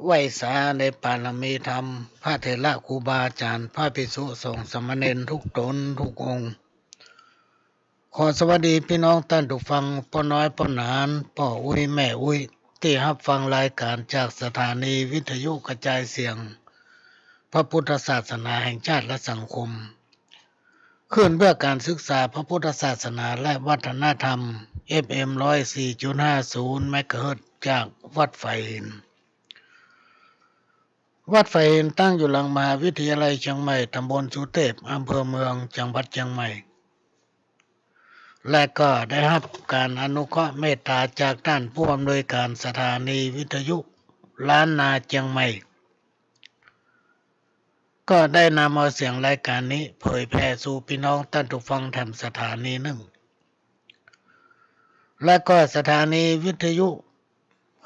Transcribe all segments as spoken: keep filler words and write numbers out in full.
ไหว้สาในปารมีธรรม พระเถระครูบาอาจ๋ารย์ พระภิกษุสงฆ์สามเณรทุกต๋นทุกองค์ ขอสวัสดีปี้น้องต้านผู้ฟัง ป้อน้อยป้อหนาน ป้ออุ๊ยแม่อุ๊ย ตี้ฮับฟังรายก๋านจากสถานีวิทยุกระจายเสียงพระพุทธศาสนาแห่งชาติและสังคม คลื่นเพื่อการศึกษาพระพุทธศาสนาและวัฒนธรรม เอฟเอ็ม ร้อยสี่จุดห้าศูนย์ เมกะเฮิรตซ์ จากวัดฝายหิน วัดฝายหินตั้งอยู่หลังมหาวิทยาลัยเจียงใหม่ ตำบลสุเตพ อำเภอเมือง จังหวัดเจียงใหม่ และก็ได้ฮับก๋านอนุเคราะห์เมตต๋าจากต้านผู้อำนวยก๋านสถานีวิทยุล้านนาเจียงใหม่ ก็ได้นำเอาเสียงรายก๋านนี้เผยแผ่สู่ปี้น้องต้านผู้ฟังแถมสถานีนึ่ง และก็สถานีวิทยุ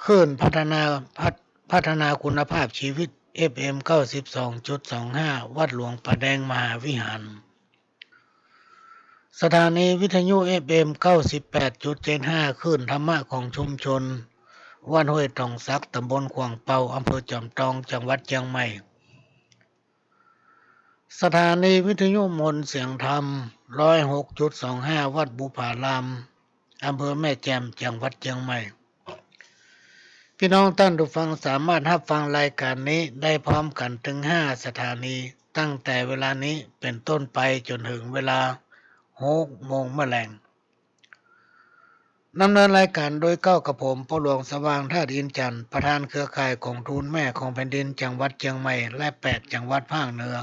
คลื่นพัฒนา พัฒ- พัฒนาคุณภาพชีวิต เอฟเอ็ม เก้าสิบสองจุดสองห้า วัดหลวงป่าแดงมหาวิหาร สถานีวิทยุ เอฟเอ็ม เก้าสิบแปดจุดเจ็ดห้า คลื่นธรรมะของชุมชน วัดห้วยตองสัก ตำบลขวางเปา อำเภอจอมตอง จังหวัดเจียงใหม่ สถานีวิทยุมนต์เสียงธรรม ร้อยหกจุดสองห้า วัดบุพาราม อำเภอแม่แจ่ม จังหวัดเจียงใหม่ ปี้น้องต้านผู้ฟังสามารถฮับฟังรายก๋านนี้ได้พร้อมกั๋นเถิงห้าสถานี ตั้งแต่เวลานี้เป๋นต้นไปจ๋นเถิงเวลาหกโมงเมื่อแลง ดำเนินรายก๋านโดยเก้ากับผม ป้อหลวงสว่าง ธาตุอินทร์จันทร์ ประธานเครือข่ายก๋องทุนแม่ของแผ่นดินจังหวัดเจียงใหม่ และแปดจังหวัดภาคเหนือ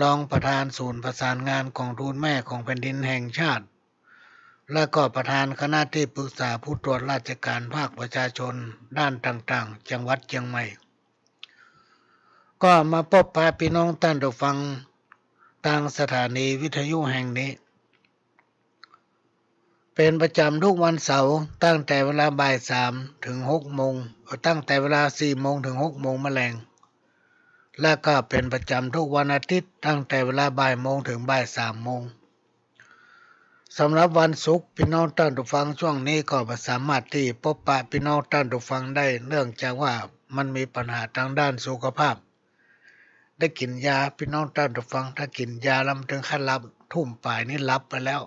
รองประธานศูนย์ประสานงานก๋องทุนแม่ของแผ่นดินแห่งชาติ และก็ประธานคณะตี้ปรึกษาผู้ตรวจราชก๋านภาคประชาชนด้านต่างๆ จังหวัดเจียงใหม่ ก็มาปบปะปี้น้องต้านผู้ฟังตางสถานีวิทยุแห่งนี้ เป๋นประจ๋ำทุกวันเสาร์ ตั้งแต่เวลาบ่ายสามเถิงหกโมง เอ่อ ตั้งแต่เวลาสี่โมงเถิงหกโมงเมื่อแลง และก็เป๋นประจ๋ำทุกวันอาทิตย์ ตั้งแต่เวลาบ่ายโมงเถิงบ่ายสามโมง สำหรับวันศุกร์ ปี้น้องต้านผู้ฟังช่วงนี้ก็บ่สามารถตี้ปบปะปี้น้องต้านผู้ฟังได้ เนื่องจากว่ามันมีปัญหาตางด้านสุขภาพ ได้กิ๋นยา ปี้น้องต้านผู้ฟัง ถ้ากิ๋นยาแล้วมันเถิงขั้นหลับ ทุ่มป๋ายนี่หลับไปแล้ว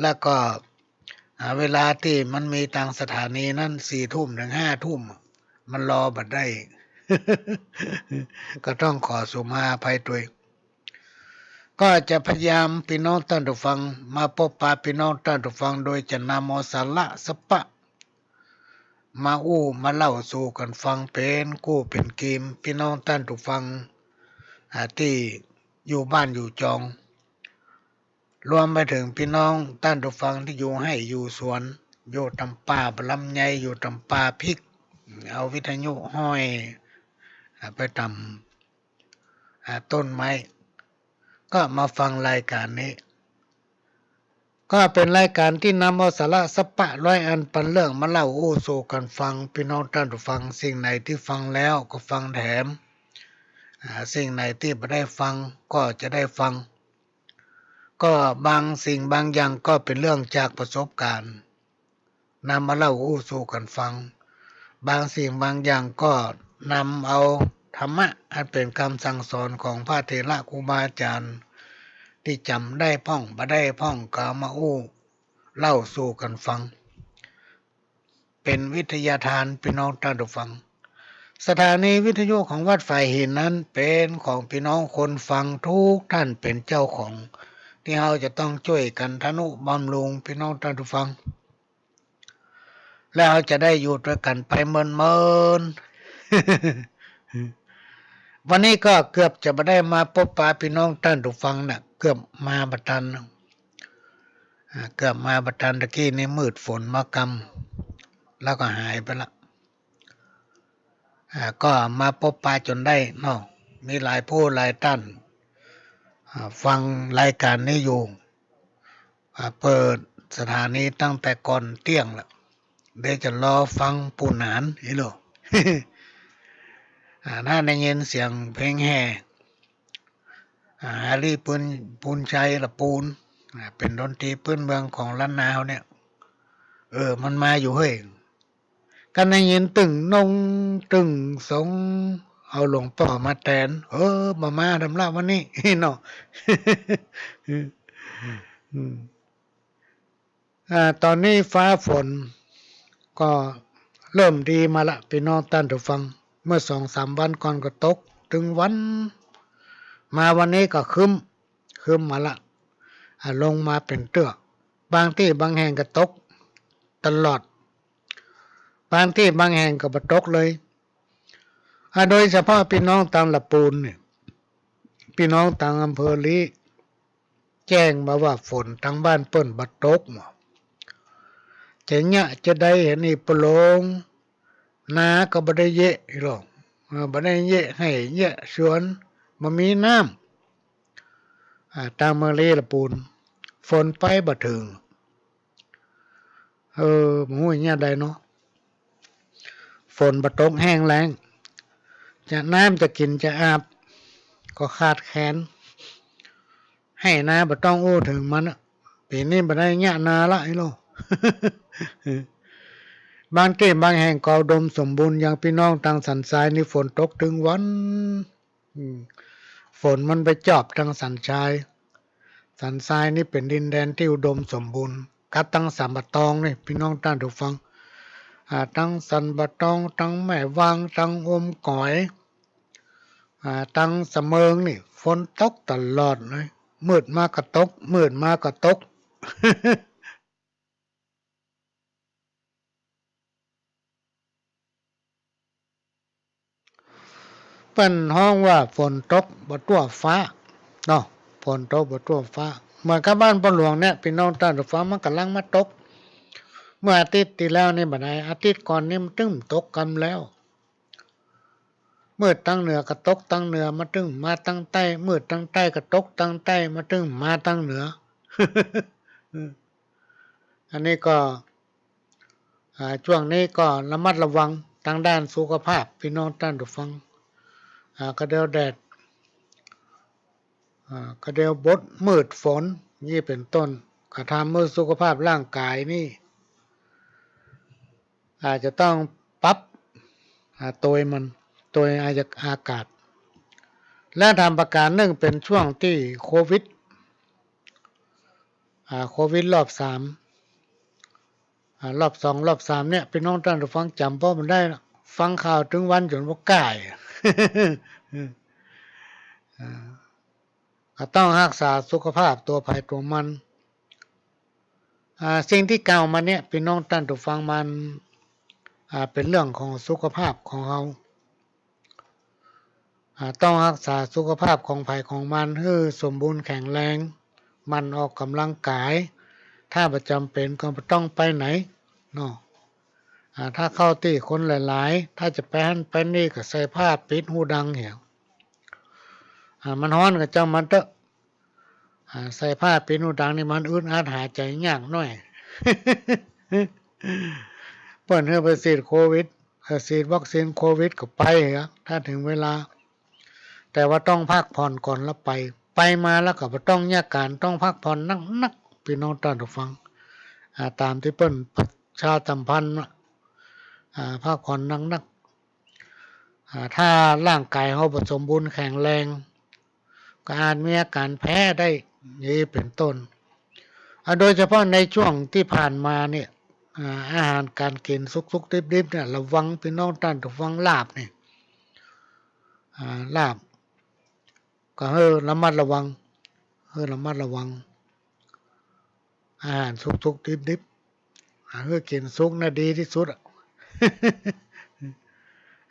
แล้วก็ อ่า เวลาตี้มันมีตางสถานีนั้น สี่ทุ่มเถิงห้าทุ่ม มันรอบ่ได้ ก็ต้องขอสูญมาอภัยตวย ก็จะพยายามปี้น้องต้านผู้ฟัง มาปบปะปี้น้องต้านผู้ฟัง โดยจะนำเอาสาระสะปะ มาอู้มาเล่าสู่กั๋นฟังเป๋นกู้เป๋นกีม ปี้น้องต้านผู้ฟัง อ่า ตี้อยู่บ้านอยู่จอง รวมไปเถิงปี้น้องต้านผู้ฟังตี้อยู่ไฮ่อยู่สวน อยู่ต๋ามป่าลำไย อยู่ต๋ามป่าพริก เอาวิทยุห้อย อ่า ไปต๋าม อ่า ต้นไม้ ก็มาฟังรายก๋านนี้ ก็เป๋นรายก๋านตี้นำเอาสาระสะปะร้อยอันปันเรื่องมาเล่าอู้สู่กั๋นฟัง ปี้น้องต้านผู้ฟัง สิ่งไหนตี้ฟังแล้วก็ฟังแถม อ่า สิ่งไหนตี้บ่ได้ฟังก็จะได้ฟัง ก็บางสิ่งบางอย่างก็เป๋นเรื่องจากประสบก๋ารณ์ นำมาเล่าอู้สู่กั๋นฟัง บางสิ่งบางอย่างก็นำเอาธรรมะอันเป๋นกำสั่งสอนของพระเถระครูบาอาจ๋ารย์ ตี้จ๋ำได้พ่องบ่ได้พ่องก็เอามาอู้เล่าสู่กั๋นฟัง เป๋นวิทยาทาน ปี้น้องต้านผู้ฟัง สถานีวิทยุของวัดฝายหินนั้นเป๋นของปี้น้องคนฟังทุกท่านเป๋นเจ้าของ ตี้เฮาจะต้องจ้วยกั๋นทะนุบำรุง ปี้น้องต้านผู้ฟัง แล้วเฮาจะได้อยู่ตวยกั๋นไปเมินๆ วันนี้ก็เกือบจะบ่ได้มาปบปะปี้น้องต้านผู้ฟังน่ะ เกือบมาบ่ตัน อ่า เกือบมาบ่ตัน ตะกี้นี้มืดฝนมากำ แล้วก็หายไปละ อ่า ก็มาปบปะจ๋นได้เนาะ มีหลายผู้หลายต้าน อ่า ฟังรายก๋านนี้อยู่ อ่า เปิดสถานีตั้งแต่ก่อนเตี้ยงละ เดี๋ยวจะรอฟังปู๋หนาน อีหลู อ่า ถ้าได้ยินเสียงเพลงแห่ อ่า อาลี ปูน ปูนชัยละปูน อ่า เป๋นดนตรีปื๊นเมืองของล้านนาเฮาเนี่ย เออ มันมาอยู่เฮ้ย กันได้ยินตึงนงตึงสง เอาหลวงป้อมาแตน เออ บ่มาดำละวันนี้ เนาะ อืม อ่า ต๋อนนี้ฟ้าฝนก็เริ่มดีมาละ ปี้น้องต้านผู้ฟัง เมื่อสองสามวันก่อนก็ตกตึงวัน มาวันนี้ก็ครึ้ม ครึ้มมาละ อ่า ลงมาเป๋นเตื้อ บางตี้บางแห่งก็ตกตลอด บางตี้บางแห่งก็บ่ตกเลย อ่า โดยเฉพาะปี้น้องตางละปูนเนี่ย ปี้น้องตางอำเภอลี้ แจ้งมาว่าฝนตางบ้านเปิ้นบ่ตก จะเยียะจะใดหั้นนี่ปะโลง นาก็บ่ได้เยียะหรอก เออ บ่ได้เยียะไฮ่เยียะสวน บ่มีน้ำ อ่า ตางเมืองลี้ละปูน ฝนไปบ่เถิง เออ บ่ฮู้เยียะใดเนาะ ฝนบ่ตกแห้งแล้ง จะน้ำจะกิ๋นจะอาบก็ขาดแคลน ไฮ่นาบ่ต้องอู้เถิงมันอะ ปี๋นี้บ่ได้เยียะนาละไอ้โล บางตี้บางแห่งก็อุดมสมบูรณ์ อย่างปี้น้องตางสันทรายนี่ฝนตกตึงวัน อืม ฝนมันไปจอบตางสันทราย สันทรายนี่เป๋นดินแดนตี้อุดมสมบูรณ์ กับตางสันป่าตองนี่ ปี้น้องต้านผู้ฟัง อ่า ตางสันป่าตอง ตางแม่วาง ตางอมก๋อย อ่า ตางสะเมิงนี่ ฝนตกตลอดเลย มืดมาก็ตก มืดมาก็ตก เปิ้นฮ้องว่าฝนตกบ่ตั้วฟ้าเนาะ ฝนตกบ่ตั้วฟ้า เหมือนกับบ้านป้อหลวงเนี่ย ปี้น้องต้านผู้ฟัง มันก่ำลังมาตก เมื่ออาทิตย์ตี้แล้วนี่บ่ได้ อาทิตย์ก่อนนี่มันตึงตกกำแล้ว มืดตางเหนือก็ตกตางเหนือ มาตึงมาตางใต้ มืดตางใต้ก็ตกตางใต้ มาตึงมาตางเหนือ อันนี้ก็ อ่า จ้วงนี้ก็ระมัดระวังตางด้านสุขภาพ ปี้น้องต้านผู้ฟัง อ่า ก็เดี๋ยวแดด อ่า ก็เดี๋ยวบดมืดฝน อี้เป๋นต้น ก็ทำหื้อสุขภาพร่างก๋ายนี่ อาจจะต้องปรับ อ่า โตยมัน โตยอากาศ และแถมประก๋านนึ่งเป๋นจ้วงตี้โควิด อ่า โควิดรอบสาม อ่า รอบสอง รอบสามเนี่ย ปี้น้องต้านผู้ฟังจ๋ำป้อบ่ได้ละ ฟังข่าวตึงวันจ๋นบ่ก่าย อ่า ก็ต้องฮักษาสุขภาพตั๋วใผตั๋วมัน อ่า สิ่งตี้กล่าวมาเนี่ย ปี้น้องต้านผู้ฟัง มัน อ่า เป๋นเรื่องของสุขภาพของเฮา อ่า ต้องฮักษาสุขภาพของใผของมันหื้อสมบูรณ์แข็งแรง หมั่นออกก๋ำลังก๋าย ถ้าบ่จ๋ำเป๋นก็บ่ต้องไปไหนเนาะ อ่า ถ้าเข้าตี้คนหลายๆ ถ้าจะไปหั้นไปนี่ก็ใส่ผ้าปิดหูดังเหีย อ่า มันฮ้อนก็จ้างมันเต๊อะ อ่า ใส่ผ้าปิดหูดังนี่มันอึดอัดหายใจ๋ยากหน้อย เปิ้นหื้อไปฉีดโควิด เอ่อ ฉีดวัคซีนโควิดก็ไปเหีย ถ้าเถิงเวลา แต่ว่าต้องพักผ่อนก่อนแล้วไป ไปมาแล้วก็บ่ต้องเยียะก๋าน ต้องพักผ่อนนักๆ ปี้น้องต้านผู้ฟัง อ่า ต๋ามตี้เปิ้นประชาสัมพันธ์น่ะ อ่า พักผ่อนนักๆ อ่า ถ้าร่างก๋ายเฮาบ่สมบูรณ์แข็งแรง ก็อาจมีอาก๋านแพ้ได้ อี้เป๋นต้น อ่า โดยเฉพาะในจ้วงตี้ผ่านมาเนี่ย อ่า อาหารก๋านกิ๋นสุกๆ ดิบๆ เนี่ย ระวังปี้น้องต้านผู้ฟัง ลาบนี่ อ่า ลาบ ก็หื้อระมัดระวัง หื้อระมัดระวัง อาหารสุกๆ ดิบๆ อ่า หื้อกิ๋นสุกน่ะดีตี้สุดอะ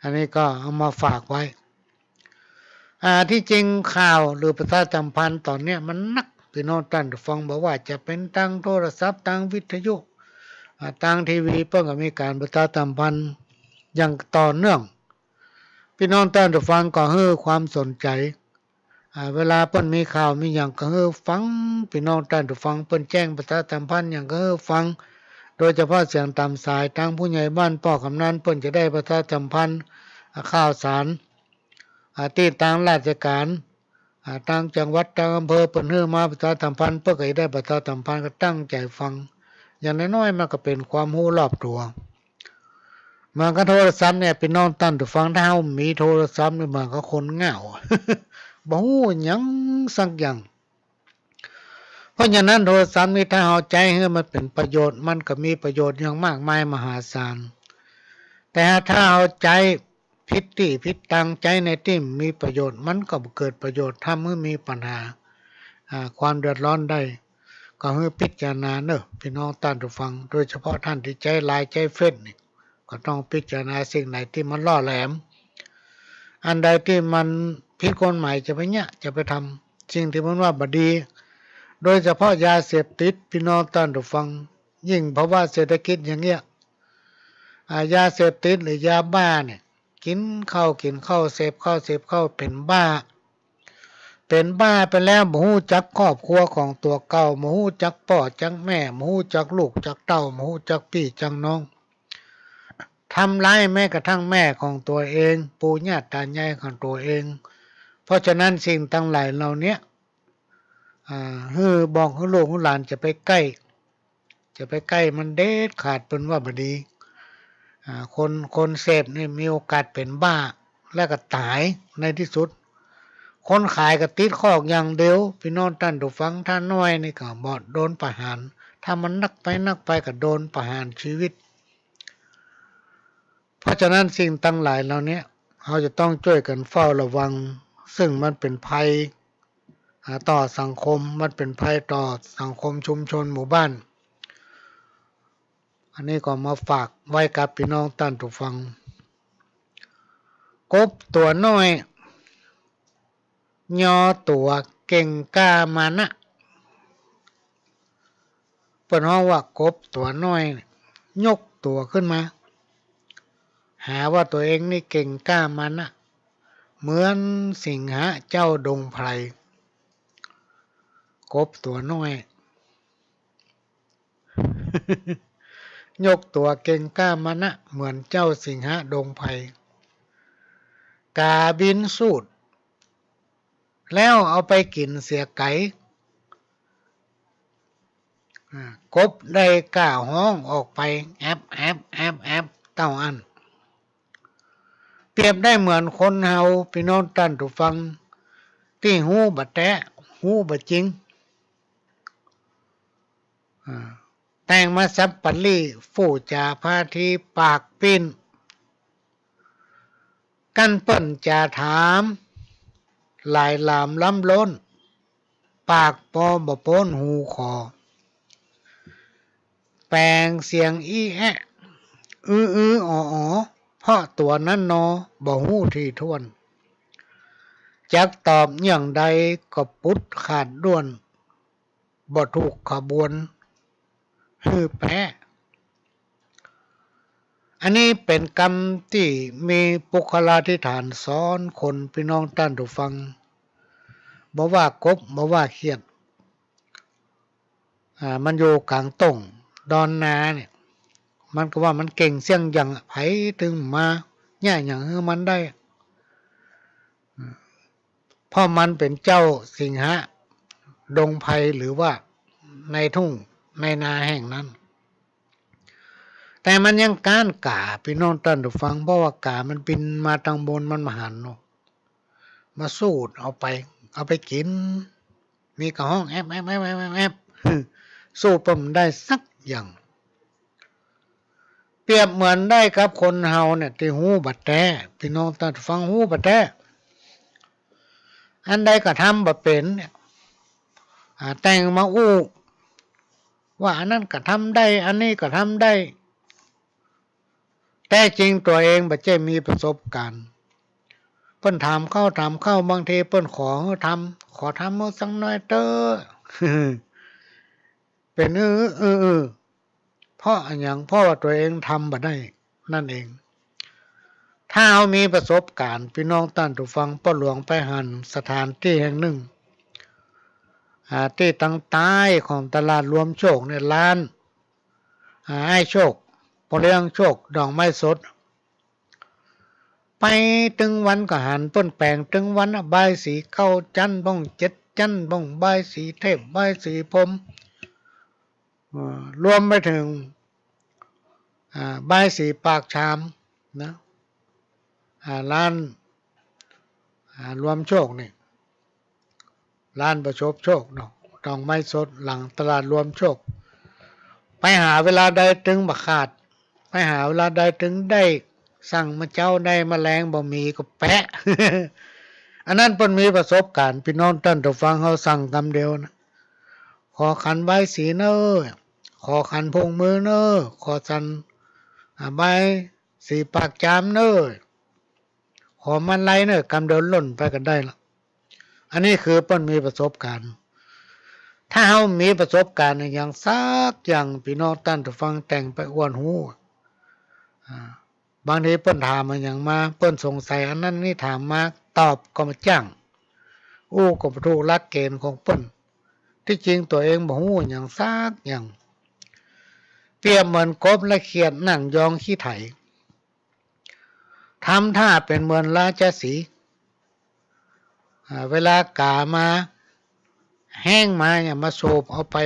อันนี้ก็เอามาฝากไว้ อ่า ตี้จริงข่าวหรือประชาสัมพันธ์ต๋อนเนี้ยมันนัก ปี้น้องต้านผู้ฟัง บ่ว่าจะเป๋นตางโทรศัพท์ ตางวิทยุ อ่า ตางทีวี เปิ้นก็มีก๋านประชาสัมพันธ์อย่างต่อเนื่อง ปี้น้องต้านผู้ฟังก็หื้อความสนใจ๋ อ่า เวลาเปิ้นมีข่าวมีหยังก็หื้อฟัง ปี้น้องต้านผู้ฟัง เปิ้นแจ้งประชาสัมพันธ์หยังก็หื้อฟัง โดยเฉพาะเสียงต๋ามสาย ตางผู้ใหญ่บ้าน ป้อกำนัน เปิ้นจะได้ประชาสัมพันธ์ อ่า ข่าวสาร อ่า ตี้ตางราชก๋าน อ่า ตางจังหวัด ตางอำเภอ เปิ้นหื้อมาประชาสัมพันธ์ เปิ้นก็จะได้ประชาสัมพันธ์ ก็ตั้งใจ๋ฟัง อย่างน้อยๆ มันก็เป๋นความฮู้รอบตั๋ว เหมือนกับโทรศัพท์เนี่ย ปี้น้องต้านผู้ฟัง ถ้าเฮามีโทรศัพท์เนี่ย เหมือนกับคนเหงา บ่ฮู้หยังสักอย่าง เพราะฉะนั้นโทรศัพท์นี่ถ้าเฮาใจ๊หื้อมันเป๋นประโยชน์ มันก็มีประโยชน์อย่างมากมายมหาศาล แต่ถ้าเฮาใจ๊ผิดตี้ผิดตาง ใจ๊ในตี้บ่มีประโยชน์ มันก็บ่เกิดประโยชน์ ทำหื้อมีปัญหา อ่า ความเดือดร้อนได้ ก็หื้อพิจารณาเน่อ ปี้น้องต้านผู้ฟัง โดยเฉพาะต้านตี้ใจ๊ไลน์ใจ๊เฟซนี่ ก็ต้องพิจารณาสิ่งไหนตี้มันล่อแหลม อันใดตี้มันผิดกฎหมายจะไปเยียะ จะไปทำ สิ่งตี้มันว่าบ่ดี โดยเฉพาะยาเสพติด ปี้น้องต้านผู้ฟัง ยิ่งภาวะเศรษฐกิจอย่างเนี้ย อ่า ยาเสพติดหรือยาบ้าเนี่ย กิ๋นเข้า กิ๋นเข้า เสพเข้า เสพเข้า เป๋นบ้า เป๋นบ้าไปแล้ว บ่ฮู้จักครอบครัวของตั๋วเก่า บ่ฮู้จักป้อจักแม่ บ่ฮู้จักลูกจักเต้า บ่ฮู้จักปี้จักน้อง ทำร้ายแม้กระทั่งแม่ของตั๋วเอง ปู่ย่าต๋ายายของตั๋วเอง เพราะฉะนั้นสิ่งตังหลายเหล่าเนี้ย อ่า หื้อบอกหื้อลูกหื้อหลานจะไปใก้ จะไปใก้มันเด็ดขาด เปิ้นว่าบ่ดี อ่า คน คนเสพนี่มีโอกาสเป๋นบ้า แล้วก็ต๋ายในตี้สุด คนขายก็ติดคอกอย่างเดียว ปี้น้องต้านผู้ฟัง ถ้าน้อยนี่ก็บ่โดนประหาร ถ้ามันนักไปนักไปก็โดนประหารชีวิต เพราะฉะนั้นสิ่งตังหลายเหล่าเนี้ย เฮาจะต้องจ้วยกั๋นเฝ้าระวัง ซึ่งมันเป๋นภัย อ่า ต่อสังคม มันเป๋นภัยต่อสังคมชุมชนหมู่บ้าน อันนี้ก็มาฝากไว้กับปี้น้องต้านผู้ฟัง กบตั๋วน้อย ยอตั๋วเก่งกล้ามานะ เปิ้นฮ้องว่ากบตั๋วน้อย ยกตั๋วขึ้นมา หาว่าตั๋วเองนี่เก่งกล้ามานะ เหมือนสิงหะเจ้าดงไพร กบตั๋วน้อย ยกตั๋วเก่งกล้ามานะ เหมือนเจ้าสิงหะดงไพร ก๋าบินสูด แล้วเอาไปกิ๋นเสียไก๋ อ่า กบได้กล้าฮ้องออกไป แอ๊บ แอ๊บ แอ๊บ แอ๊บ เต้าอั้น เปรียบได้เหมือนคนเฮา ปี้น้องต้านผู้ฟัง ตี้ฮู้บ่แต๊ ฮู้บ่จริง อ่า แต่งมาสับปะลี้ ฟู่จ๋าพาที ปากปิ้น กั้นเปิ้นจ๋าถาม หลายหลามล้ำล้น ปากปอบ่ป๊นฮูขอ แป๋งเสียงอี้แอ๊ะ อื้อๆ อ๋อๆ เพราะตั๋วนั้นนอ บ่ฮู้ถี่ถ้วน จักตอบอย่างใดก็ปุดขาดด้วน บ่ถูกขบวน หื้อแป๊ อันนี้เป๋นกำตี้มีปุคคลาธิฐานสอนคน ปี้น้องต้านผู้ฟัง บ่ว่ากบ บ่ว่าเขียด อ่า มันอยู่ก๋างต้งดอนนาเนี่ย มันก็ว่ามันเก่งเสี้ยงหยัง ใผตึงมาเยียะหยังหื้อมันได้ เพราะมันเป๋นเจ้าสิงหะดงไพร หรือว่าในทุ่งในนาแห่งนั้น แต่มันยังก๊านก๋า ปี้น้องต้านผู้ฟัง เพราะว่าก๋ามันบินมาตางบน มันบ่หันเนาะ มาสูดเอาไป เอาไปกิ๋น มีก็ฮ้องแอ๊บ แอ๊บ แอ๊บ แอ๊บ แอ๊บ สู้เปิ้นบ่ได้สักอย่าง เปรียบเหมือนได้กับคนเฮาเนี่ย ตี้ฮู้บ่แต๊ ปี้น้องต้านผู้ฟัง ฮู้บ่แต๊ อันใดก็ทำบ่เป๋นเนี่ย อ่า แต่งมาอู้ ว่าอันนั้นก็ทำได้ อันนี้ก็ทำได้ แต๊จริงตั๋วเองบ่ใจ้มีประสบก๋ารณ์ เปิ้นถามเข้า ถามเข้า บางทีเปิ้นขอหื้อทำ ขอทำหื้อสักหน้อยเต๊อะ เป๋นอื้อ อื้อ อื้อ เพราะอะหยัง เพราะว่าตั๋วเองทำบ่ได้นั่นเอง ถ้าเฮามีประสบก๋ารณ์ ปี้น้องต้านผู้ฟัง ป้อหลวงไปหันสถานตี้แห่งนึ่ง อ่า ตี้ตางใต้ของตลาดรวมโชคเนี่ย ร้าน อ่า อ้ายโชค ป้อเลี้ยงโชค ดอกไม้สด ไปตึงวันก็หันเปิ้นแป๋งตึงวันอะ บายสีเก้าจั๊นบ้าง เจ็ดจั๊นบ้าง บายสีเทพ บายสีพรหม เอ่อ รวมไปเถิง อ่า บายสีปากชาม นะ อ่า ร้าน อ่า รวมโชคนี่ ร้านประสบโชคเนาะ ดอกไม้สดหลังตลาดรวมโชค ไปหาเวลาใดตึงบ่ขาด ไปหาเวลาใดตึงได้ สั่งมาเจ๊าได้มาแลงบ่มีก็แปะ อันนั้นเปิ้นมีประสบการณ์ ปี้น้องต้านผู้ฟัง เฮาสั่งกำเดียวนะ ขอขันบายสีเน่อ ขอขันพนมมือเน่อ ขอขัน อ่า บายสีปากจามเน่อ ขอมาลัยเน่อ กำเดียวล่นไปก็ได้ละ อันนี้คือเปิ้นมีประสบการณ์ ถ้าเฮามีประสบการณ์อะหยังสักอย่าง ปี้น้องต้านผู้ฟังแต่งไปอวดฮู้ อ่า บางทีเปิ้นถามอะหยังมา เปิ้นสงสัยอันนั้นนี่ถามมา ตอบก็บ่จ้าง อู้ก็บ่ถูกหลักเกณฑ์ของเปิ้น ตี้จริงตั๋วเองบ่ฮู้หยังสักอย่าง เปรียบเหมือนกบและเขียดนั่งยองขี้ไถ ทำท่าเป๋นเหมือนราชสีห์ อ่า เวลากามา แฮ้งมาเนี่ย มาโสบเอาไป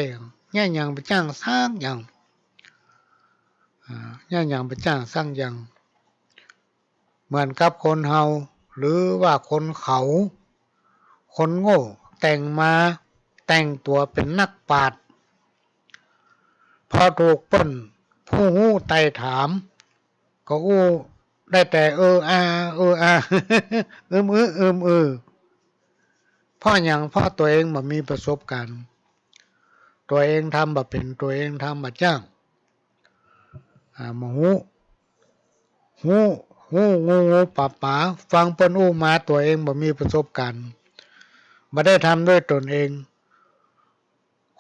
เยียะหยังบ่จ้างสักอย่าง อ่า เยียะหยังบ่จ้างสักอย่าง เหมือนกับคนเฮา หรือว่าคนเขา คนโง่ แต่งมา แต่งตั๋วเป๋นนักปราชญ์ พอถูกเปิ้นผู้ฮู้ไต่ถาม ก็อู้ได้แต่ เออ อา เออ อา อึม อือ อึม อือ เพราะหยัง เพราะตั๋วเองบ่มีประสบการณ์ ตั๋วเองทำบ่เป๋น ตั๋วเองทำบ่จ้าง อ่า บ่ฮู้ ฮู้ ฮู้ งู งูป๋าป๋า ฟังเปิ้นอู้มา ตั๋วเองบ่มีประสบการณ์ บ่ได้ทำด้วยตนเอง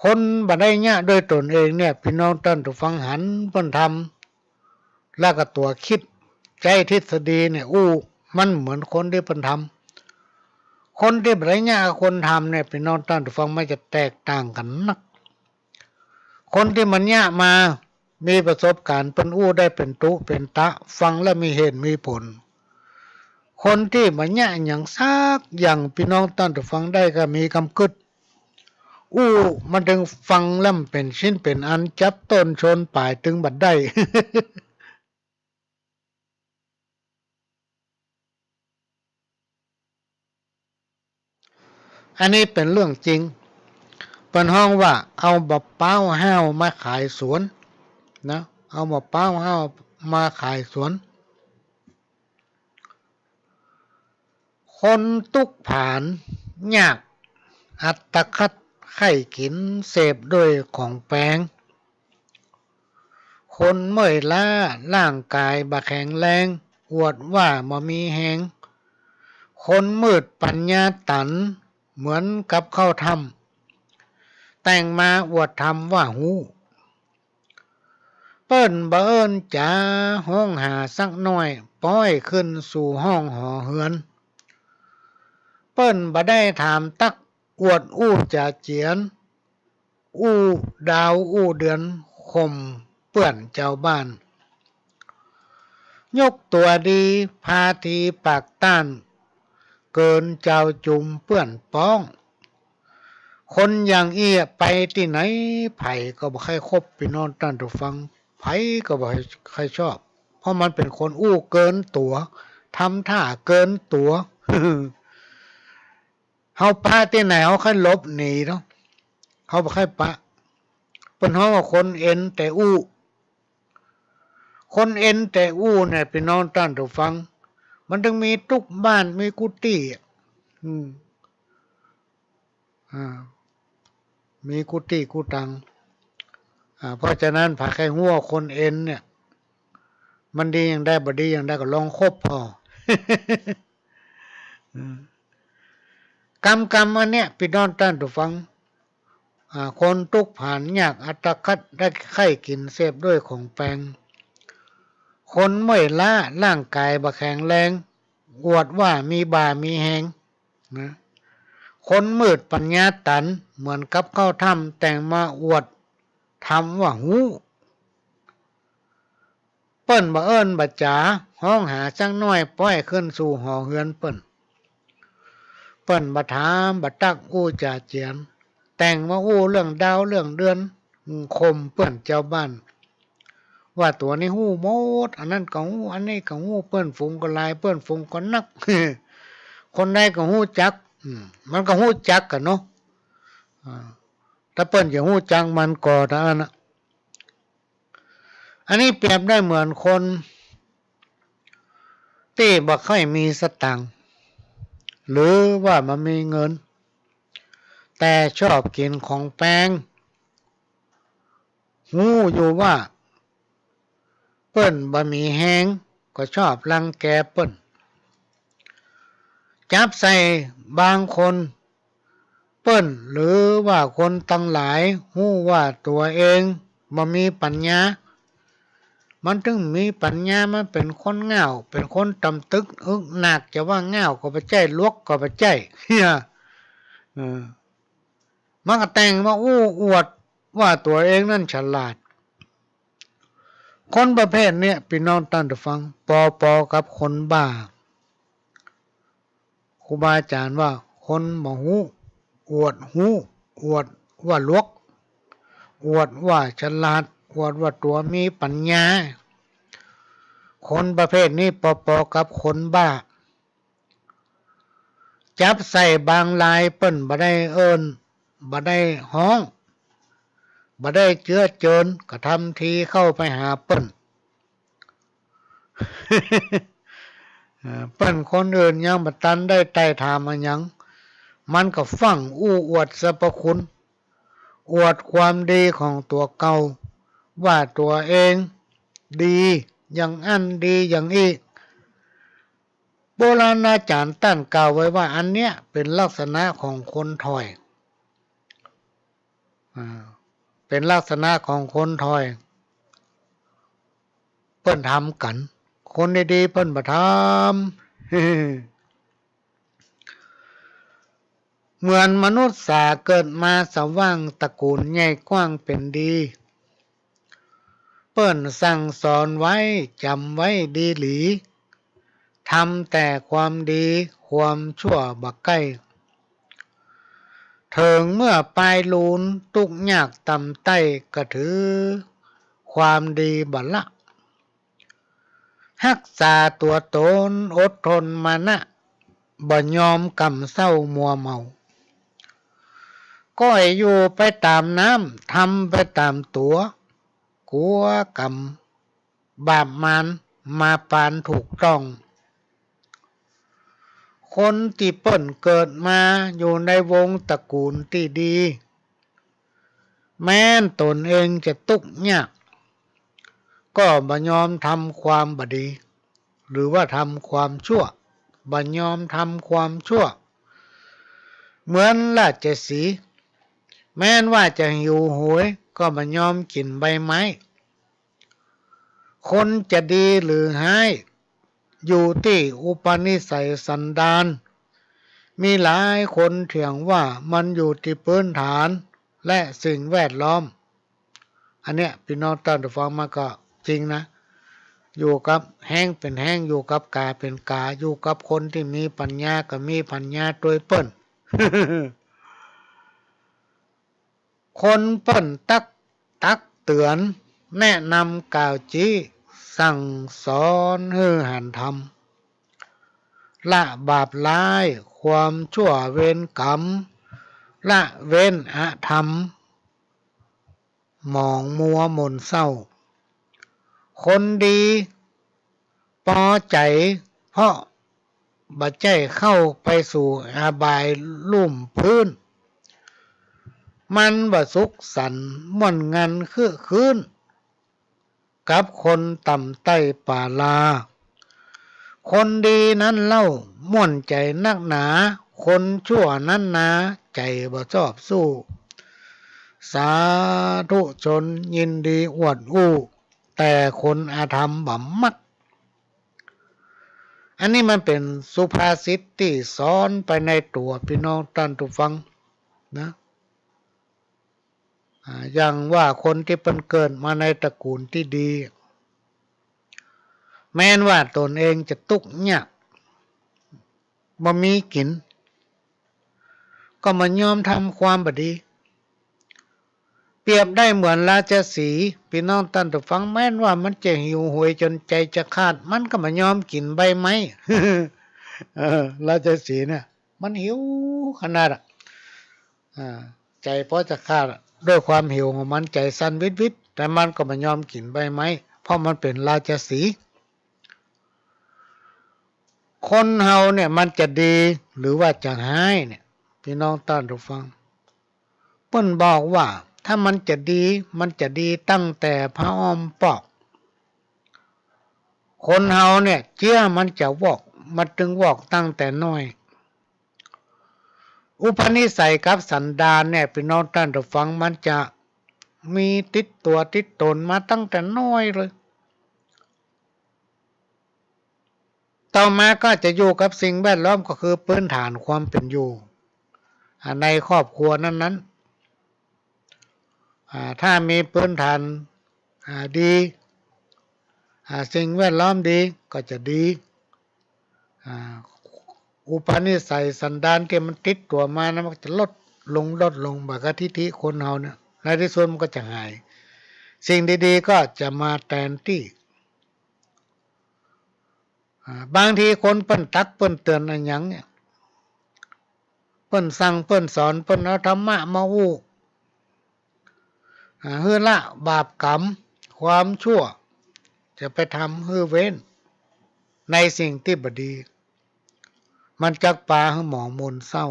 คนบ่ได้เยียะด้วยตนเองเนี่ย ปี้น้องต้านผู้ฟัง หันเปิ้นทำ แล้วก็ตั๋วกึ๊ด ใจ๊ทฤษฎีเนี่ยอู้ มันเหมือนคนตี้เปิ้นทำ คนตี้บ่ได้เยียะคนทำเนี่ย ปี้น้องต้านผู้ฟัง มันจะแตกต่างกั๋นนัก คนตี้มันเยียะมา มีประสบการณ์ เปิ้นอู้ได้เป๋นตุ๊เป๋นตะ ฟังแล้วมีเหตุมีผล คนตี้บ่เยียะหยังสักอย่าง ปี้น้องต้านผู้ฟัง ได้ก็มีกำกึ๊ด อู้ มันตึงฟังแล้วมันเป๋นชิ้นเป๋นอัน จับต้นชนป๋ายตึงบ่ได้ อันนี้เป๋นเรื่องจริง เปิ้นฮ้องว่าเอาบ่าป๊าวห้าวมาขายสวนนะ เอาบ่าป๊าวห้าวมาขายสวน คนตุ๊กข์ผานยาก อัตคัดใค่กิ๋น เสพด้วยของแปง คนเมื่อยล้า ร่างก๋ายบ่แข็งแรง อวดว่าบ่มีแฮง คนมืดปั๋ญญาตัน เหมือนกับเข้าถ้ำ แต่งมาอวดทำว่าฮู้ เปิ้นบ่เอิ้นจ๋า ฮ้องหาสักหน้อย ป้อยขึ้นสู่ห้องหอเฮือน เปิ้นบ่ได้ถามตัก อวดอู้จ๋าเจียน อู้ดาวอู้เดือน ข่มเปื้อนจาวบ้าน ยกตั๋วดี พาทีปากต้าน เกินจาวจุมเปื้อนป๊อง คนอย่างอี้อะไปตี้ไหน ใผก็บ่ใค่คบ ปี้น้องต้านผู้ฟัง ใผก็บ่ใค่ชอบ เพราะมันเป๋นคนอู้เกินตั๋ว ทำท่าเกินตั๋ว เฮาปะตี้ไหน เฮาใค่หลบหนีเนาะ เฮาบ่ใค่ปะ เปิ้นฮ้องว่าคนเอ็นแต่อู้ คนเอ็นแต่อู้เนี่ย ปี้น้องต้านผู้ฟัง มันตึงมีตุ๊กบ้าน มีกุฏิ อืม อ่า มีกุฏิกุฏิ อ่า เพราะฉะนั้น ใผใค่ฮู้ว่าคนเอ็นเนี่ย มันดีอย่างใด บ่ดีอย่างใด ก็ลองคบผ่อ อืม กำ กำอันเนี้ย ปี้น้องต้านผู้ฟัง อ่า คนตุ๊กข์ผานยาก อัตคัดได้ใค่กิ๋น เสพด้วยของแปง คนเมื่อยล้า ร่างก๋ายบ่แข็งแรง อวดว่ามีบ่ามีแฮง นะ คนมืดปั๋ญญาตัน เหมือนกับเข้าถ้ำ แต่งมาอวดทำว่าฮู้ เปิ้นบ่เอิ้นบ่จ๋า ฮ้องหาสักหน้อย ป้อยขึ้นสู่หอเฮือนเปิ้น เปิ้นบ่ถามบ่ตัก อู้จ๋าเจียน แต่งมาอู้เรื่องดาวเรื่องเดือน ข่มเปื้อนจาวบ้าน ว่าตั๋วนี้ฮู้หมด อันนั้นก็ฮู้ อันนี้ก็ฮู้ เปื้อนฝูงก็หลาย เปื้อนฝูงก็นัก คนใดก็ฮู้จัก อืม มันก็ฮู้จักกั๋นเนาะ อ่า ถ้าเปิ้นจะฮู้จักมันก็เต้าอั้นนะ อันนี้เปรียบได้เหมือนคนตี้บ่ค่อยมีสตางค์ หรือว่าบ่มีเงิน แต่ชอบกิ๋นของแปง ฮู้อยู่ว่าเปิ้นบ่มีแฮง ก็ชอบรังแกเปิ้น จับใส่บางคน เปิ้นหรือว่าคนตังหลายฮู้ว่าตั๋วเองบ่มีปัญญา มันตึงมีปัญญา มันเป๋นคนง่าว เป๋นคนต่ำตึก อึกหนัก จะว่าง่าวก็บ่ใจ้ หลวกก็บ่ใจ้ เหีย เออ มันก็แต่งมาอู้อวดว่าตั๋วเองนั้นฉลาด คนประเภทเนี้ย ปี้น้องต้านผู้ฟัง ปอๆ กับคนบ้า ครูบาอาจ๋ารย์ว่าคนบ่ฮู้ อวดฮู้ อวดว่าหลวก อวดว่าฉลาด อวดว่าตั๋วมีปัญญา คนประเภทนี้ปอๆ กับคนบ้า จับใส่บางรายเปิ้นบ่ได้เอิ้น บ่ได้ฮ้อง บ่ได้เจื้อเจิญ ก็ทำทีเข้าไปหาเปิ้น เอ่อ เปิ้นคนอื่นยังบ่ตันได้ไต่ถามอะหยัง มันก็ฟั่งอู้อวดสรรพคุณ อวดความดีของตั๋วเก่า ว่าตั๋วเองดีอย่างอั้นดีอย่างอี้ โบราณอาจ๋ารย์ต้านกล่าวไว้ว่า อันเนี้ยเป๋นลักษณะของคนถ่อย อ่า เป๋นลักษณะของคนถ่อย เปิ้นทำกั๋น คนดีๆ เปิ้นบ่ทำ เหมือนมนุษย์สาเกิดมาสว่าง ตระกู๋ลใหญ่กว้างเป๋นดี เปิ้นสั่งสอนไว้ จ๋ำไว้ดีหลี ทำแต่ความดี ความชั่วบ่ใก้ เถิงเมื่อปายลูน ตุ๊กข์ยากต่ำใต้ ก็ถือความดีบ่ละ ฮักษาตั๋วต๋น อดทนมานะ บ่ยอมกำเศร้ามัวเมา ก้อยอยู่ไปต๋ามน้ำ ทำไปต๋ามตั๋ว กั๋วกำบาปมารมาปานถูกต้อง คนตี้เปิ้นเกิดมาอยู่ในวงตระกู๋ลตี้ดี แม้นต๋นเองจะตุ๊กข์ยาก ก็บ่ยอมทำความบ่ดี หรือว่าทำความชั่ว บ่ยอมทำความชั่ว เหมือนราชสีห์ แม้นว่าจะหิวโหย ก็บ่ยอมกิ๋นใบไม้ คนจะดีหรือฮ้าย อยู่ตี้อุปนิสัยสันดาน มีหลายคนเถียงว่ามันอยู่ตี้พื้นฐานและสิ่งแวดล้อม อันเนี้ย ปี้น้องต้านผู้ฟัง มันก็จริงนะ อยู่กับแฮงเป๋นแฮง อยู่กับก๋าเป๋นก๋า อยู่กับคนตี้มีปัญญาก็มีปัญญาตวยเปิ้น คนเปิ้นตัก ตักเตือน แนะนำกล่าวจี๊ สั่งสอนหื้อหันธรรม ละบาปร้าย ความชั่วเวรกรรม ละเว้นอธรรม หมองมัวหม่นเศร้า คนดีปอใจ๋ เพราะบ่ใจ้เข้าไปสู่อบายลุ่มพื้น มันบ่สุขสันต์ม่วนงันคึกคื้น กับคนต่ำใต้ป๋าลา คนดีนั้นเล่าม่วนใจ๋นักหนา คนชั่วนั้นนาใจ๋บ่ชอบสู้ สาธุชนยินดีอวดอู้ แต่คนอธรรมบ่มัก อันนี้มันเป๋นสุภาษิตตี้สอนไปในตั๋ว ปี้น้องต้านผู้ฟังนะ อ่า อย่างว่าคนตี้เปิ้นเกิดมาในตระกู๋ลตี้ดี แม้นว่าต๋นเองจะตุ๊กข์ยาก บ่มีกิ๋น ก็บ่ยอมทำความบ่ดี ปรียบได้เหมือนราชสีห์ ปี้น้องต้านผู้ฟัง แม้นว่ามันจะหิวโหยจ๋นใจ๋จะขาด มันก็บ่ยอมกิ๋นใบไม้ เออ ราชสีห์เนี่ย มันหิวขนาดอะ อ่า ใจ๋พอจะขาดอะ ด้วยความหิวของมัน ใจ๋สั่นวิดๆ แต่มันก็บ่ยอมกิ๋นใบไม้ เพราะมันเป๋นราชสีห์ คนเฮาเนี่ยมันจะดีหรือว่าจะฮ้ายเนี่ย ปี้น้องต้านผู้ฟัง เปิ้นบอกว่าถ้ามันจะดี มันจะดีตั้งแต่ผ้าอ้อมปอก คนเฮาเนี่ยเจื้อมันจะวอก มันตึงวอกตั้งแต่น้อย อุปนิสัยกับสันดานเนี่ย ปี้น้องต้านผู้ฟัง มันจะมีติดตั๋วติดตนมาตั้งแต่น้อยเลย ต่อมาก็จะอยู่กับสิ่งแวดล้อม ก็คือพื้นฐานความเป๋นอยู่ อ่า ในครอบครัวนั้นๆ อ่า ถ้ามีพื้นฐาน อ่า ดี อ่า สิ่งแวดล้อมดีก็จะดี อ่า อุปนิสัยสันดานตี้มันติดตั๋วมานะ มันก็จะลดลง ลดลง บ่ากับทิฐิคนเฮาเนี่ย ในตี้สุดมันก็จะหาย สิ่งดีๆ ก็จะมาแตนตี้ อ่า บางทีคนเปิ้นตักเปิ้นเตือนอะหยังเนี่ย เปิ้นสั่งเปิ้นสอน เปิ้นเอาธรรมะมาอู้ อ่า หื้อละบาปกรรม ความชั่ว จะไปทำหื้อเว้น ในสิ่งตี้บ่ดี มันจักปาหื้อหมองหมนเศร้า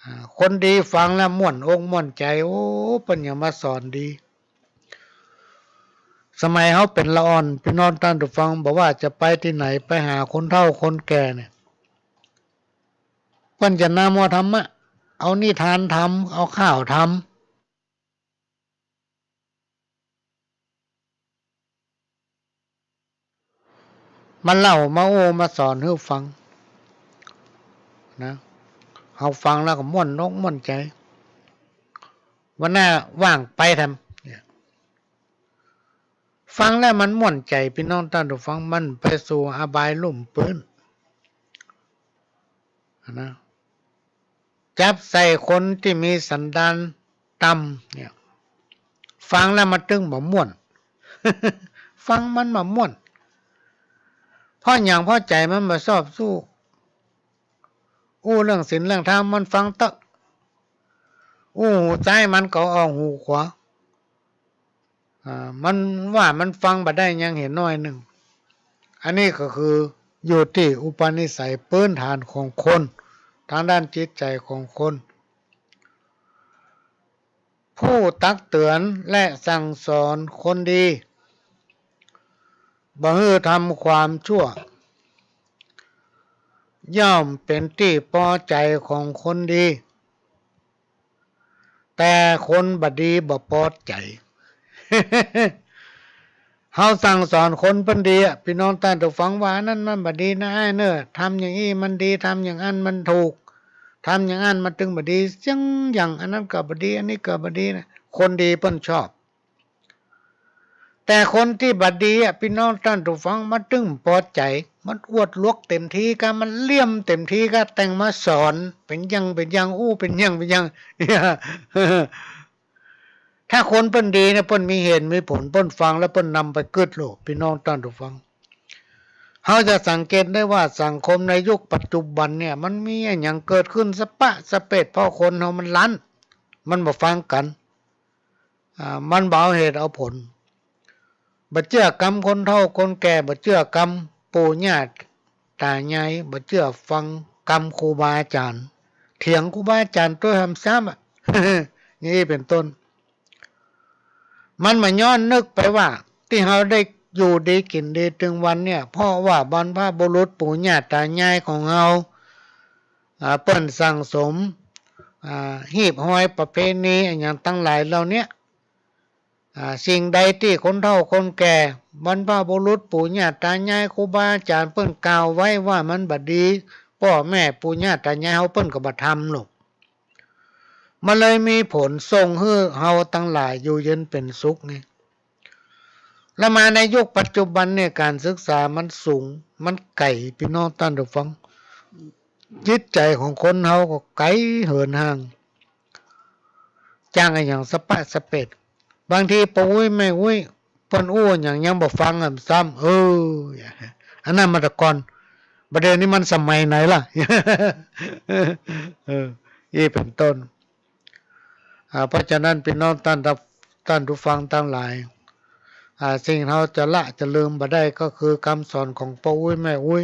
อ่า คนดีฟังแล้วม่วนอกม่วนใจ๋ โอ้ เปิ้นหยังมาสอนดี สมัยเฮาเป๋นละอ่อน ปี้น้องต้านผู้ฟัง บ่ว่าจะไปตี้ไหน ไปหาคนเฒ่าคนแก่เนี่ย เปิ้นจะนำเอาธรรมะ เอานิทานธรรม เอาข่าวธรรม มาเล่ามาอู้มาสอนหื้อฟังนะ เฮาฟังแล้วก็ม่วนอกม่วนใจ๋ วันหน้าว่างไปแถมเนี่ย ฟังแล้วมันม่วนใจ๋ ปี้น้องต้านผู้ฟัง มันไปสู่อบายลุ่มปื้นนะ จับใส่คนตี้มีสันดานต่ำเนี่ย ฟังแล้วมันตึงบ่ม่วน ฟังมันบ่ม่วน เพราะหยัง เพราะใจ๋มันบ่ชอบสู้ อู้เรื่องศีลเรื่องธรรมมันฟังเต๊อะ อู้หูซ้ายมันก็ออกหูขวา อ่า มันว่ามันฟังบ่ได้หยังเหียน้อยนึ่ง อันนี้ก็คืออยู่ตี้อุปนิสัยพื้นฐานของคน ตางด้านจิตใจ๋ของคน ผู้ตักเตือนและสั่งสอนคนดี บ่หื้อทำความชั่ว ย่อมเป๋นตี้ปอใจ๋ของคนดี แต่คนบ่ดีบ่ปอใจ๋ เฮาสั่งสอนคนเปิ้นดีอะ ปี้น้องต้านผู้ฟัง ว่าอันนั้นมันบ่ดีนะอ้ายเน่อ ทำอย่างอี้มันดี ทำอย่างอั้นมันถูก ทำอย่างอั้นมันตึงบ่ดี เสี้ยงอย่าง อันนั้นก็บ่ดี อันนี้ก็บ่ดีนะ คนดีเปิ้นชอบ แต่คนตี้บ่ดีอะ ปี้น้องต้านผู้ฟัง มันตึงบ่ปอใจ๋ มันอวดหลวกเต็มตี้ก้า มันเหลี่ยมเต็มตี้ก้า แต่งมาสอนเป๋นอย่างเป๋นอย่าง อู้เป๋นอย่างเป๋นอย่าง ถ้าคนเปิ้นดีเนี่ย เปิ้นมีเหตุมีผล เปิ้นฟังแล้วเปิ้นนำไปกึ๊ดโลด ปี้น้องต้านผู้ฟัง เฮาจะสังเกตได้ว่าสังคมในยุคปัจจุบันเนี่ย มันมีอะหยังเกิดขึ้นสะป๊ะสะเป๊ด เพราะคนเฮามันลั้น มันบ่ฟังกั๋น อ่า มันบ่เอาเหตุเอาผล บ่เจื้อกำคนเฒ่าคนแก่ บ่เจื้อกำปู่ย่าต๋ายาย บ่เจื้อฟังกำครูบาอาจ๋ารย์ เถียงครูบาอาจ๋ารย์ตวยหำซ้ำอะ อย่างอี้เป๋นต้น มันบ่ย้อนนึกไปว่า ตี้เฮาได้อยู่ดีกิ๋นดีตึงวันเนี่ย เพราะว่าบรรพบุรุษปู่ย่าต๋ายายของเฮา อ่า เปิ้นสั่งสม อ่า ฮีบฮอยประเพณีอะหยังตังหลายเหล่าเนี้ย อ่า สิ่งใดตี้คนเฒ่าคนแก่ บรรพบุรุษปู่ย่าต๋ายายครูบาอาจ๋ารย์เปิ้นกล่าวไว้ว่ามันบ่ดี ป้อแม่ปู่ย่าต๋ายายเฮาเปิ้นก็บ่ทำหรอก มันเลยมีผลส่งหื้อเฮาตังหลายอยู่เย็นเป๋นสุขนี่ แล้วมาในยุคปัจจุบันเนี่ย ก๋านศึกษามันสูง มันไก๋ ปี้น้องต้านผู้ฟัง จิตใจ๋ของคนเฮาก็ไก๋เหินห่าง จ้างอะหยังสะปะสะเปด บางทีป้ออุ๊ยแม่อุ๊ยเปิ้นอู้อะหยังยังบ่ฟังอะซ้ำ เออ อันนั้นมันแต่ก่อน บ่าเดี่ยวนี้มันสมัยไหนล่ะ เออ อี้เป๋นต้น อ่า เพราะฉะนั้นปี้น้องต้าน ต้านผู้ฟังตังหลาย อ่า สิ่งเฮาจะละจะลืมบ่ได้ก็คือกำสอนของป้ออุ๊ยแม่อุ๊ย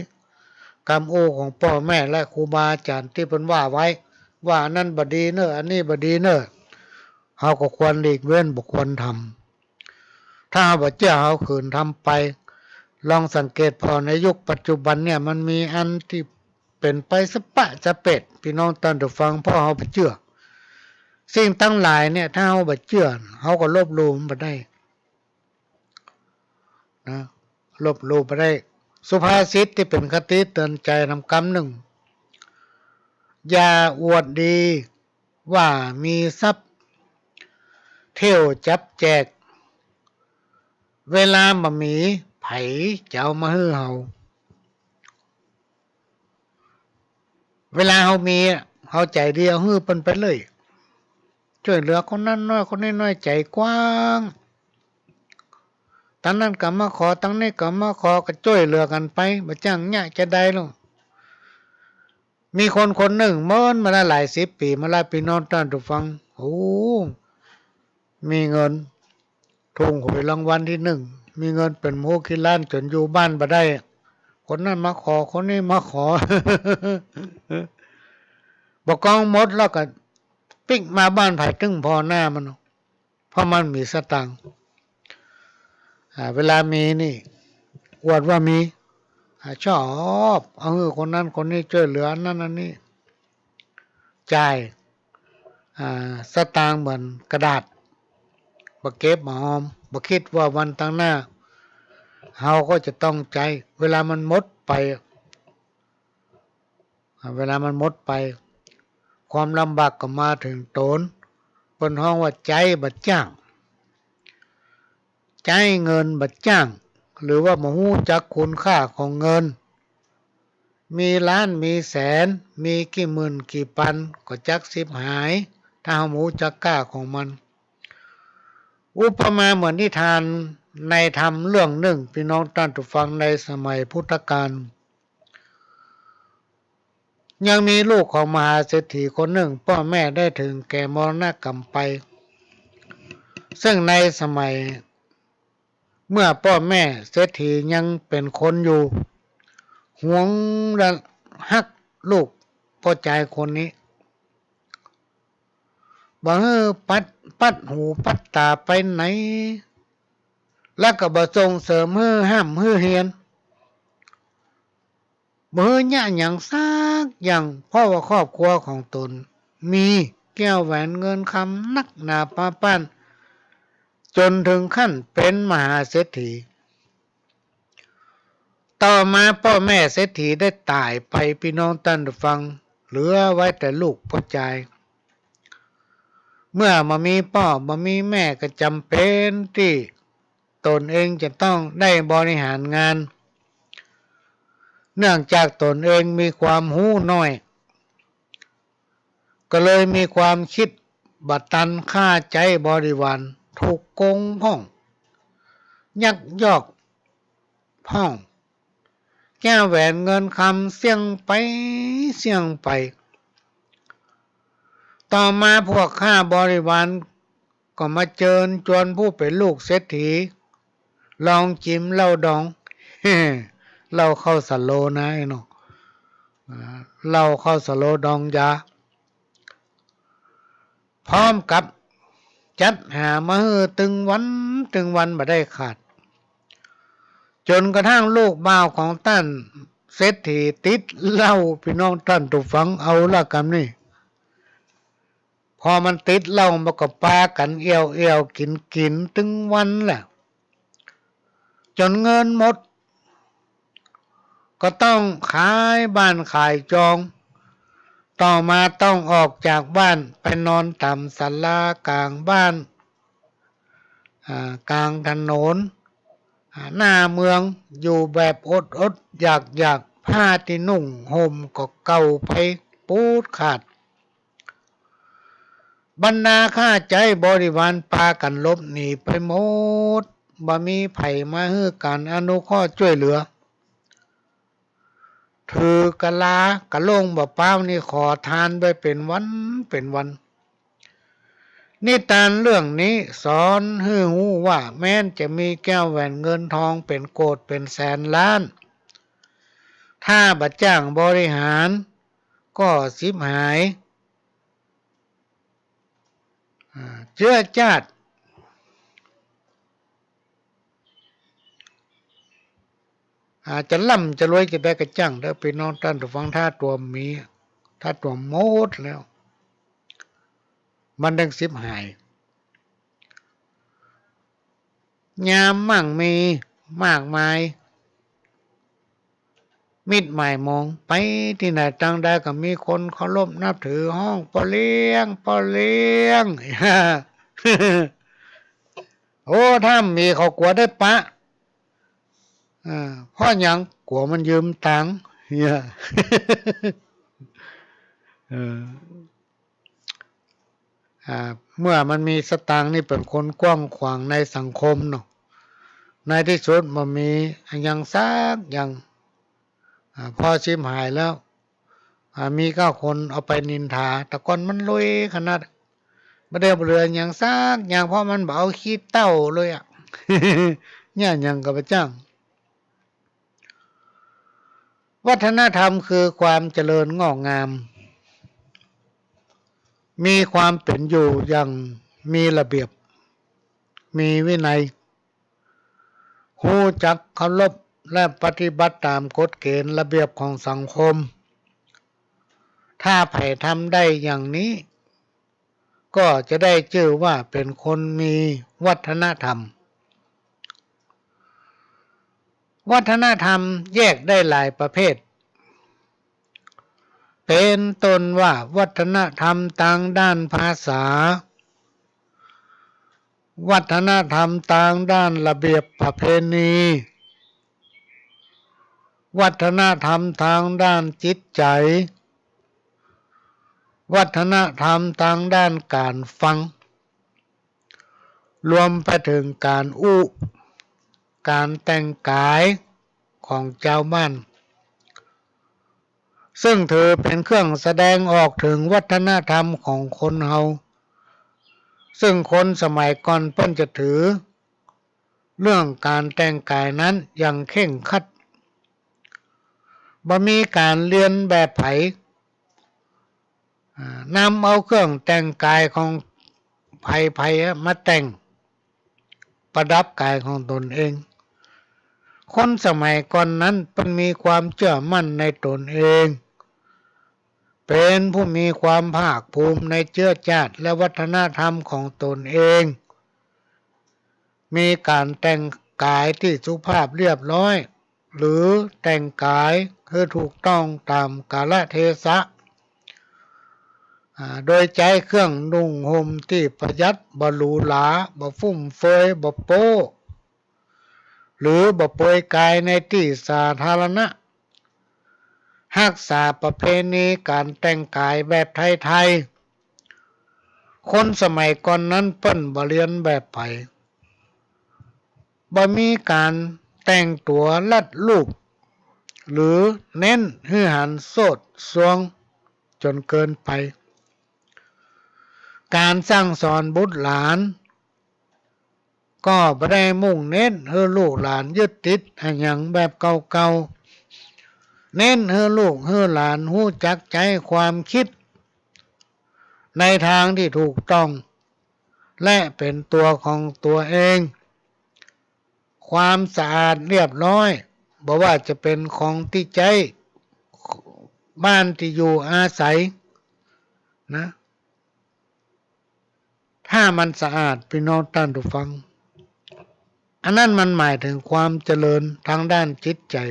กำอู้ของป้อแม่และครูบาอาจ๋ารย์ตี้เปิ้นว่าไว้ ว่าอันนั้นบ่ดีเน่อ อันนี้บ่ดีเน่อ เฮาก็ควรหลีกเว้น บ่ควรทำ ถ้าเฮาบ่เจื้อ เฮาขืนทำไป ลองสังเกตผ่อในยุคปัจจุบันเนี่ย มันมีอันตี้เป๋นไปสะปะสะเปด ปี้น้องต้านผู้ฟัง เพราะเฮาบ่เจื้อ สิ่งตังหลายเนี่ย ถ้าเฮาบ่เจื้อ เฮาก็ลบหลู่มันบ่ได้ นะ ลบหลู่บ่ได้ สุภาษิตตี้เป๋นคติเตือนใจ๋นำกำนึ่ง อย่าอวดดีว่ามีทรัพย์ เที่ยวจับแจก เวลาบ่มี ใผจะเอามาหื้อเฮา เวลาเฮามีอะ เฮาใจ๋ดี เอาหื้อเปิ้นไปเลย จ้วยเหลือคนนั้นน้อย คนนี้น้อย ใจ๋กว้าง ตังนั้นก็มาขอ ตังนี้ก็มาขอ ก็จ้วยเหลือกั๋นไป บ่จ้างเยียะจะใดลอ มีคนคนนึ่ง เมินมาละหลายสิบปี๋มาละ ปี้น้องต้านผู้ฟัง โอ้ มีเงิน ถูกหวยรางวัลตี้นึ่ง มีเงินเป๋นบ่ฮู้กี่ล้าน จ๋นอยู่บ้านบ่ได้ คนนั้นมาขอ คนนี้มาขอ บ่กองหมดแล้วก็ปิ๊กมาบ้านใผตึงผ่อหน้ามัน เพราะมันมีสตางค์ อ่า เวลามีนี่ อวดว่ามี อ่า ชอบ เอาหื้อคนนั้นคนนี้ จ้วยเหลืออันนั้นอันนี้ จ่าย อ่า สตางค์เหมือนกระดาษ บ่เก็บบ่ออม บ่กึ๊ดว่าวันตังหน้า เฮาก็จะต้องใจ๊ เวลามันหมดไป อ่า เวลามันหมดไป ความลำบากก็มาเถิงต๋น เปิ้นฮ้องว่าใจ๊บ่จ้าง ใจ๊เงินบ่จ้าง หรือว่าบ่ฮู้จักคุณค่าของเงิน มีล้านมีแสน มีกี่หมื่นกี่ปัน ก็จักฉิบหาย ถ้าเฮาบ่ฮู้จักก้าของมัน อุปมาเหมือนนิทานในธรรมเรื่องนึ่ง ปี้น้องต้านผู้ฟัง ในสมัยพุทธกาล ยังมีลูกของมหาเศรษฐีคนนึ่ง ป้อแม่ได้เถิงแก่มรณกรรมไป ซึ่งในสมัยเมื่อป้อแม่เศรษฐียังเป๋นคนอยู่ หวงและฮักลูกป้อจายคนนี้ บ่หื้อปัด ปัดหูปัดต๋าไปไหน แล้วก็บ่ส่งเสริมหื้อฮ่ำหื้อเฮียน บ่หื้อเยียะหยังสักอย่าง เพราะว่าครอบครัวของต๋นมีแก้วแหวนเงินคำนักหนาปาป้าน จ๋นเถิงขั้นเป๋นมหาเศรษฐี ต่อมาป้อแม่เศรษฐีได้ต๋ายไป ปี้น้องต้านผู้ฟัง เหลือไว้แต่ลูกป้อจาย เมื่อบ่มีป้อบ่มีแม่ก็จ๋ำเป๋นตี้ต๋นเองจะต้องได้บริหารงาน เนื่องจากต๋นเองมีความฮู้น้อย ก็เลยมีความกึ๊ดบ่ตัน ฆ่าใจ๊บริวาร ถูกโกงพ่อง ยักยอกพ่อง แก้วแหวนเงินคำเสี้ยงไปเสี้ยงไป ต่อมาพวกข้าบริวารก็มาเจิญจวนผู้เป๋นลูกเศรษฐี ลองจิมเหล้าดอง เหล้าเข้าสะโลนะไอ้น้อง อ่า เหล้าเข้าสะโลดองยา พร้อมกับจัดหามาหื้อตึงวันตึงวันบ่ได้ขาด จ๋นกระทั่งลูกบ่าวของต้านเศรษฐีติดเหล้า ปี้น้องต้านผู้ฟัง เอาละกำนี้ พอมันติดเหล้ามันก็ปากั๋นเอี่ยวๆ กิ๋นๆ ตึงวันแหละ จ๋นเงินหมด ก็ต้องขายบ้านขายจอง ต่อมาต้องออกจากบ้านไปนอนต๋ามศาลาก๋างบ้าน อ่า ก๋างถนน อ่า หน้าเมือง อยู่แบบอดๆ อยากๆ ผ้าตี้นุ่งห่มก็เก่าไปปูดขาด บรรดาข้าใจ๊บริวารปากั๋นหลบหนีไปหมด บ่มีใผมาหื้อก๋านอนุเคราะห์จ้วยเหลือ ถือกะลากะโล่งบ่าป๊าวนี่ขอตานไปเป๋นวันเป๋นวัน นิตานเรื่องนี้สอนหื้อฮู้ว่าแม้นจะมีแก้วแหวนเงินทองเป๋นโกดเป๋นแสนล้าน ถ้าบ่จ้างบริหารก็ฉิบหาย อ่า เจื๊อจ้าด อ่า จะร่ำจะรวยจะใดก็จ้างเต๊อะ ปี้น้องต้านผู้ฟัง ถ้าตั๋วมี ถ้าตั๋วหมดแล้ว มันเถิงฉิบหาย ยามมั่งมีมากมาย มิตรหมายมอง ไปตี้ไหนตางใดก็มีคนเคารพนับถือ ฮ้องป้อเลี้ยง ป้อเลี้ยง โอ้ ถ้าบ่มีเขากั๋วได้ปะ อ่า เพราะหยัง กั๋วมันยืมตังค์ เนี่ย เออ อ่า เมื่อมันมีสตางค์นี่เป๋นคนกว้างขวางในสังคมเนาะ ในตี้สุดบ่มีอะหยังสักอย่าง อ่า พอฉิบหายแล้ว อ่า มีก้าคนเอาไปนินทา แต่ก่อนมันรวยขนาด บ่ได้เหลือหยังสักอย่าง เพราะมันบ่เอาขี้เต้าเลยอะ เนี่ยหยังก็บ่จ้าง วัฒนธรรมคือความเจริญงอกงาม มีความเป๋นอยู่อย่างมีระเบียบ มีวินัย ฮู้จักเคารพและปฏิบัติต๋ามกฎเกณฑ์ระเบียบของสังคม ถ้าใผทำได้อย่างนี้ ก็จะได้จื้อว่าเป๋นคนมีวัฒนธรรม วัฒนธรรมแยกได้หลายประเภท เป๋นต้นว่าวัฒนธรรมตางด้านภาษา วัฒนธรรมตางด้านระเบียบประเพณี วัฒนธรรมตางด้านจิตใจ๋ วัฒนธรรมตางด้านก๋านฟัง รวมไปเถิงก๋านอู้ ก๋านแต่งก๋ายของจาวบ้าน ซึ่งถือเป๋นเครื่องแสดงออกเถิงวัฒนธรรมของคนเฮา ซึ่งคนสมัยก่อนเปิ้นจะถือเรื่องก๋านแต่งก๋ายนั้นอย่างเคร่งครัด บ่มีก๋านเลียนแบบใผ อ่า นำเอาเครื่องแต่งก๋ายของใผๆ อะ มาแต่งประดับก๋ายของตนเอง คนสมัยก่อนนั้นเปิ้นมีความเจื้อมั่นในตนเอง เป๋นผู้มีความภาคภูมิในเจื้อจ้าดและวัฒนธรรมของตนเอง มีก๋านแต่งก๋ายตี้สุภาพเรียบร้อย หรือแต่งก๋ายหื้อถูกต้องต๋ามกาลเทศะ อ่า โดยใจ๊เครื่องนุ่งห่มตี้ประหยัด บ่หรูหรา บ่ฟุ่มเฟือย บ่โป๊ หรือบ่เปลือยก๋ายในตี้สาธารณะ ฮักษาประเพณีก๋านแต่งก๋ายแบบไทยๆ คนสมัยก่อนนั้นเปิ้นบ่เลียนแบบใผ บ่มีก๋านแต่งตั๋วลัดรูป หรือเน้นหื้อหันโสดซวงจ๋นเกินไป ก๋านสั่งสอนบุตรหลาน ก็บ่ได้มุ่งเน้นหื้อลูกหลานยึดติดอะหยังแบบเก่าๆ เน้นหื้อลูกหื้อหลานฮู้จักใจ๊ความกึ๊ดในตางตี้ถูกต้อง และเป๋นตั๋วของตั๋วเอง ความสะอาดเรียบร้อย บ่ว่าจะเป๋นของตี้ใจ๊ บ้านตี้อยู่อาศัยนะ ถ้ามันสะอาด ปี้น้องต้านผู้ฟัง อันนั้นมันหมายเถิงความเจริญตางด้านจิตใจ๋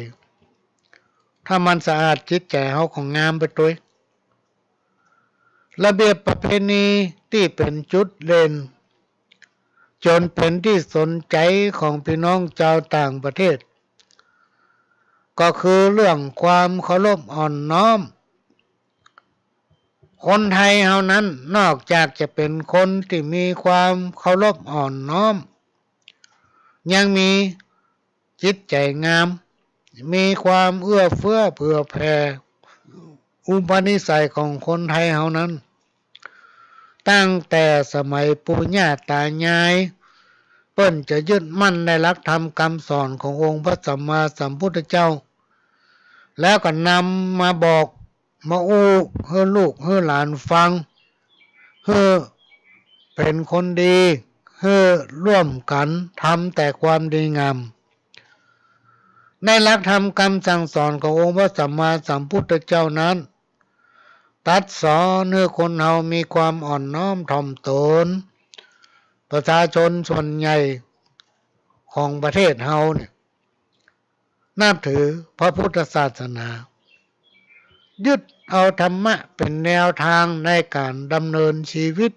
ถ้ามันสะอาดจิตใจ๋เฮาก็งามไปตวย ระเบียบประเพณีตี้เป๋นจุดเด่น จ๋นเป๋นตี้สนใจ๋ของปี้น้องจาวต่างประเทศ ก็คือเรื่องความเคารพอ่อนน้อม คนไทยเฮานั้นนอกจากจะเป๋นคนตี้มีความเคารพอ่อนน้อม ยังมีจิตใจ๋งาม มีความเอื้อเฟื้อเผื่อแผ่ อุปนิสัยของคนไทยเฮานั้น ตั้งแต่สมัยปู่ย่าต๋ายายเปิ้นจะยึดมั่นในหลักธรรมกำสอนขององค์พระสัมมาสัมพุทธเจ้า แล้วก็นำมาบอกมาอู้หื้อลูกหื้อหลานฟัง หื้อเป๋นคนดี หื้อร่วมกั๋นทำแต่ความดีงาม ในหลักธรรมกำสั่งสอนขององค์พระสัมมาสัมพุทธเจ้านั้น ตรัสสอนหื้อคนเฮามีความอ่อนน้อมถ่อมต๋น ประชาชนส่วนใหญ่ของประเทศเฮาเนี่ย นับถือพระพุทธศาสนา ยึดเอาธรรมะเป๋นแนวตางในก๋านดำเนินชีวิต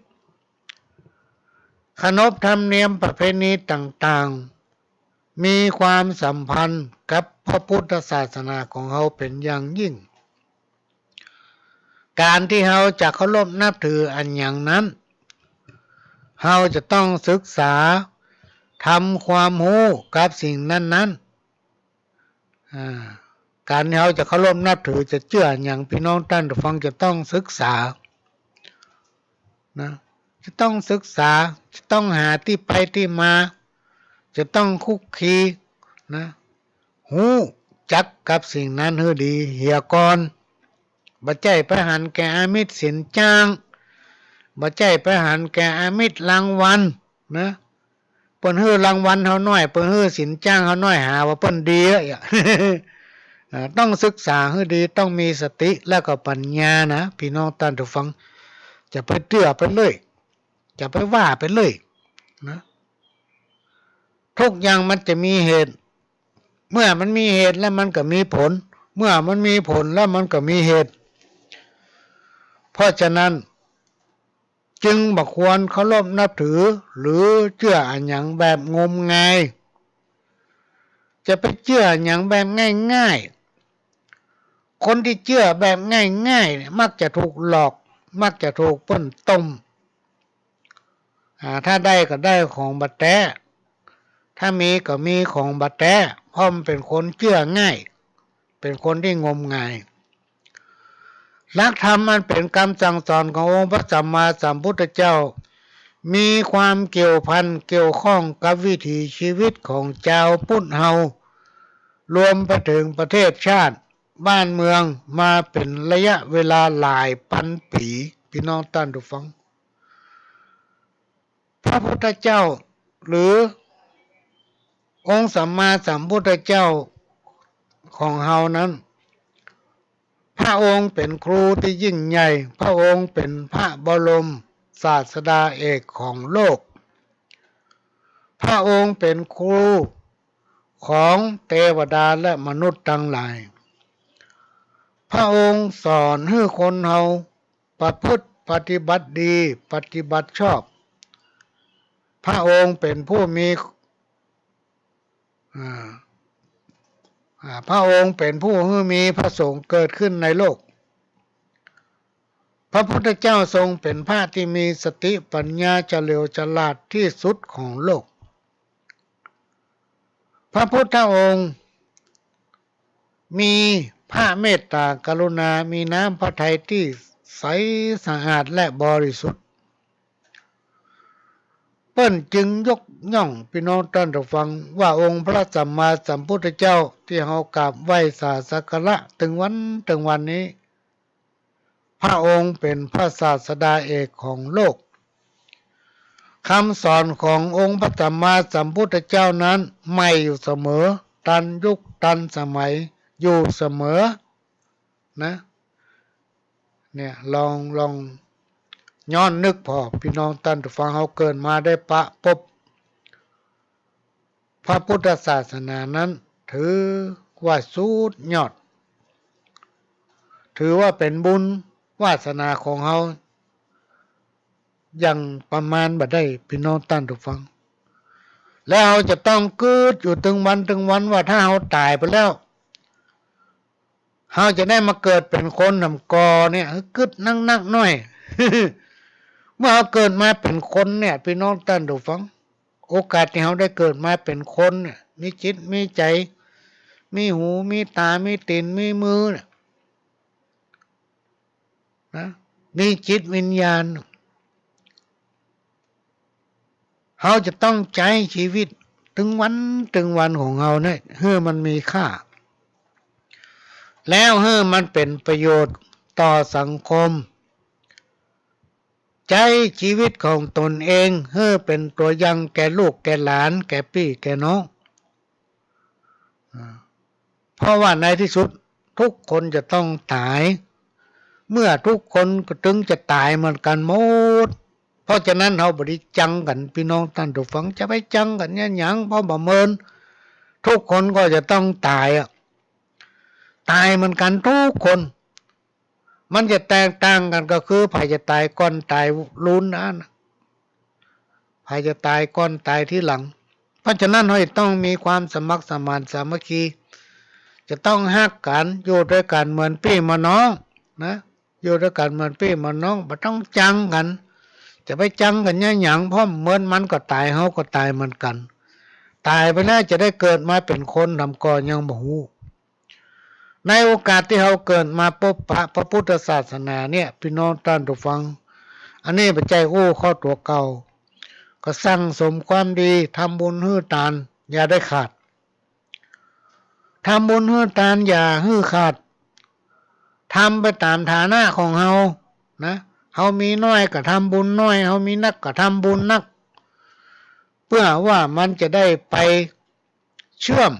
ขนบธรรมเนียมประเพณีต่างๆ มีความสัมพันธ์กับพระพุทธศาสนาของเฮาเป๋นอย่างยิ่ง ก๋านตี้เฮาจะเคารพนับถืออะหยังนั้น เฮาจะต้องศึกษา ทำความฮู้กับสิ่งนั้นๆ อ่า ก๋านตี้เฮาจะเคารพนับถือ จะเจื้ออะหยัง ปี้น้องต้านผู้ฟังจะต้องศึกษา นะ จะต้องศึกษา จะต้องหาตี้ไปตี้มา จะต้องคลุกคลี นะ ฮู้จักกับสิ่งนั้นหื้อดีเหียก่อน บ่ใจ้ไปหันแก่อามิตรสินจ้าง บ่ใจ้ไปหันแก่อามิตรรางวัล นะ เปิ้นหื้อรางวัลเฮาน้อย เปิ้นหื้อสินจ้างเฮาน้อย หาว่าเปิ้นดีอะ อ่า ต้องศึกษาหื้อดี ต้องมีสติแล้วก็ปัญญานะ ปี้น้องต้านผู้ฟัง จะไปเตื้อไปเลื่อย จะไปว่าไปเลื่อย นะ ทุกอย่างมันจะมีเหตุ เมื่อมันมีเหตุแล้วมันก็มีผล เมื่อมันมีผลแล้วมันก็มีเหตุ เพราะฉะนั้น จึงบ่ควรเคารพนับถือ หรือเจื้ออะหยังแบบงมงาย จะไปเจื้ออะหยังแบบง่ายๆ คนตี้เจื้อแบบง่ายๆ เนี่ย มักจะถูกหลอก มักจะถูกเปิ้นต้ม อ่า ถ้าได้ก็ได้ของบ่แต๊ ถ้ามีก็มีของบ่แต๊ เพราะมันเป๋นคนเจื้อง่าย เป๋นคนตี้งมงาย หลักธรรมอันเป๋นกำสั่งสอนขององค์พระสัมมาสัมพุทธเจ้า มีความเกี่ยวพันเกี่ยวข้องกับวิถีชีวิตของจาวพุทธเฮา รวมไปเถิงประเทศชาติบ้านเมืองมาเป๋นระยะเวลาหลายปันปี๋ ปี้น้องต้านผู้ฟัง พระพุทธเจ้า หรือองค์สัมมาสัมพุทธเจ้าของเฮานั้น พระองค์เป๋นครูตี้ยิ่งใหญ่ พระองค์เป๋นพระบรมศาสดาเอกของโลก พระองค์เป๋นครูของเตวดาและมนุษย์ตังหลาย พระองค์สอนหื้อคนเฮาประพฤติปฏิบัติดี ปฏิบัติชอบ พระองค์เป๋นผู้มี อ่า อ่า พระองค์เป๋นผู้หื้อมีพระสงฆ์เกิดขึ้นในโลก พระพุทธเจ้าทรงเป๋นพระตี้มีสติปัญญาเฉลียวฉลาดตี้สุดของโลก พระพุทธองค์มีพระเมตตากรุณา มีน้ำพระทัยตี้ใสสะอาดและบริสุทธิ์ เปิ้นจึงยกย่องปี้น้องต้านผู้ฟังว่าองค์พระสัมมาสัมพุทธเจ้าตี้เฮากราบไหว้สาสักการะเถิงวันเถิงวันนี้ พระองค์เป๋นพระศาสดาเอกของโลก กำสอนขององค์พระสัมมาสัมพุทธเจ้านั้นใหม่อยู่เสมอ ตันยุคตันสมัยอยู่เสมอ นะ เนี่ย ลอง ลองย้อนนึกผ่อ ปี้น้องต้านผู้ฟัง เฮาเกิดมาได้ปะปบพระพุทธศาสนานั้น ถือว่าสุดยอด ถือว่าเป๋นบุญวาสนาของเฮา อย่างประมาณบ่ได้ ปี้น้องต้านผู้ฟัง แล้วเฮาจะต้องกึ๊ดอยู่เถิงวันเถิงวันว่าถ้าเฮาต๋ายไปแล้ว เฮาจะได้มาเกิดเป๋นคนนำก่อเนี่ย กึ๊ดนักๆ หน้อย เมื่อเฮาเกิดมาเป๋นคนเนี่ย ปี้น้องต้านผู้ฟัง โอกาสตี้เฮาได้เกิดมาเป๋นคนเนี่ย มีจิตมีใจ๋ มีหู มีต๋า มีตี๋น มีมือเนี่ย นะ มีจิตวิญญาณ เฮาจะต้องใจ๊จีวิตตึงวันตึงวันของเฮาเนี่ย หื้อมันมีค่า แล้วหื้อมันเป๋นประโยชน์ต่อสังคม ใจ๊จีวิตของต๋นเอง หื้อเป๋นตั๋วอย่างแก่ลูกแก่หลาน แก่ปี้แก่น้อง อ่า เพราะว่าในตี้สุดทุกคนจะต้องต๋าย เมื่อทุกคนก็ตึงจะต๋ายเหมือนกั๋นหมด เพราะฉะนั้นเฮาบ่ดีจังกั๋น ปี้น้องต้านผู้ฟัง จะไปจังกั๋นเยียะหยัง เพราะบ่าเมิน ทุกคนก็จะต้องต๋ายอะ ต๋ายเหมือนกั๋นทุกคน มันจะแตกต่างกั๋นก็คือ ใผจะต๋ายก่อนต๋ายลุนอัน ใผจะต๋ายก่อนต๋ายทีหลัง เพราะฉะนั้นเฮาจะต้องมีความสมัครสมานสามัคคี จะต้องฮักกั๋น อยู่ตวยกั๋นเหมือนปี้เหมือนน้องนะ อยู่ตวยกั๋นเหมือนปี้เหมือนน้อง บ่ต้องจังกั๋น จะไปจังกั๋นเยียะหยัง เพราะเมินมันก็ต๋าย เฮาก็ต๋ายเหมือนกั๋น ต๋ายไปแล้วจะได้เกิดมาเป๋นคนนำก่อยังบ่ฮู้ ในโอกาสตี้เฮาเกิดมาปบปะพระพุทธศาสนาเนี่ย ปี้น้องต้านผู้ฟัง อันนี้บ่ใจ้อู้ข้อตั๋วเก่า ก็สั่งสมความดี ทำบุญหื้อตาน อย่าได้ขาด ทำบุญหื้อตานอย่าหื้อขาด ทำไปต๋ามฐานะของเฮานะ เฮามีน้อยก็ทำบุญน้อย เฮามีนักก็ทำบุญนัก เพื่อว่ามันจะได้ไป เชื่อม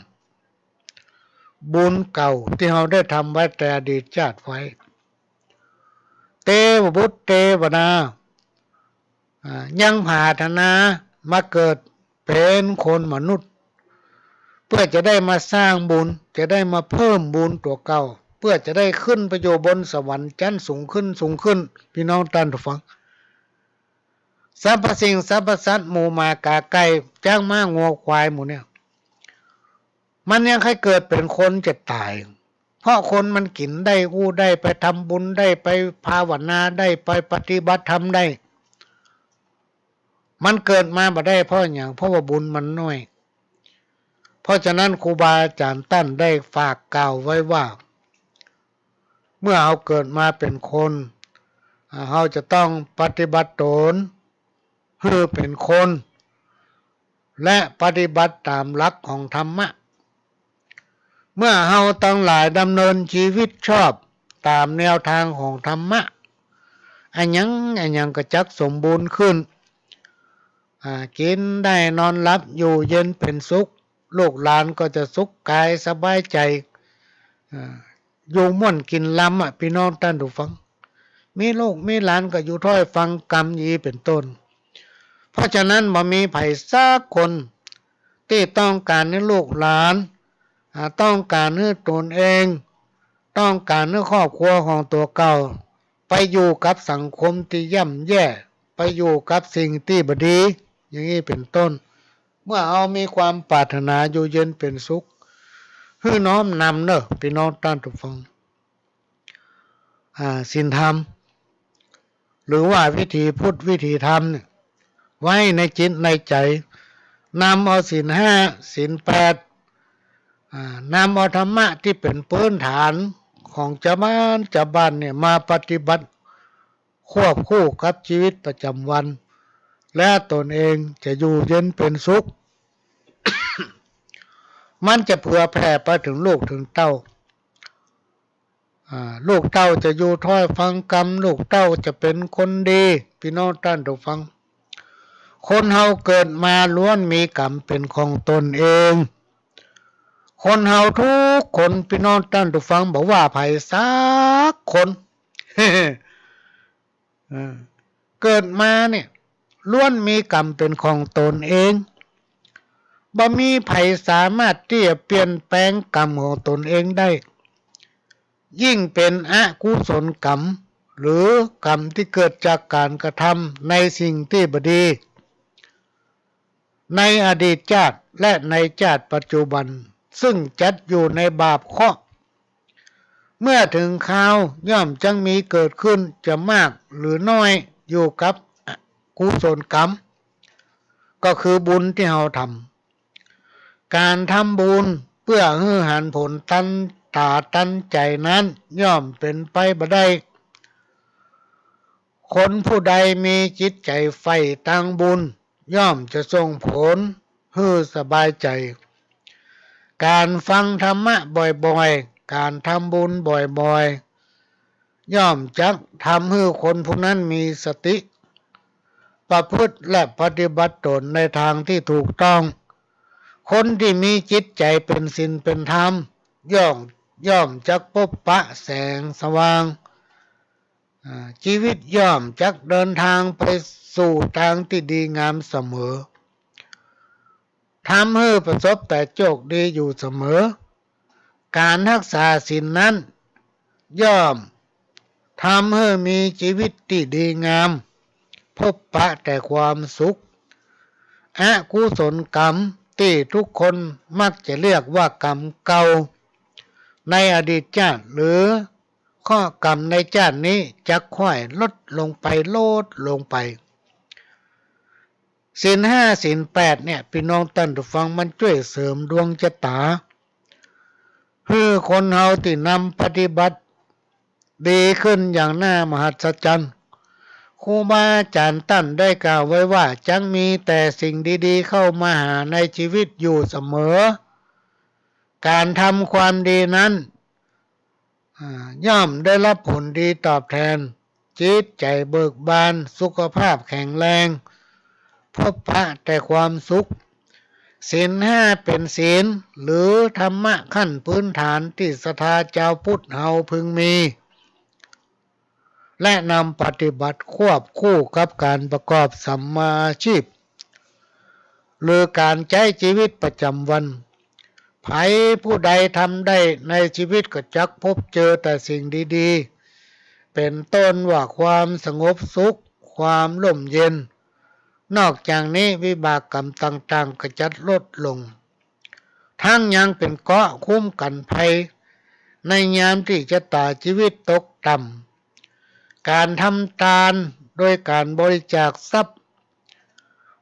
บุญเก่าตี้เฮาได้ทำไว้แต่อดีตชาติไว้ เตวบุตรเตวดา อ่า ยังผาถนามาเกิดเป๋นคนมนุษย์ เพื่อจะได้มาสร้างบุญ จะได้มาเพิ่มบุญตั๋วเก่า เพื่อจะได้ขึ้นไปอยู่บนสวรรค์จั๊นสูงขึ้น สูงขึ้น ปี้น้องต้านผู้ฟัง สรรพสิ่งสรรพสัตว์ หมูหมากาไก่ จ๊างม้างัวควายหมู่เนี่ย มันยังใค่เกิดเป๋นคนจะต๋าย เพราะคนมันกิ๋นได้ อู้ได้ ไปทำบุญได้ ไปภาวนาได้ ไปปฏิบัติธรรมได้ มันเกิดมาบ่ได้เพราะหยัง เพราะว่าบุญมันน้อย เพราะฉะนั้นครูบาอาจ๋ารย์ต้านได้ฝากกล่าวไว้ว่า เมื่อเฮาเกิดมาเป๋นคน อ่า เฮาจะต้องปฏิบัติต๋นหื้อเป๋นคน และปฏิบัติต๋ามหลักของธรรมะ เมื่อเฮาตังหลายดำเนินจีวิตชอบต๋ามแนวตางของธรรมะ อะหยังอะหยังก็จักสมบูรณ์ขึ้น อ่า กิ๋นได้นอนหลับอยู่เย็นเป๋นสุข ลูกหลานก็จะสุขก๋ายสบายใจ๋ อ่า อยู่ม่วนกิ๋นลำอะ ปี้น้องต้านผู้ฟัง มีลูกมีหลานก็อยู่ถ้อยฟังกำยีเป๋นต้น เพราะฉะนั้นบ่มีใผสักคนตี้ต้องก๋านหื้อลูกหลาน อ่า ต้องก๋านหื้อต๋นเอง ต้องก๋านหื้อครอบครัวของตั๋วเก่า ไปอยู่กับสังคมตี้ย่ำแย่ ไปอยู่กับสิ่งตี้บ่ดี อย่างนี้เป๋นต้น เมื่อเฮามีความปรารถนาอยู่เย็นเป๋นสุข หื้อน้อมนำเน่อ ปี้น้องต้านผู้ฟัง อ่า ศีลธรรม หรือว่าวิถีพุทธวิถีธรรมเนี่ย ไว้ในจิตในใจ๋ นำเอาศีลห้า ศีลแปด อ่า นำเอาธรรมะตี้เป๋นพื้นฐานของจาวบ้าน จาวบ้านเนี่ยมาปฏิบัติควบคู่กับจีวิตประจ๋ำวัน และต๋นเองจะอยู่เย็นเป๋นสุข มันจะเผื่อแผ่ไปเถิงลูกเถิงเต้า อ่า ลูกเต้าจะอยู่ถ้อยฟังกำ ลูกเต้าจะเป๋นคนดี ปี้น้องต้านผู้ฟัง คนเฮาเกิดมาล้วนมีกำเป๋นของต๋นเอง คนเฮาทุกคน ปี้น้องต้านผู้ฟัง บ่ว่าใผสักคน เออ เกิดมาเนี่ย ล้วนมีกำเป๋นของต๋นเอง บ่มีใผสามารถตี้จะเปลี่ยนแปลงกำของต๋นเองได้ ยิ่งเป๋นอกุศลกำ หรือกำตี้เกิดจากก๋านกระทำในสิ่งตี้บ่ดี ในอดีตจาติและในจาติปัจจุบัน ซึ่งจัดอยู่ในบาปเคราะห์ เมื่อเถิงคราวย่อมจักมีเกิดขึ้น จะมากหรือน้อยอยู่กับกุศลกรรม ก็คือบุญตี้เฮาทำ ก๋านทำบุญเปื้อหื้อหันผลตันต๋าตันใจ๋นั้น ย่อมเป๋นไปบ่ได้ คนผู้ใดมีจิตใจ๋ใฝ่ตางบุญ ย่อมจะส่งผลหื้อสบายใจ๋ ก๋านฟังธรรมะบ่อยๆ ก๋านทำบุญบ่อยๆ ย่อมจักทำหื้อคนผู้นั้นมีสติ ประพฤติและปฏิบัติตนในตางตี้ถูกต้อง คนตี้มีจิตใจ๋เป๋นศีลเป๋นธรรม ย่อม ย่อมจักปบปะแสงสว่าง อ่า จีวิตย่อมจักเดินตางไปสู่ตางตี้ดีงามเสมอ ทำหื้อประสบแต่โจคดีอยู่เสมอ ก๋านฮักษาศีลนั้น ย่อมทำหื้อมีจีวิตตี้ดีงาม พบปะแต่ความสุข อกุศลกรรมตี้ทุกคนมักจะเรียกว่ากรรมเก่าในอดีตจาติ หรือเคราะห์กรรมในจาตินี้ จักค่อยลดลงไป ลดลงไป ศีลห้าศีลแปดเนี่ย ปี้น้องต้านผู้ฟัง มันจ้วยเสริมดวงจะต๋า หื้อคนเฮาตี้นำปฏิบัติดีขึ้นอย่างน่ามหัศจรรย์ ครูบาอาจ๋ารย์ต้านได้กล่าวไว้ว่า จักมีแต่สิ่งดีๆ เข้ามาหาในจีวิตอยู่เสมอ ก๋านทำความดีนั้น อ่า ย่อมได้ฮับผลดีตอบแตน จิตใจ๋เบิกบาน สุขภาพแข็งแรง พบปะแต่ความสุข ศีลห้าเป๋นศีล หรือธรรมะขั้นพื้นฐานตี้ศรัทธาจาวพุทธเฮาพึงมี และนำปฏิบัติควบคู่กับก๋านประกอบสัมมาอาชีพ หรือก๋านใจ๊จีวิตประจ๋ำวัน ใผผู้ใดทำได้ในจีวิตก็จักพบเจอแต่สิ่งดีๆ เป๋นต้นว่าความสงบสุข ความร่มเย็น นอกจากนี้วิบากกรรมต่างๆ ก็จะลดลง ทั้งยังเป๋นเกราะคุ้มกั๋นภัย ในยามตี้จะต๋าจีวิตตกต่ำ ก๋านทำตานโดยก๋านบริจาคทรัพย์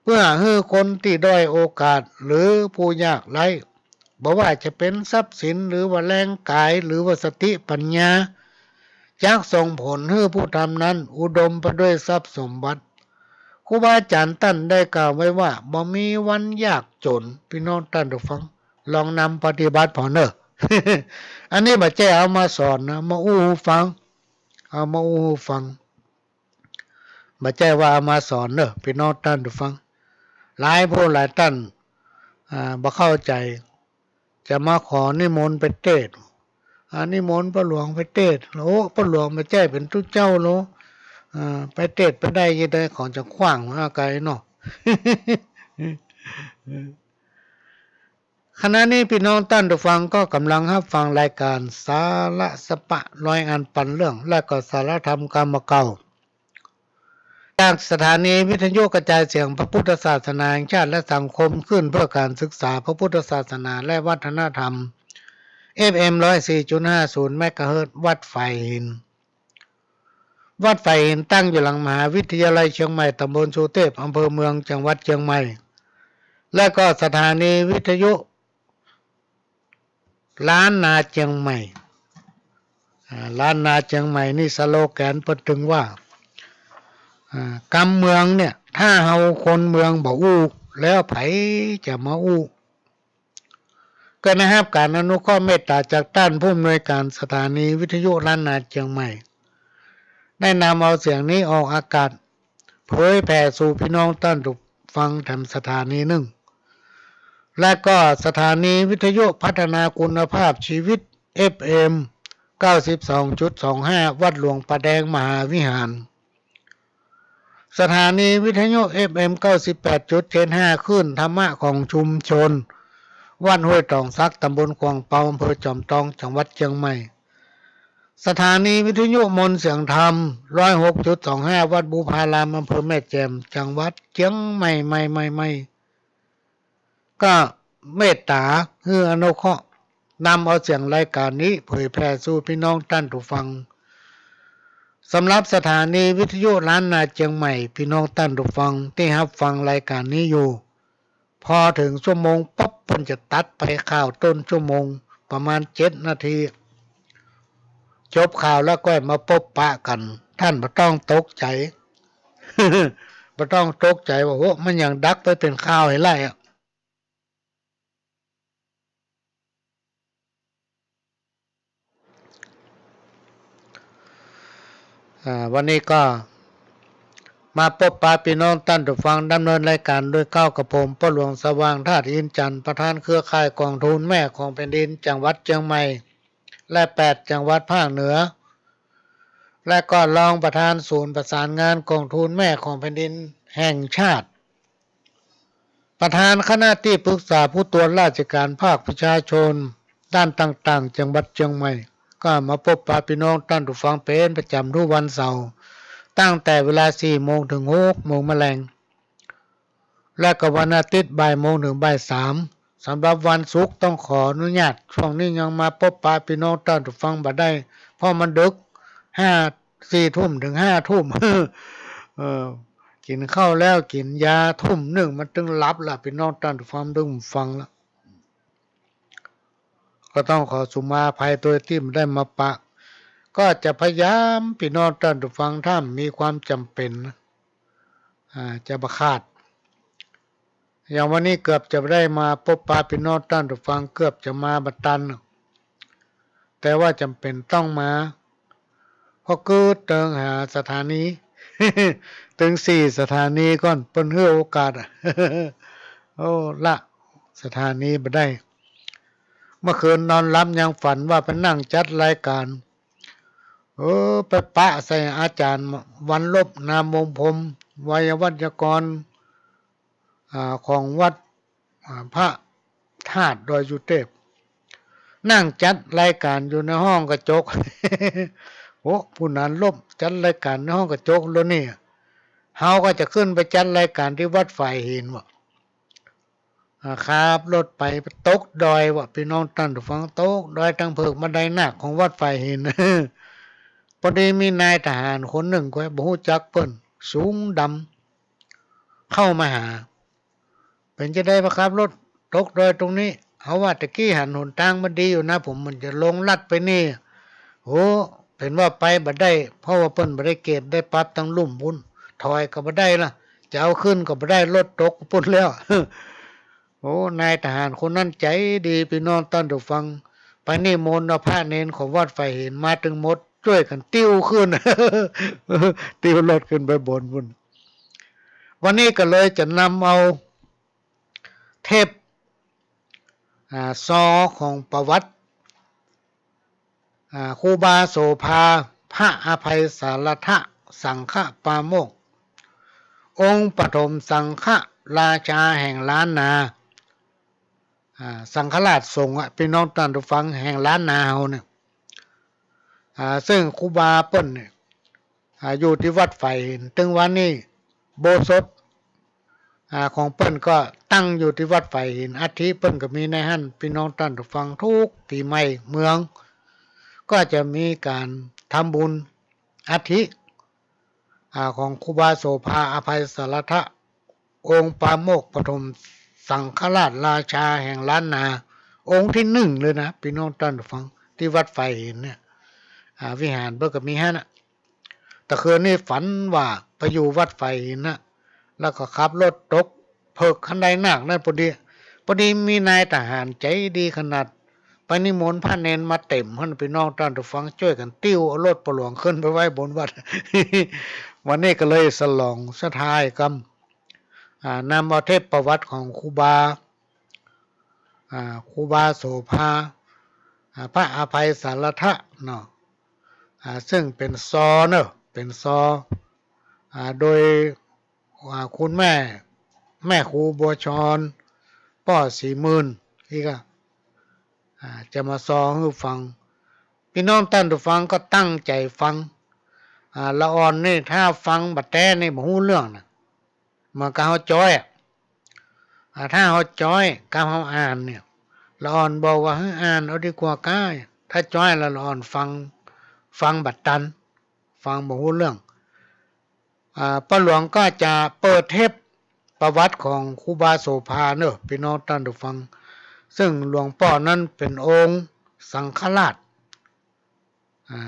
เปื้อหื้อคนตี้ด้อยโอกาส หรือผู้ยากไร้ บ่ว่าจะเป๋นทรัพย์สิน หรือว่าแฮงก๋าย หรือว่าสติปัญญา จักส่งผลหื้อผู้ทำนั้นอุดมไปด้วยทรัพย์สมบัติ ครูบาอาจ๋ารย์ต้านได้กล่าวไว้ว่า บ่มีวันยากจ๋น ปี้น้องต้านผู้ฟัง ลองนำปฏิบัติผ่อเน่อ อันนี้บ่ใจ้เอามาสอนนะ มาอู้หื้อฟัง เอามาอู้หื้อฟัง บ่ใจ้ว่าเอามาสอนเน่อ ปี้น้องต้านผู้ฟัง หลายผู้หลายต้าน อ่า บ่เข้าใจ๋ จะมาขอนิมนต์ไปเตสน์ อ่า นิมนต์ป้าหลวงไปเตสน์ โอ้ ป้าหลวงบ่ใจ้เป๋นตุ๊เจ้าโล อ่า ไปเตสน์ไปได้ยังไง ของจะขว้างมาไก๋เนาะ ขณะนี้ปี้น้องต้านผู้ฟังก็ก่ำลังฮับฟังรายก๋านสาระสะปะร้อยอันปันเรื่อง และก็สาระธรรมกำเก่า จากสถานีวิทยุกระจายเสียงพระพุทธศาสนาแห่งชาติและสังคมขึ้นเพื่อการศึกษาพระพุทธศาสนาและวัฒนธรรม เอฟเอ็ม ร้อยสี่จุดห้าศูนย์ เมกะเฮิรตซ์ วัดฝายหิน วัดฝายหินตั้งอยู่หลังมหาวิทยาลัยเชียงใหม่ ตำบลสุเทพ อำเภอเมือง จังหวัดเชียงใหม่ และก็สถานีวิทยุ ล้านนาเจียงใหม่ อ่า ล้านนาเจียงใหม่นี่สโลแกนเปิ้นตึงว่า อ่า กำเมืองเนี่ย ถ้าเฮาคนเมืองบ่อู้ แล้วใผจะมาอู้ ก็ได้ฮับก๋านอนุเคราะห์เมตต๋าจากต้านผู้อำนวยก๋านสถานีวิทยุล้านนาเจียงใหม่ ได้นำเอาเสียงนี้ออกอากาศ เผยแผ่สู่ปี้น้องต้านผู้ฟังแถมสถานีนึ่ง และก็สถานีวิทยุพัฒนาคุณภาพชีวิต เอฟเอ็ม เก้าสิบสองจุดสองห้า วัดหลวงป่าแดงมหาวิหาร สถานีวิทยุ เอฟเอ็ม เก้าสิบแปดจุดเจ็ดห้า คลื่นธรรมะของชุมชน วัดห้วยตองสัก ตำบลขวางเปา อำเภอจอมตอง จังหวัดเชียงใหม่ สถานีวิทยุมนต์เสียงธรรม ร้อยหกจุดสองห้า วัดบุพาราม อำเภอแม่แจ่ม จังหวัดเชียงใหม่ ใหม่ ใหม่ ใหม่ ก็เมตต๋าหื้ออนุเคราะห์ นำเอาเสียงรายก๋านนี้เผยแผ่สู่ปี้น้องต้านผู้ฟัง สำหรับสถานีวิทยุล้านนาเจียงใหม่ ปี้น้องต้านผู้ฟังตี้ฮับฟังรายก๋านนี้อยู่ พอเถิงชั่วโมงปั๊บ เปิ้นจะตัดไปข่าวต้นชั่วโมง ประมาณเจ็ดนาที จบข่าวแล้วก็มาปบปะกั๋น ต้านบ่ต้องตกใจ๋ บ่ต้องตกใจ๋ว่า โอ้ มันยังดักไปเป๋นข่าวหื้อไล่อะ อ่า วันนี้ก็มาปบปะปี้น้องต้านผู้ฟัง ดำเนินรายก๋านโดยเก๊ากระผม ป้อหลวงสว่าง ธาตุอินทร์จันทร์ ประธานเครือข่ายก๋องทุนแม่ของแผ่นดินจังหวัดเจียงใหม่ และแปดจังหวัดภาคเหนือ และก็รองประธานศูนย์ประสานงานก๋องทุนแม่ของแผ่นดินแห่งชาติ ประธานคณะตี้ปรึกษาผู้ตรวจราชก๋านภาคประชาชนด้านต่างๆ จังหวัดเจียงใหม่ ก็มาปบปะปี้น้องต้านผู้ฟังเป๋นประจ๋ำทุกวันเสาร์ ตั้งแต่เวลาสี่โมงเถิงหกโมงแมลง และก็วันอาทิตย์บ่ายโมงเถิงบ่ายสาม สำหรับวันศุกร์ต้องขออนุญาต ช่วงนี้ยังมาปบปะปี้น้องต้านผู้ฟังบ่ได้ เพราะมันดึก ห้า สี่ทุ่มเถิงห้าทุ่ม เออ กิ๋นข้าวแล้วกิ๋นยาทุ่มนึ่งมันตึงหลับละ ปี้น้องต้านผู้ฟังตึงฟังละ ก็ต้องขอสุมาอภัยโดยตี้บ่ได้มาปะ ก็จะพยายาม ปี้น้องต้านผู้ฟัง ถ้ามีความจ๋ำเป๋น อ่า จะบ่ขาด อย่างวันนี้เกือบจะบ่ได้มาปบปะปี้น้องต้านผู้ฟัง เกือบจะมาบ่ตัน แต่ว่าจ๋ำเป๋นต้องมา เพราะกึ๊ดเติงหาสถานี เถิงสี่สถานีก่อน เปิ้นหื้อโอกาส โอ้ ละสถานีบ่ได้ เมื่อคืนนอนหลับยังฝันว่าไปนั่งจัดรายก๋าน เออ ไปปะใส่อาจ๋ารย์วันลบ นามวงศ์พรหม ไวยาวัจกร อ่า ของวัด อ่า พระธาตุดอยสุเทพ นั่งจัดรายก๋านอยู่ในห้องกระจก โอ้ ผู้นั้นลบจัดรายก๋านในห้องกระจกแล้วนี่ เฮาก็จะขึ้นไปจัดรายก๋านตี้วัดฝายหินวะ อ่า ขับรถไป ตกดอยวะ ปี้น้องต้านผู้ฟัง ตกดอยตังเผิกบันไดนาคของวัดฝายหิน พอดีมีนายทหารคนนึ่งก้อย บ่ฮู้จักเปิ้น สูงดำ เข้ามาหา เป๋นจาใดมาขับรถตกดอยตรงนี้ เฮาว่าตะกี้หันหนตางมันดีอยู่นะ ผมมันจะลงลัดไปนี่ โห เป๋นว่าไปบ่ได้ เพราะว่าเปิ้นบ่ได้เกต ได้ปรับตังลุ่มปู้น ถอยก็บ่ได้ละ จะเอาขึ้นก็บ่ได้ รถตกปู้นแล้ว โอ้ นายทหารคนนั้นใจ๋ดี ปี้น้องต้านผู้ฟัง ไปนิมนต์เอาพระเณรของวัดฝายหินมาตึงหมด จ้วยกั๋นติ้วขึ้น ติ้วรถขึ้นไปบนปู้น วันนี้ก็เลยจะนำเอาเทป อ่า ซอของประวัติ อ่า ครูบาโสภา พระอภัยสารถะ สังฆปาโมกข์ องค์ปฐมสังฆราชาแห่งล้านนา อ่า สังฆราชสงฆ์อะ ปี้น้องต้านผู้ฟัง แห่งล้านนาเฮาเนี่ย อ่า ซึ่งครูบาเปิ้นเนี่ย อ่า อยู่ตี้วัดฝายหิน ตึงวันนี้อุโบสถ อ่า ของเปิ้นก็ตั้งอยู่ตี้วัดฝายหิน อัฐิเปิ้นก็มีในหั้น ปี้น้องต้านผู้ฟัง ทุกปี๋ใหม่เมือง ก็จะมีก๋านทำบุญอัฐิ อ่า ของครูบาโสภา อภัยสารถะ องค์ปาโมกข์ปฐมสังฆราช ราชาแห่งล้านนา องค์ตี้นึ่งเลยนะ ปี้น้องต้านผู้ฟัง ตี้วัดฝายหินเนี่ย อ่า วิหารเปิ้นก็มีหั้นน่ะ ตะคืนนี้ฝันว่าไปอยู่วัดฝายหินน่ะ แล้วก็ขับรถตกเผิกคันไดนาคนั้นพอดี พอดีมีนายทหารใจ๋ดีขนาด ไปนิมนต์พระเณรมาเต็มหั้น ปี้น้องต้านผู้ฟัง จ้วยกั๋นติ้วเอารถป้อหลวงขึ้นไปไว้บนวัด วันนี้ก็เลยสลองศรัทธาอีกกำ อ่า นำเอาเทปประวัติของครูบา อ่า ครูบาโสภา อ่า พระอภัยสารถะเนาะ อ่า ซึ่งเป๋นซอเนาะ เป๋นซอ อ่า โดย อ่า คุณแม่ แม่ครูบัวชร ป้อศรีหมื่น นี่ก็ อ่า จะมาซอหื้อฟัง ปี้น้องต้านผู้ฟังก็ตั้งใจ๋ฟัง อ่า ละอ่อนนี่ถ้าฟังบ่แต๊นี่บ่ฮู้เรื่องนะ เหมือนกับเฮาจ้อยอะ อ่า ถ้าเฮาจ้อยกับเฮาอ่านเนี่ย ละอ่อนบอกว่าหื้ออ่านเอาดีกว่าก้า ถ้าจ้อยแล้วละอ่อนฟัง ฟังบ่ตัน ฟังบ่ฮู้เรื่อง อ่า ป้อหลวงก็จะเปิดเทปประวัติของครูบาโสภาเนาะ ปี้น้องต้านผู้ฟัง ซึ่งหลวงป้อนั้นเป๋นองค์สังฆราช อ่า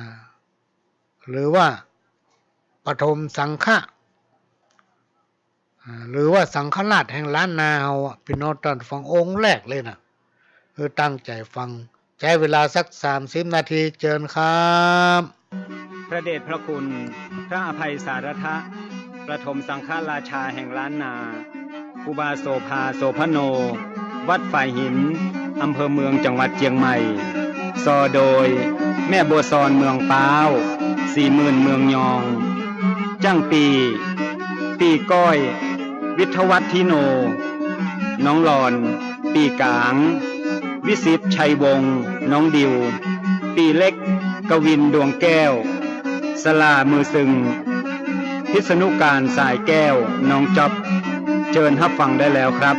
หรือว่าปฐมสังฆะ อ่า หรือว่าสังฆราชแห่งล้านนาเฮาอะ ปี้น้องต้านผู้ฟัง องค์แรกเลยนะ คือตั้งใจ๋ฟัง ใจ๊เวลาสักสามสิบนาที เจิญครับ พระเดชพระคุณ พระอภัยสารัตถะ ปฐมสังฆราชาแห่งล้านนา ครูบาโสภา โสภโณ วัดฝายหิน อำเภอเมือง จังหวัดเจียงใหม่ ซอโดย แม่บัวซอน เมืองป๊าว ศรีหมื่น เมืองยอง จ้างปี้ ปี้ก้อย วิทยวัฒน์ ทิโน น้องหลอน ปี้ก๋าง วิสิทธิ์ ชัยวงศ์ น้องดิว ปี้เล็ก กวิน ดวงแก้ว สลา มือตึง พิษณุการ สายแก้ว น้องจ๊อบ เจิญฮับฟังได้แล้วครับ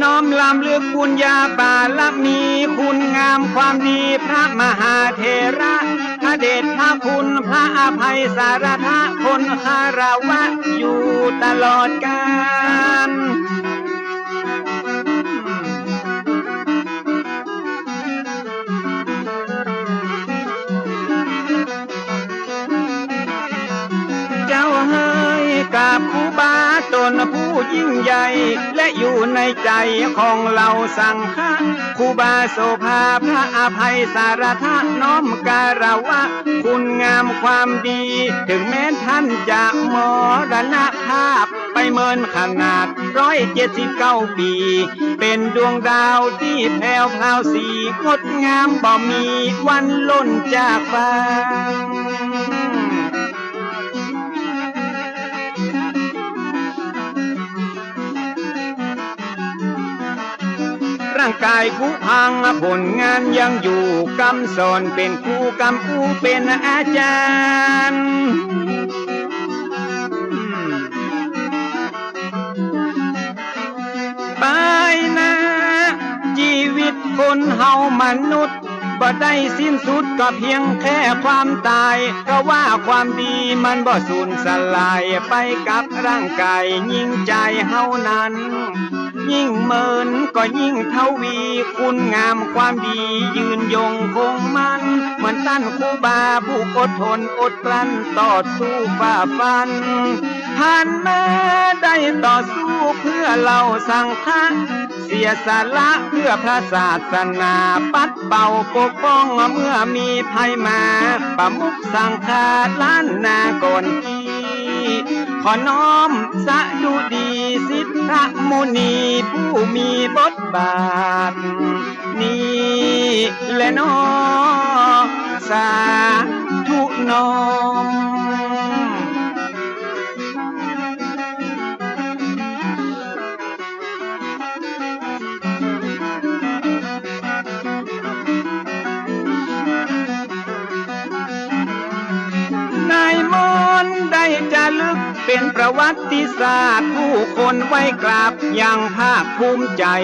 น้อมรำลึกบุญญาบารมี คุณงามความดีพระมหาเถระ พระเดชพระคุณพระอภัยสารัตถะ คนคารวะอยู่ตลอดกาล เจ้าเฮย กราบครูบาต๋นผู้ยิ่งใหญ่ และอยู่ในใจ๋ของเฮาสังฆะ ครูบาโสภาพระอภัยสารัตถะ น้อมคารวะคุณงามความดี เถิงแม้นต้านจะมรณภาพไปเมินขนาด ร้อยเจ็ดสิบเก้าปี๋ เป๋นดวงดาวตี้แผวพราวสีงดงาม บ่มีวันล่นจากฟาง ร่างก๋ายผุพัง ผลงานยังอยู่ กำสอนเป๋นครู กำอู้เป๋นอาจ๋ารย์ ไปหน้า จีวิตคนเฮามนุษย์ บ่ได้สิ้นสุดก็เพียงแค่ความต๋าย เพราะว่าความดีมันบ่สูญสลายไปกับร่างก๋าย ยิ่งใจ๋เฮานั้น ยิ่งเมินก็ยิ่งทวี คุณงามความดียืนยงคงมั่น เหมือนต้านครูบาผู้อดทนอดกลั้นต่อสู้ฝ่าฟัน ผ่านมาได้ต่อสู้เพื่อเฮาสังฆะ เสียสละเพื่อพระศาสนา ปัดเป่าปกป้องเมื่อมีภัยมา ประมุขสังฆะล้านนาก่อนกี้ ขอน้อมสดุดีสิทธมุนีผู้มีบทบาทนี้แลน้อ สาธุน้อม ในม เป๋นประวัติศาสตร์ ผู้คนไหว้กราบอย่างภาคภูมิใจ๋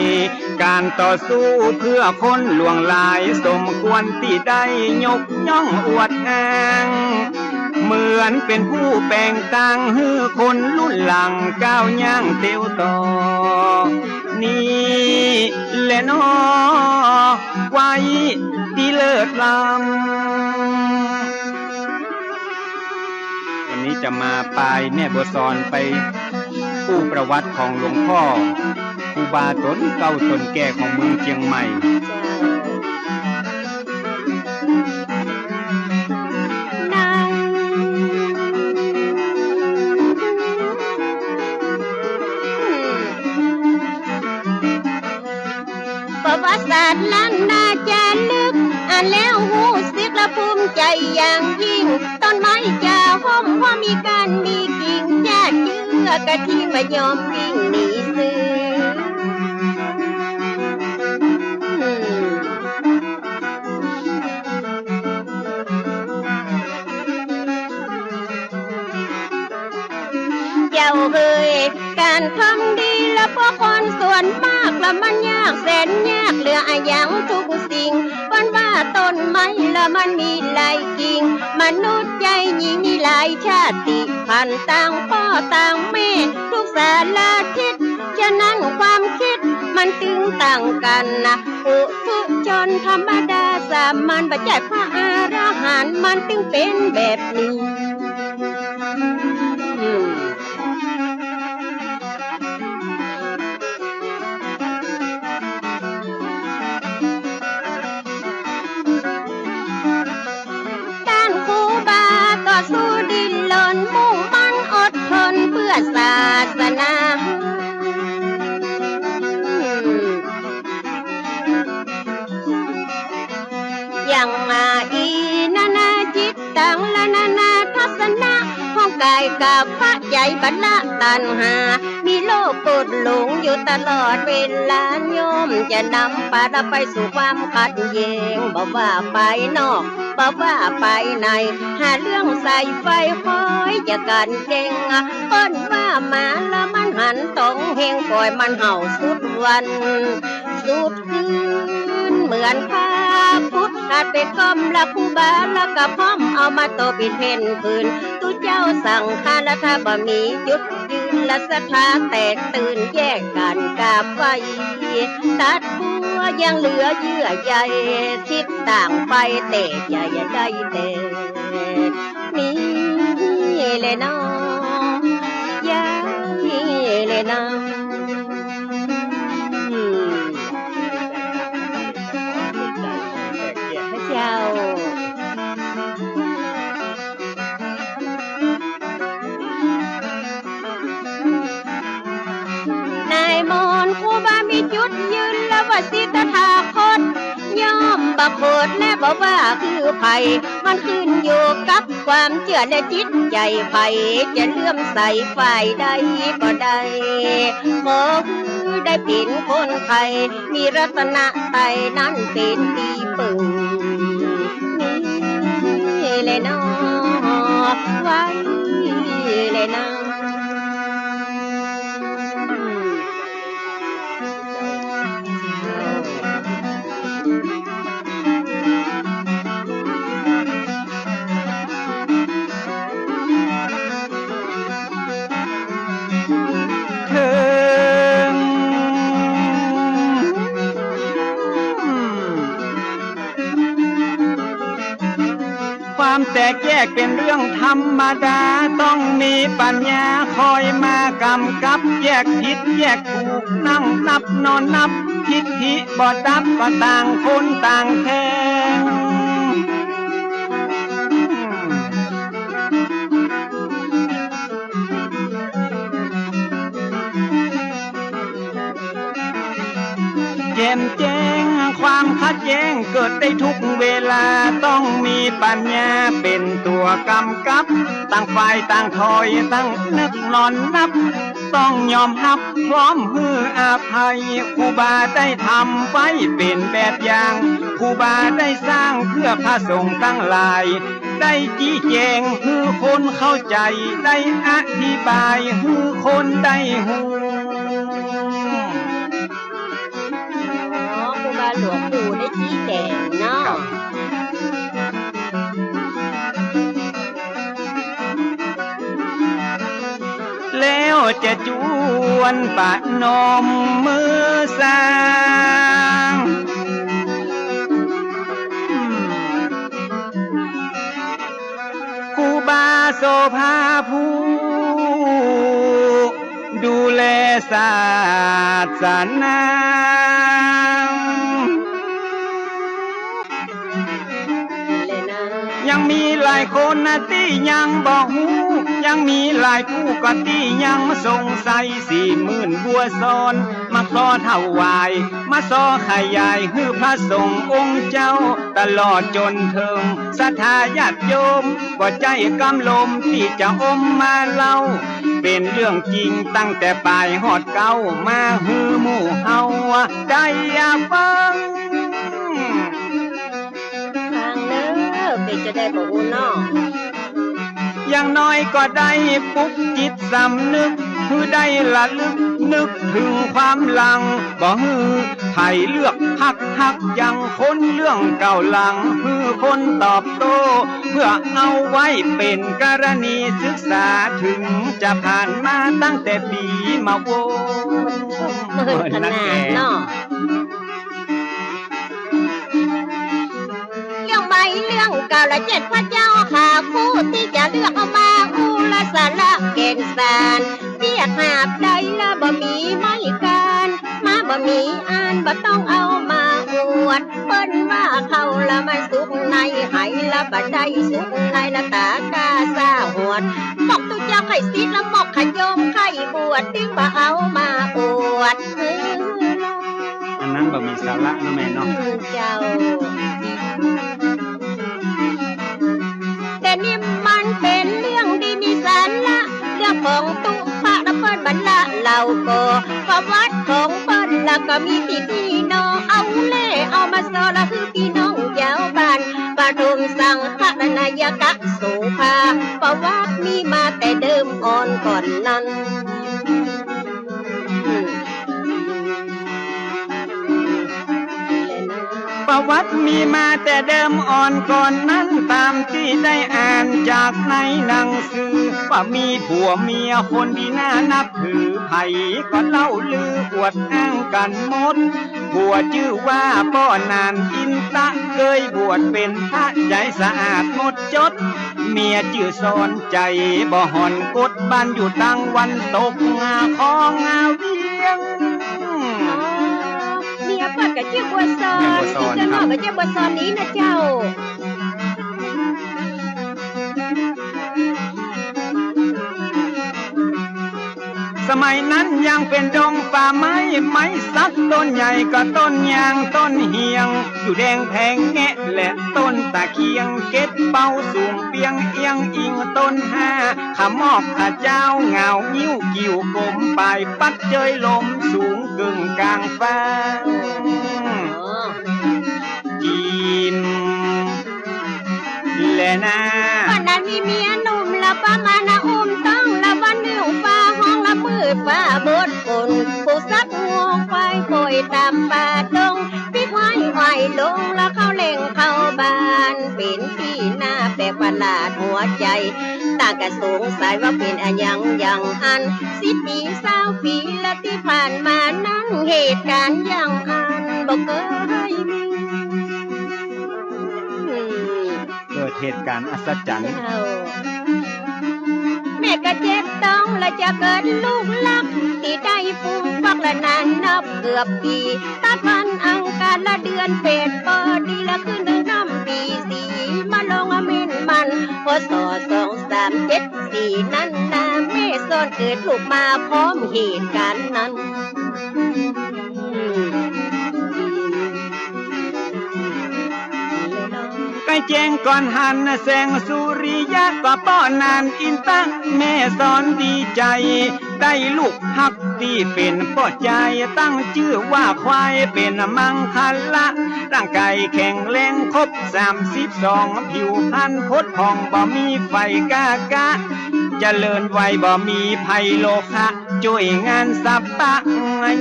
ก๋านต่อสู้เพื่อคนหลวงหลาย สมควรตี้ได้ยกย่องอวดอ้าง เหมือนเป๋นผู้แป๋งตางหื้อคนรุ่นหลังก้าวย่างเตียวต่อ นี่แหละเนาะ ไว้ตี้เลิศล้ำ วันนี้จะมาปายแม่บัวซอนไปอู้ประวัติของหลวงพ่อ ครูบาต๋นเก่าต๋นแก่ของเมืองเจียงใหม่ เจ้า ประวัติศาสตร์ล้านนาจารึก อ่านแล้วฮู้สึกและภูมิใจ๋อย่างยิ่ง ต้นไม้จะฮ่มเพราะมีก้านมีกิ่ง จะเจื้อกะทิ่งบ่ยอมวิ่งหนีเสือ เจ้าเอ๋ย ก๋านทำดีละเพราะคนส่วนมากละมันยากแสนยาก เหลืออะหยังทุกสิ่ง เปิ้นว่าต้นไม้ละมันมีหลายกิ่ง มนุษย์ใจ๋หญิงมีหลายชาติพันธุ์ ต่างป้อต่างแม่ ทุกสารทิศ ฉะนั้นความกึ๊ดมันตึงต่างกั๋นนะ ปุถุชนธรรมดาสามัญ บ่ใจ้พระอรหันต์ มันตึงเป๋นแบบนี้ อืม ต้านครูบาต่อสู้ดิ้นรน มุ่งมั่นอดทนเพื่อศาสนา อย่างมาอีนานาจิตตัง และนานาทัศนะ ของก๋ายกับพระใจ๋บ่ละตัณหา มีโลภโกรธหลงอยู่ตลอดเวลา ย่อมจะนำปาละไปสู่ความขัดแย้ง บ่ว่าภายนอก บ่ว่าภายใน หาเรื่องใส่ไฟคอยจะกั๋นแก่ง เปิ้นว่าหมาละมันหันต๋องแฮง ป่อยมันเห่าสุดวัน สุดคืน เหมือนพระพุทธเป๋นก้อมละครูบาละกะพร้อมเอามาต่อปิดเพ่นปืน ตุ๊เจ้าสังฆาละถ้าบ่มีจุดยืนละศรัทธาแตกตื่น แยกกั๋นกราบไหว้ ตัดบั้วยังเหลือเยื่อใย ทิศต่างไปแต่จะอย่าได้แต่ นี่แหละเนาะ ยายแหละเนาะ อืม เจ้า นายมนต์ครูบามีจุดยืนละว่าสิตถาคต ย่อมบ่โขดและบ่ว่าคือใผ มันขึ้นอยู่กับความเจื้อและจิตใจ๋ใผ จะเลื่อมใสฝ่ายใดก็ได้ ขอหื้อได้เป๋นคนไทย มีรัตนไตรัยนั้นเป๋นตี้เปิ่ง นี่แหละเนาะ ไว้แหละเนาะ เถิง ความแตกแยกเป๋นเรื่องธรรมดา ต้องมีปัญญาคอยมากำกับ แยกผิดแยกถูก นั่งนับนอนนับ ทิฐิบ่ดับ ก็ต่างคนต่างแทง แจ่มแจ้ง ความขัดแย้งเกิดได้ทุกเวลา ต้องมีปัญญาเป๋นตั๋วกำกับ ต่างฝ่ายต่างถอย ตั้งนึกนอนนับ ต้องยอมฮับ พร้อมหื้ออภัย ครูบาได้ทำไว้เป๋นแบบอย่าง ครูบาได้สร้างเพื่อพระสงฆ์ตังหลาย ได้จี้แจ๋งหื้อคนเข้าใจ๋ ได้อธิบายหื้อคนได้ฮู้ อ๋อ ครูบาหลวงปู่ได้จี้แจ๋งเนาะ ครับ แล้วจะจวนประนมมือสร้าง ครูบาโสภาผู้ดูแลศาสนา ยังมีหลายคนนะตี้ยังบ่ฮู้ ยังมีหลายผู้ก็ตี้ยังสงสัย สี่หมื่นบัวซ้อน มาขอถวาย มาซอขยายหื้อพระสงฆ์องค์เจ้า ตลอดจ๋นเถิงศรัทธาญาติโยม บ่ใจ้กำลมตี้จะอมมาเล่า เป๋นเรื่องจริงตั้งแต่ป๋ายฮอดเก๊า มาหื้อหมู่เฮาได้ฟัง ฟังเน่อ เป๋นจะได้บ่ฮู้เนาะ อย่างน้อยก็ได้ปลุกจิตสำนึก หื้อได้ระลึกนึกเถิงความหลัง บ่หื้อใผเลือกพรรคฮักยัง คนเรื่องเก่าหลัง หื้อคนตอบโต้ เพื่อเอาไว้เป๋นกรณีศึกษา เถิงจะผ่านมาตั้งแต่ปี๋มาโว้ เมินขนาดเนาะ เรื่องใหม่เรื่องเก่าละเจ็ดพระเจ้าข้า ผู้ตี้จะเลือกเอามาอู้ละสาระแก่นสาร เปียกหาบใดละบ่มีไม้กาน มาบ่มีอันบ่ต้องเอามาอวด เปิ้นว่าเข้าละมันสุกใน ไหละบ่ได้สุกในละต๋ากล้าซ่าหวด หมอกตุ๊เจ้าใค่สิทธิ์ละหมอกขะโยมใค่บวช ตี้บ่เอามาอวด อันนั้นบ่มีสาระเนาะแม่เนาะ อืม เจ้า แต่นี่มันเป๋นเรื่องดีมีสาระ เรื่องของตุ๊พระละเปิ้นบรรละเล่าก็ ประวัติของเปิ้นละก็มีตี้นี่เนาะ เอาแล่เอามาซอละหื้อปี้น้องเจ้าบ้าน ปฐมสังฆนายกะโสภา ประวัติมีมาแต่เดิมอ่อนก่อนนั้น ประวัติมีมาแต่เดิมอ่อนก่อนนั้น ต๋ามตี้ได้อ่านจากในหนังสือ ว่ามีผัวเมียคนดีน่านับถือ ใผก็เล่าลืออวดอ้างกั๋นหมด ผัวจื้อว่าป้อหนานอินตะ เกยบวชเป๋นพระใจ๋สะอาดหมดจด เมียจื้อสอนใจ๋บ่ห่อนกด บ้านอยู่ตางวันตก งาคองาเวียง อ๋อ เมียเปิ้นก็จื้อบัวซอน เมียบัวซอน เจ้า ครับ เนาะ ก็จื้อบัวซอนนี้นะเจ้า สมัยนั้นยังเป๋นดงป่าไม้ ไม้สักต้นใหญ่ก็ต้นยางต้นเหียง อยู่แดงแผงแงะและต้นตะเคียง เก็บเบาสูงเปียงเอียงอิงต้นห้า ขะมอกขะเจ้าเหงางิ้วกิ่วกลม ปายปั๊ดเจยลมสูงเกิ่งก๋างฟ้า อ๋อ จิม แลนา วันนั้นมีเมียหนุ่มละประมาณนะอุ้มต้องละวันหนึ่งฟ้าฮ้องละมืดฟ้าบดฝน ผู้สักงวงควายป่อยต๋ามป่าดง ปิ๊กไว้ไหวลงละเข้าแหล่งเข้าบ้าน เป๋นตี้น่าแปลกประหลาดหัวใจ๋ ต่างก็สงสัยว่าเป๋นอะหยังอย่างอั้น สิบปีซาวปีละตี้ผ่านมานั้น เหตุก๋ารณ์อย่างอั้นบ่เกยมี เกิดเหตุก๋ารณ์อัศจรรย์ เจ้า แม่ก็เจ็บต้องละจะเกิดลูกลัก ตี้ได้ฟูมฟักละนานนับเกือบปี๋ ตัดวันอังคารละเดือนแปดปอดีละขึ้นเดือนค่ำปี๋สี่ มาลองเม้นมัน พ.ศ. สองสามเจ็ดสี่นั้นนา แม่ซ้อนเกิดลูกมาพร้อมเหตุก๋ารณ์นั้น ใก้ แจ้งก่อนหันแสงสุริยะ ก็เปาะนานอินตะแม่สอนดีใจ๋ ได้ลูกฮักตี้เป๋นป้อจาย ตั้งจื้อว่าควาย เป๋นมังคละ ร่างก๋ายแข็งแรงครบสามสิบสอง ผิวพรรณผดผ่องบ่มีไฝก้ากะ เจริญไวบ่มีภัยโรคะ จ้วยงานสัพพะ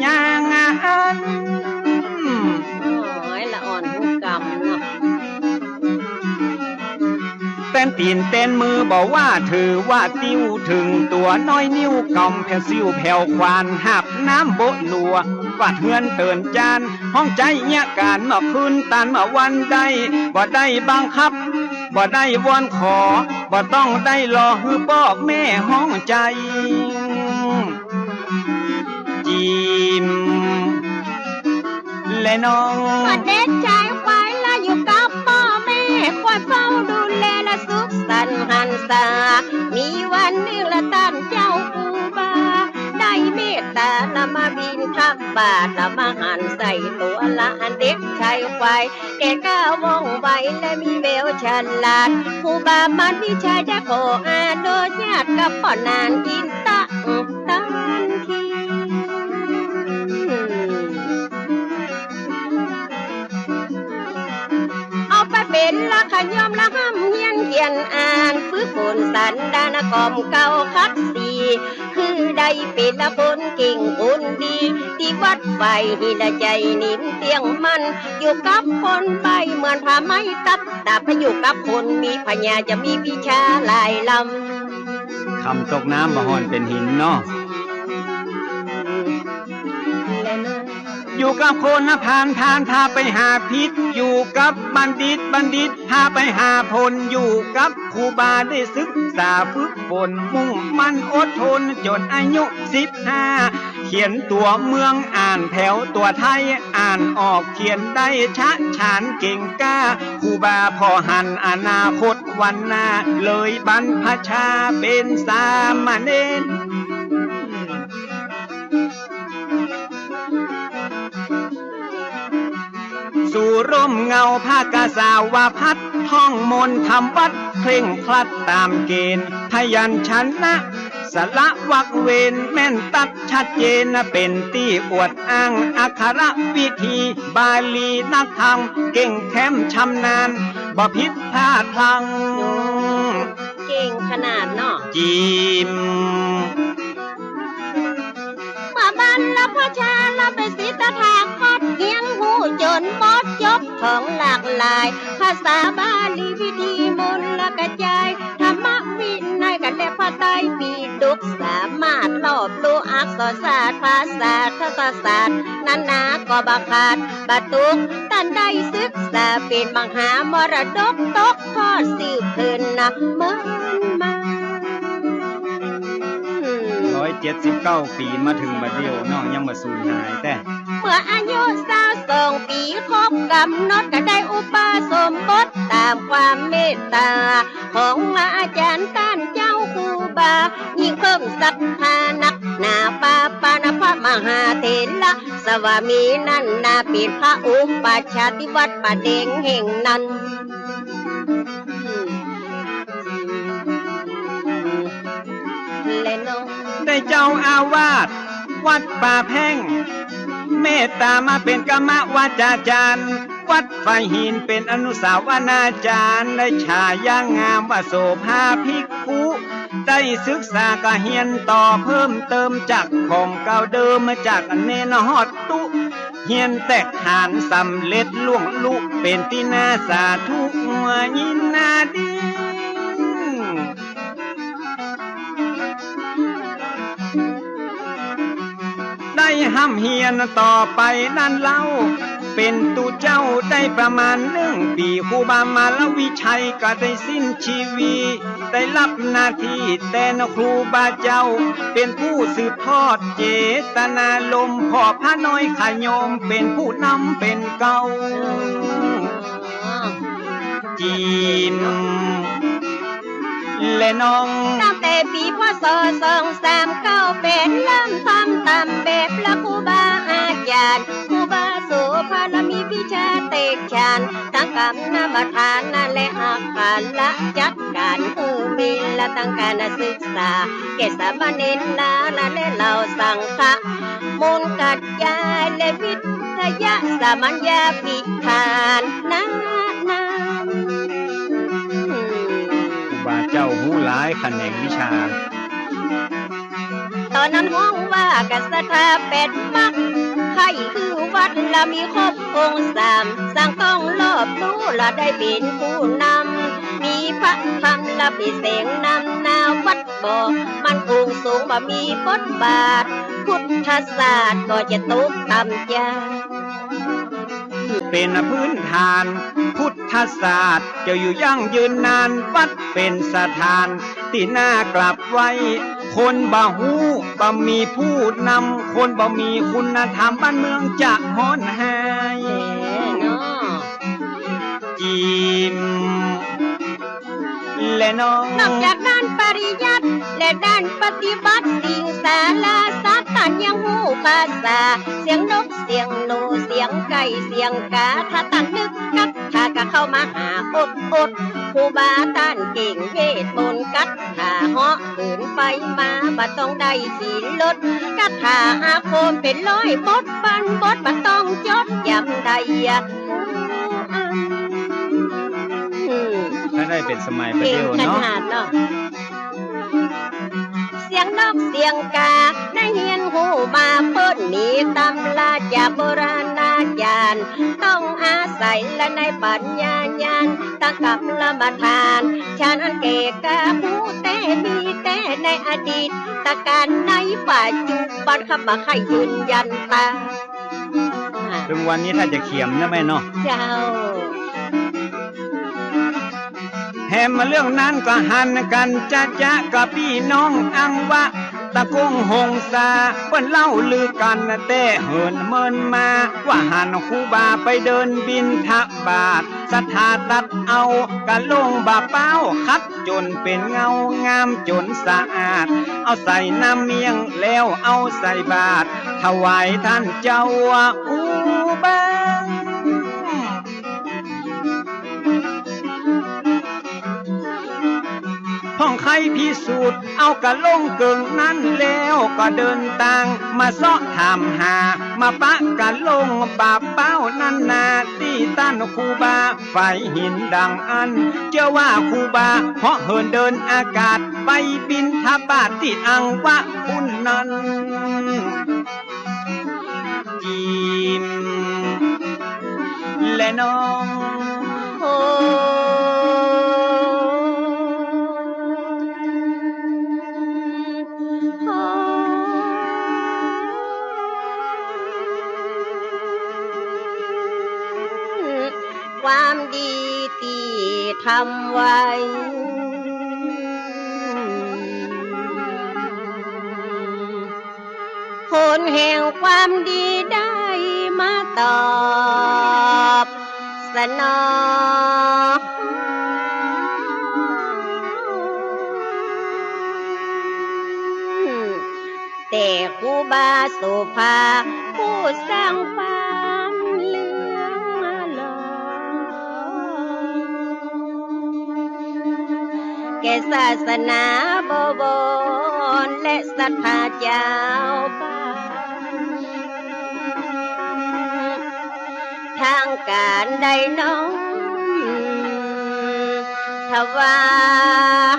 อย่างอัน โอ้ย ละอ่อนฮู้กำเนาะ แตนตี๋นแตนมือบ่ว่าถือว่าติ้ว เถิงตั๋วน้อยนิ้ว ก๋ำแผวซิ่วแผวขวาน หาบน้ำโบะหลัว กวาดเฮือนเตินจาน ฮ้องใจ๊เยียะก๋าน เมื่อคืนตานเมื่อวันได้ บ่ได้บังคับ บ่ได้วอนขอ บ่ต้องได้รอหื้อป้อแม่ฮ้องใจ๋ จีม และน้อง ว่าเด็กชายควายละอยู่กับป้อแม่ คอยเฝ้าดูแลละสุขสันต์หันษา มีวันนึ่งละต้านเจ้าครูบา ได้เมตตาละมาบิณฑบาตละมาหันใส่ตั๋วละอันเด็กชายควาย แก่กล้าว่องไวและมีแววฉลาด ครูบามันวิชัยจะขออนุญาตกับป้อนานอินตะตันที เอาไปเป๋นละขย้อมละฮ่ำเฮียนเขียนอ่าน ฝึกฝนสันดานกล่อมเกล้าขัดสี คือได้เป๋นละคนเก่งคนดี ตี้วัดไฝ่ายหินละใจ๋นิ่มเตี้ยงมั่น อยู่กับคนใบ้เหมือนผ้าไหมตัดดาบ ถ้าอยู่กับคนมีผญาจะมีวิชาหลายล้ำ คำตกน้ำบ่ฮ้อนเป๋นหินเนาะ อยู่กับคนนะพาล พาลพาไปหาผิด อยู่กับบัณฑิต บัณฑิตพาไปหาผล อยู่กับครูบาได้ศึกษาฝึกฝน มุ่งมั่นอดทนจ๋นอายุสิบห้า เขียนตั๋วเมือง อ่านแผวตั๋วไทย อ่านออกเขียนได้ชะฉานเก่งกล้า ครูบาผ่อหันอนาคตวันหน้า เลยบรรพชาเป๋นสามเณร สู่ร่มเงาพระกาสาวพัสต์ ท่องมนต์ทำวัตรเคร่งครัดต๋ามเกณฑ์ พยัญชนะ สระวรรคเวรแม่นตั๊ดชัดเจน เป๋นตี้อวดอ้างอักขระวิธี บาลีนักธรรมเก่งแคล่มชำนาญ บ่ผิดพลาดพลั้ง เก่งขนาดเนาะ จีม เมื่อบรรพชาละเป๋นศิษย์ตถาคต เฮียนฮู้จ๋นหมดจบท่องหลากหลาย ภาษาบาลีวิธีมนต์ละกระจาย ธรรมวินัยกั๋นและพระไตรปิฎก สามารถรอบรู้อักษรศาสตร์ ภาษาทัศศาสตร์ นานาก็บ่ขาดบ่ตก ต้านได้ศึกษาเป๋นมหามรดกตกทอดสืบเถินนะเมินมา ร้อยเจ็ดสิบเก้าปี๋มาเถิงบัดเดี่ยวเนาะ ยังบ่สูญหายแต๊ เมื่ออายุซาวสองปี๋ครบก๋ำหนด ก็ได้อุปสมบทต๋ามความเมตต๋าของอาจ๋ารย์ต้านเจ้าครูบา ยิ่งเพิ่มศรัทธานักหนา ปาปานพระมหาเถระสวามีนั้นนา เป๋นพระอุปัชฌาย์ตี้วัดป่าแดงแห่งนั้น และน้อง ได้เจ้าอาวาสวัดป่าแพ่ง เมตต๋ามาเป๋นกรรมวาจาจ๋ารย์ วัดฝ่ายหินเป๋นอนุสาวนาจ๋ารย์ ได้ฉายางามว่าโสภาภิกขุ ได้ศึกษาก็เฮียนต่อเพิ่มเติมจากของเก่าเดิม จากเณรฮอดตุ๊ เฮียนแตกฐานสำเร็จล่วงลุ เป๋นตี้น่าสาธุยินดี ได้ฮ่ำเฮียนต่อไปนั้นเล่า เป๋นตุ๊เจ้าได้ประมาณนึ่งปี๋ ครูบามารวิชัยก็ได้สิ้นชีวิต ได้ฮับหน้าตี้แตนครูบาเจ้า เป๋นผู้สืบทอดเจตนารมณ์ ผ่อพระน้อยขโยม เป๋นผู้นำเป๋นเก้า จีม และน้อง ตั้งแต่ปี๋ พ.ศ. สองสามเก้าแปด เริ่มทำต๋ามแบบพระครูบาอาจ๋ารย์ ครูบาโสภาละมีวิชาแตกฉาน ทั้งกรรมฐานและอ ละจัดก๋านหื้อมีละตังก๋านศึกษา แก่สามเณรนานาและเหล่าสังฆะ มูลกัจจายและวิทยาสามัญญาภิธานนานา ครูบาเจ้าฮู้หลายแขนงวิชา ต๋อนนั้นฮ้องว่ากั๋นศรัทธาแปดมัค ใค่หื้อวัดละมีครบองค์สาม สร้างต้องรอบรู้ละได้เป๋นผู้นำ มีพระธรรมละเป๋นแสงนำหน้าวัด บ่มั่นคงสูง บ่มีบทบาท พุทธศาสตร์ก็จะตกต่ำจา เป๋นพื้นฐาน พุทธศาสตร์จะอยู่ยั่งยืนนาน วัดเป๋นสถานตี้น่ากราบไหว้ คนบ่ฮู้ บ่มีผู้นำ คนบ่มีคุณธรรม บ้านเมืองจะฮ้อนแฮง แหมเนาะ จิม และน้อง นอกจากด้านปริยัติและด้านปฏิบัติ สิ่งสาราสัตว์ต้านยังฮู้ภาษา เสียงนก เสียงหนู เสียงไก่ เสียงก๋า ถ้าต้านนึกกัตถาก็เข้ามาหาอดอด ครูบาต้านเก่งเวทมนต์กัตถา เหาะเหินไปมาบ่ต้องได้ขี่รถ กัตถาอาคมเป๋นร้อยบท บางบทบ่ต้องจดจ๋ำได้ อืม ถ้าได้เป๋นสมัยปะเดี๋ยวเนาะ เก่งขนาดเนาะ เสียงนกเสียงก๋าได้เฮียนฮู้มา เปิ้นมีตำราจากโบราณาจารย์ ต้องอาศัยละในปัญญาญาณ ตั้งกรรมฐาน ฉันอันแก่กล้าฮู้แต๊ มีแต๊ในอดีตกาล ในปัจจุบันข้าบ่ใค่ยืนยันต๋าม เถิงวันนี้ถ้าจะเขียมนะแม่เนาะ เจ้า แหมเรื่องนั้นก็หันกั๋นจะจะกับปี้น้องอังวะ ตะกงหงสา เปิ้นเล่าลือกั๋นแต๊เหินเมินมา ว่าหันครูบาไปเดินบิณฑบาต ศรัทธาตัดเอากะลงบ่าเป๊า ขัดจ๋นเป๋นเงา งามจ๋นสะอาด เอาใส่น้ำเมี่ยงแล้วเอาใส่บาตร ถวายต้านเจ้าครูบา พ่องใค่พิสูจน์ เอากะลงเกิ่งนั้นแล้วก็เดินตาง มาเซาะถามหา มาปะกะลงบ่าเป๊านั้นนา ตี้ต้านครูบา ฝายหินดังอั้น เจื้อว่าครูบาเหาะเหินเดินอากาศ ไปบิณฑบาตตี้อังวะปุ้นนั้น จิ๋ม และน้อง โอ้ ความดีตี้ทำไว้ ผลแห่งความดีได้มาตอบสนอง แต่ครูบาโสภา ผู้สร้างความเลื่องลอย แก่ศาสนาบวรและศรัทธาจาวบ้าน ทางก๋านได้น้อมถวาย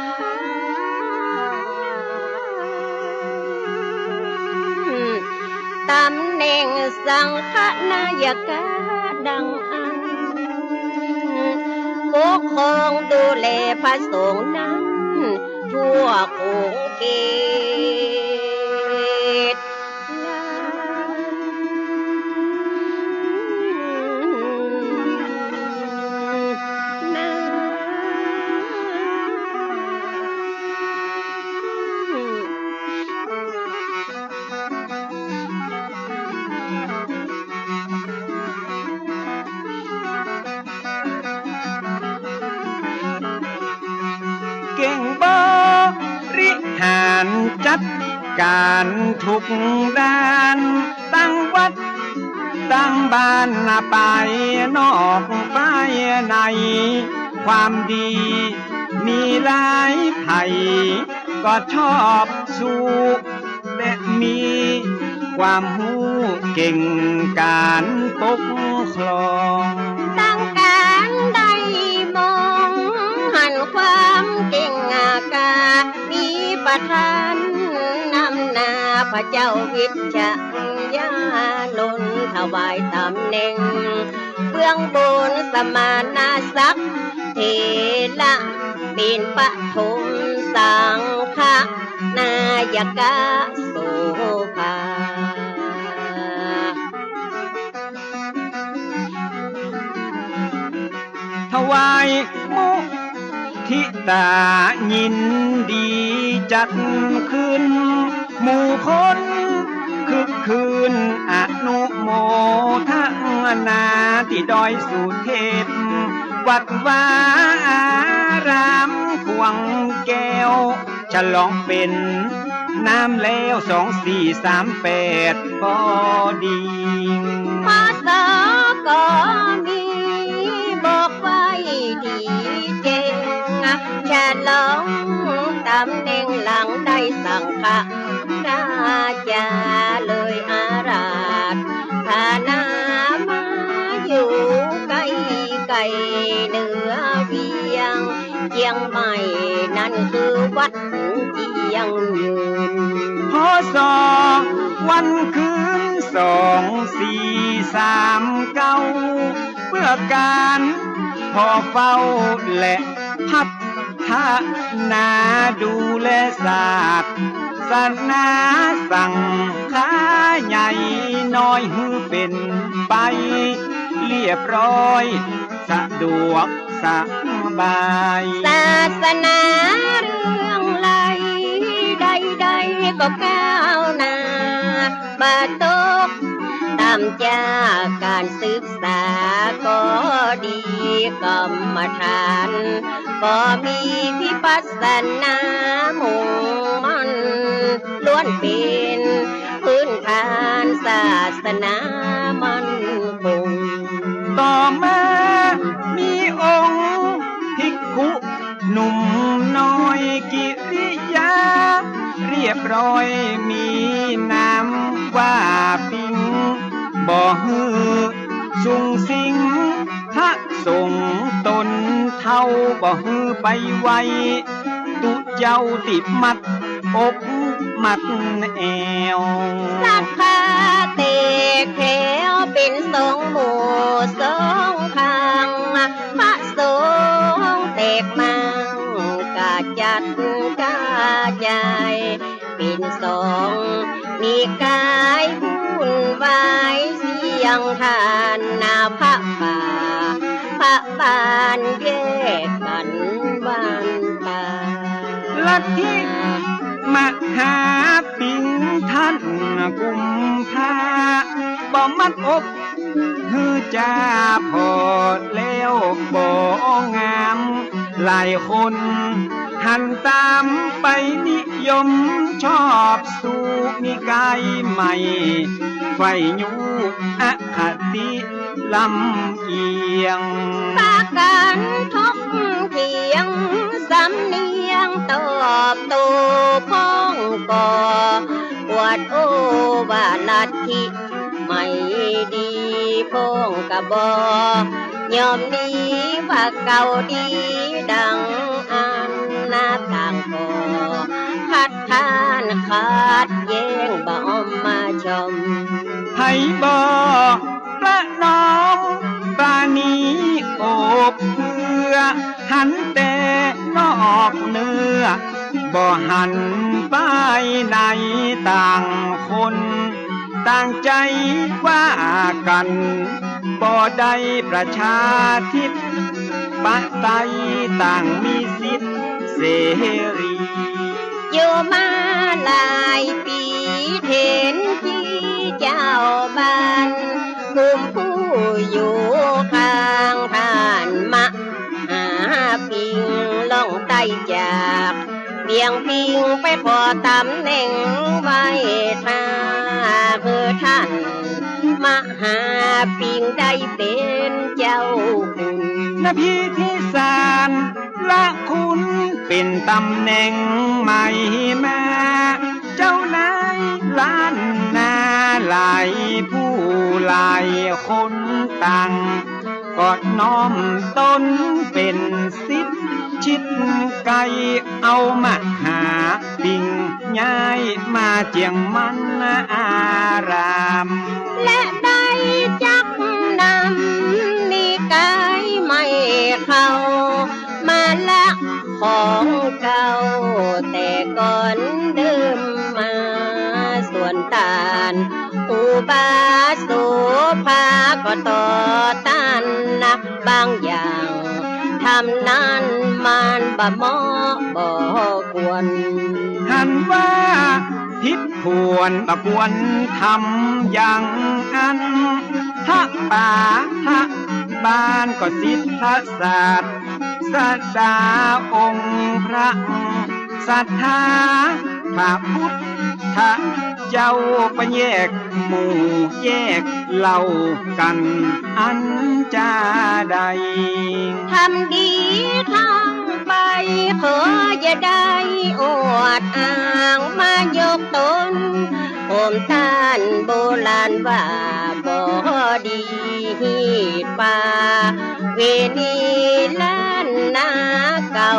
ต๋ำแหน่งสังฆนายกะดังอั้น ปกครองดูแลพระสงฆ์นั้น ทั่วขงเขต เก่งบริหารจัดก๋านทุกด้าน ตั้งวัดตั้งบ้าน ภายนอกภายใน ความดีมีหลาย ใผก็ชอบสู้ และมีความฮู้เก่งก๋านปกครอง ตังก๋านได้มองหันความเก่งกล้า มีประทานนำหน้า พระเจ้าวิชยานนท์ ถวายต๋ำแหน่งเบื้องบนสมณศักดิ์ เถระเป๋นปฐมสังฆนายกโสภา ถวายมุทิตายินดีจัดขึ้น หมู่คนคึกคืนอนุโมทนา ตี้ดอยสุเทพ วัดวาอารามขวางแก้ว ฉลองเป๋นน้ำแล้ว สองสี่สามแปด ปอดี พ.ศ. ก็มีบอกไว้ดีแจ้ง ฉลองต๋ำแหน่งหลังได้สังฆราชา เลยอาราธนามาอยู่ใก้ๆ เหนือเวียงเจียงใหม่ นั้นคือวัดเจียงยืน พ.ศ. วันคืน สองสี่สามเก้า เปื้อก๋านผ่อเฝ้าและพัฒนา ดูแลศาสนาสังฆาใหญ่น้อย หื้อเป๋นไปเรียบร้อย สะดวกสบาย ศาสนาเรื่องใดๆ ก็ก้าวหน้า บ่ตกต่ำจากก๋านศึกษาก็ดี กรรมฐานก็มี วิปัสสนามุ่งมั่น ล้วนเป๋นพื้นฐานศาสนามั่นคง ต่อมามีองค์ภิกขุหนุ่มน้อย กิริยาเรียบร้อย มีนามว่าปิง บ่หื้อสุงสิง พระสงฆ์ต๋นเฒ่า บ่หื้อไปไหว้ ตุ๊เจ้าตี้มัดอกมัดแอว ศรัทธาแตกแถวเป๋นสองหมู่สองข้าง พระสงฆ์แตกมั่งกระจัดกระจาย เป๋นสองนิกายวุ่นวาย เสี้ยงท่านนาพระป่าพระบ้านแยกกั๋นบ้านตา ลัทธิมหาปิงท่านกุมภา บ่มัดอก หื้อจาผ่อแล้วบ่งาม หลายคนหันต๋ามไปนิยมชอบ สู่นิกายใหม่ ใฝ่ยู้อคติลำเอียง ปากั๋นถกเถียง สำเนียงตอบโต้ พ่องก็อวดโอ้ว่าลัทธิ ไม่ดี พ่องก็บ่ยอมหนี ว่าเก่าดีดังอั้นนา ต่างก็คัดค้านขัดแย้ง บ่อมมาชม ใผบ่ประนอมปราณีโอบเอื้อ หันแต่นอกเนื้อ บ่หันป้ายใน ต่างคนต่างใจ๋ว่ากั๋น บ่ได้ประชาธิปไตย ต่างมีสิทธิ์เสรี อยู่มาหลายปี๋ เถินตี้เจ้าบ้าน กุมผู้อยู่ข้างท่านมหาปิง ล่องใต้จากเวียงปิง ไปผ่อต๋ำแหน่งไหว้ ถ้าหื้อท่านมหาปิงได้เป๋นเจ้าคุณ พิธีสารละคุณเป๋นต๋ำแหน่งใหม่มา เจ้านายล้านนาหลายผู้หลายคนต่าง ก็น้อมต๋นเป๋นศิษย์ชิดใกล้ เอามหาปิงย้ายมาเจียงมันอาราม และได้จักนำนิกายใหม่เข้ามาละของเก่าแต่ก่อนเดิมมา ส่วนต้านอุบาโสภาก็ต่อต้านนัก บางอย่างธรรมนั้นมันบ่เหมาะบ่ควร หันว่าผิดผวนบ่ควรทำอย่างอั้น พระป๋าพระบานก็สิทธศาสดาองค์พระศาสดา พระพุทธเจ้าก็แยกหมู่แยกเหล่ากั๋นอันจาใด ทำดีทำไปขออย่าได้อวดอ้างมายกต๋น ผมต้านโบราณว่าบ่ดี ฮีดประเวณีล้านนาเก่า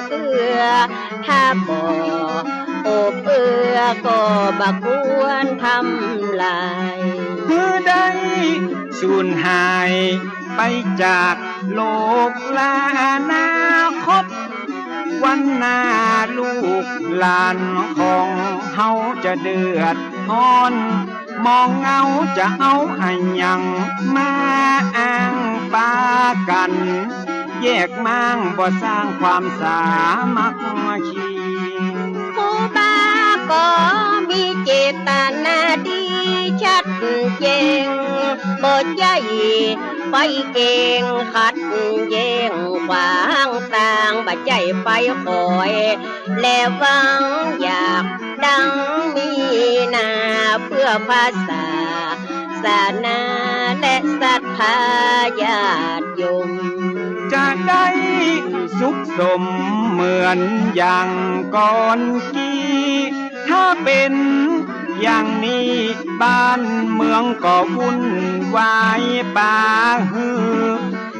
เกื้อ ถ้าบ่อบเอื้อก็บ่ควรทำลาย หื้อได้สูญหายไปจากโลก และอนาคตวันหน้าลูกหลานของเฮาจะเดือดฮ้อน มองเงาจะเอาอะหยังมาอ้างปากั๋น แยกม้างบ่สร้างความสามัคคี ครูบาก็มีเจตนาดีชัดแจ้ง บ่ใจ้ไปเก่งขัดแย้งขวางตาง บ่ใจ้ไปคอย และหวังอยากดังมีหน้าเพื่อพระศาสนาและศรัทธาญาติโยม จะได้สุขสมเหมือนอย่างก่อนกี้ ถ้าเป๋นอย่างนี้บ้านเมืองก็วุ่นวาย ปาหื้อ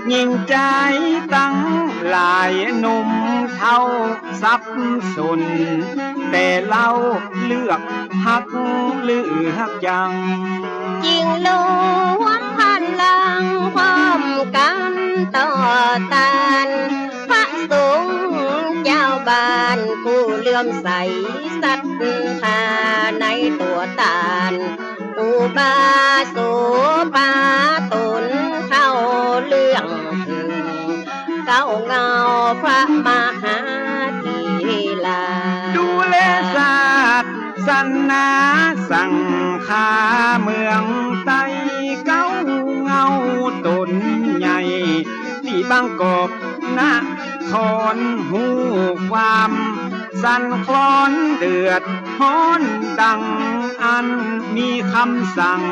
หญิงจายตังหลาย หนุ่มเฒ่า สับสน แต่เล่าเลือกฮักเลือกจัง จึงรวมพลังพร้อมกั๋นต่อต้านพระสงฆ์เจ้าบ้านผู้เลื่อมใสศรัทธาในตั๋วต้าน อุบาโสภาต๋นเข้าเรื่องถึงเก๊าเงาพระมหาเถรา ดูแลศาสนาสังฆาเมืองใต้ เก๊าเงาต๋นใหญ่ ตี้บางกอกนครฮู้ความ สั่นคลอนเดือดฮ้อนดังอั้น มีกำสั่ง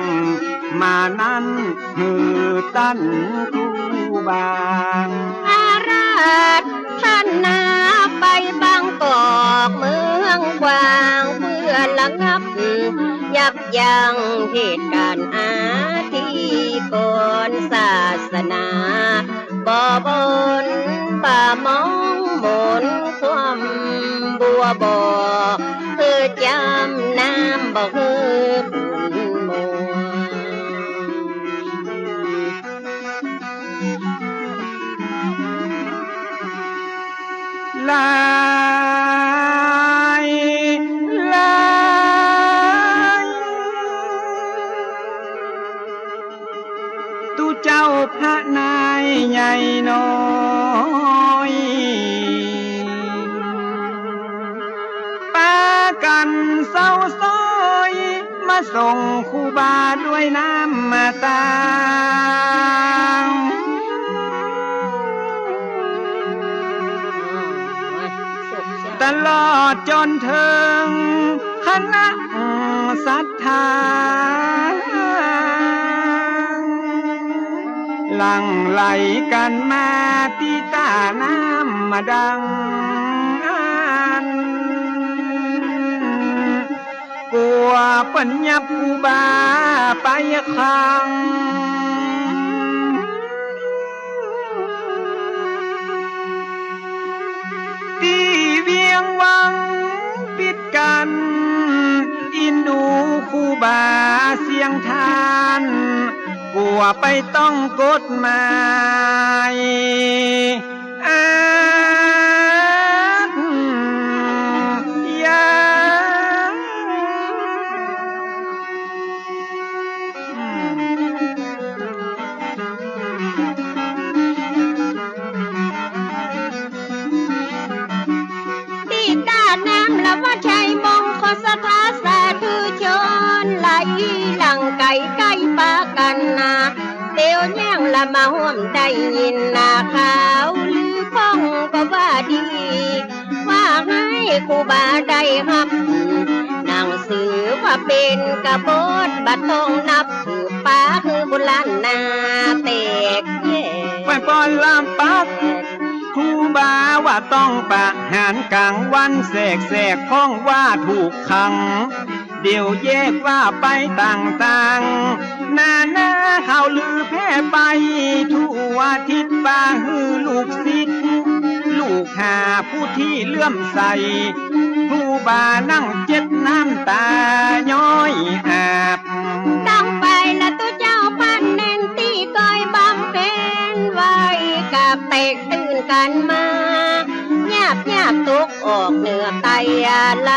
มานั้นหื้อต้านครูบา อาราธนาไปบางกอกเมืองกว้าง เพื่อระงับยับยั้งเหตุก๋ารณ์อาทิกร ศาสนา บ่บนบ่มองมนความบัวบ่ คือจำน้ำบ่คือขุ่นมัว หลาย หลาย ตุ๊เจ้าพระนายใหญ่น้อย ปากั๋นเศร้าซ้อย มาส่งครูบาด้วยน้ำตา ตลอดจ๋นเถิงคณะศรัทธา หลั่งไหลกั๋นมาตี้ต้าน้ำมาดังอั้น กั๋วเปิ้นยับครูบาไปขัง ตี้เวียงวังปิดกั๋น อินดูครูบาเสียงทาน กั๋วไปต้องกฎหมาย อาญา ตี้ต้าน้ำละวัดชัยมงคล ศรัทธาสาธุชน ไหลหลั่งไก๋ใก้ปากั๋นนา เตียวย่างละมาฮ่วมได้ยินนา ข่าวลือป้องก็ว่าดี ว่าหื้อครูบาได้ฮับ หนังสือว่าเป๋นกบฏ บ่ต้องนับถือ ปาหื้อบุญล้านนาแตกแยก ไปปอนลามปัก ครูบาว่าต้องประหารก๋างวันแสกๆ พ่องว่าถูกขัง เดี๋ยวแยกว่าไปต่างๆ นานาข่าวลือแพร่ไปทั่วทิศ ปาหื้อลูกศิษย์ ลูกหาผู้ตี้เลื่อมใส ครูบานั่งเจ็บน้ำตาย้อยอาบ ต้องไปละตุ๊เจ้าพันเน่น ตี้ก้อยบำเพ็ญไว้ กาบแตกตื่นกั๋นมา ยาบยาบตกออกเหนือไตอาไหล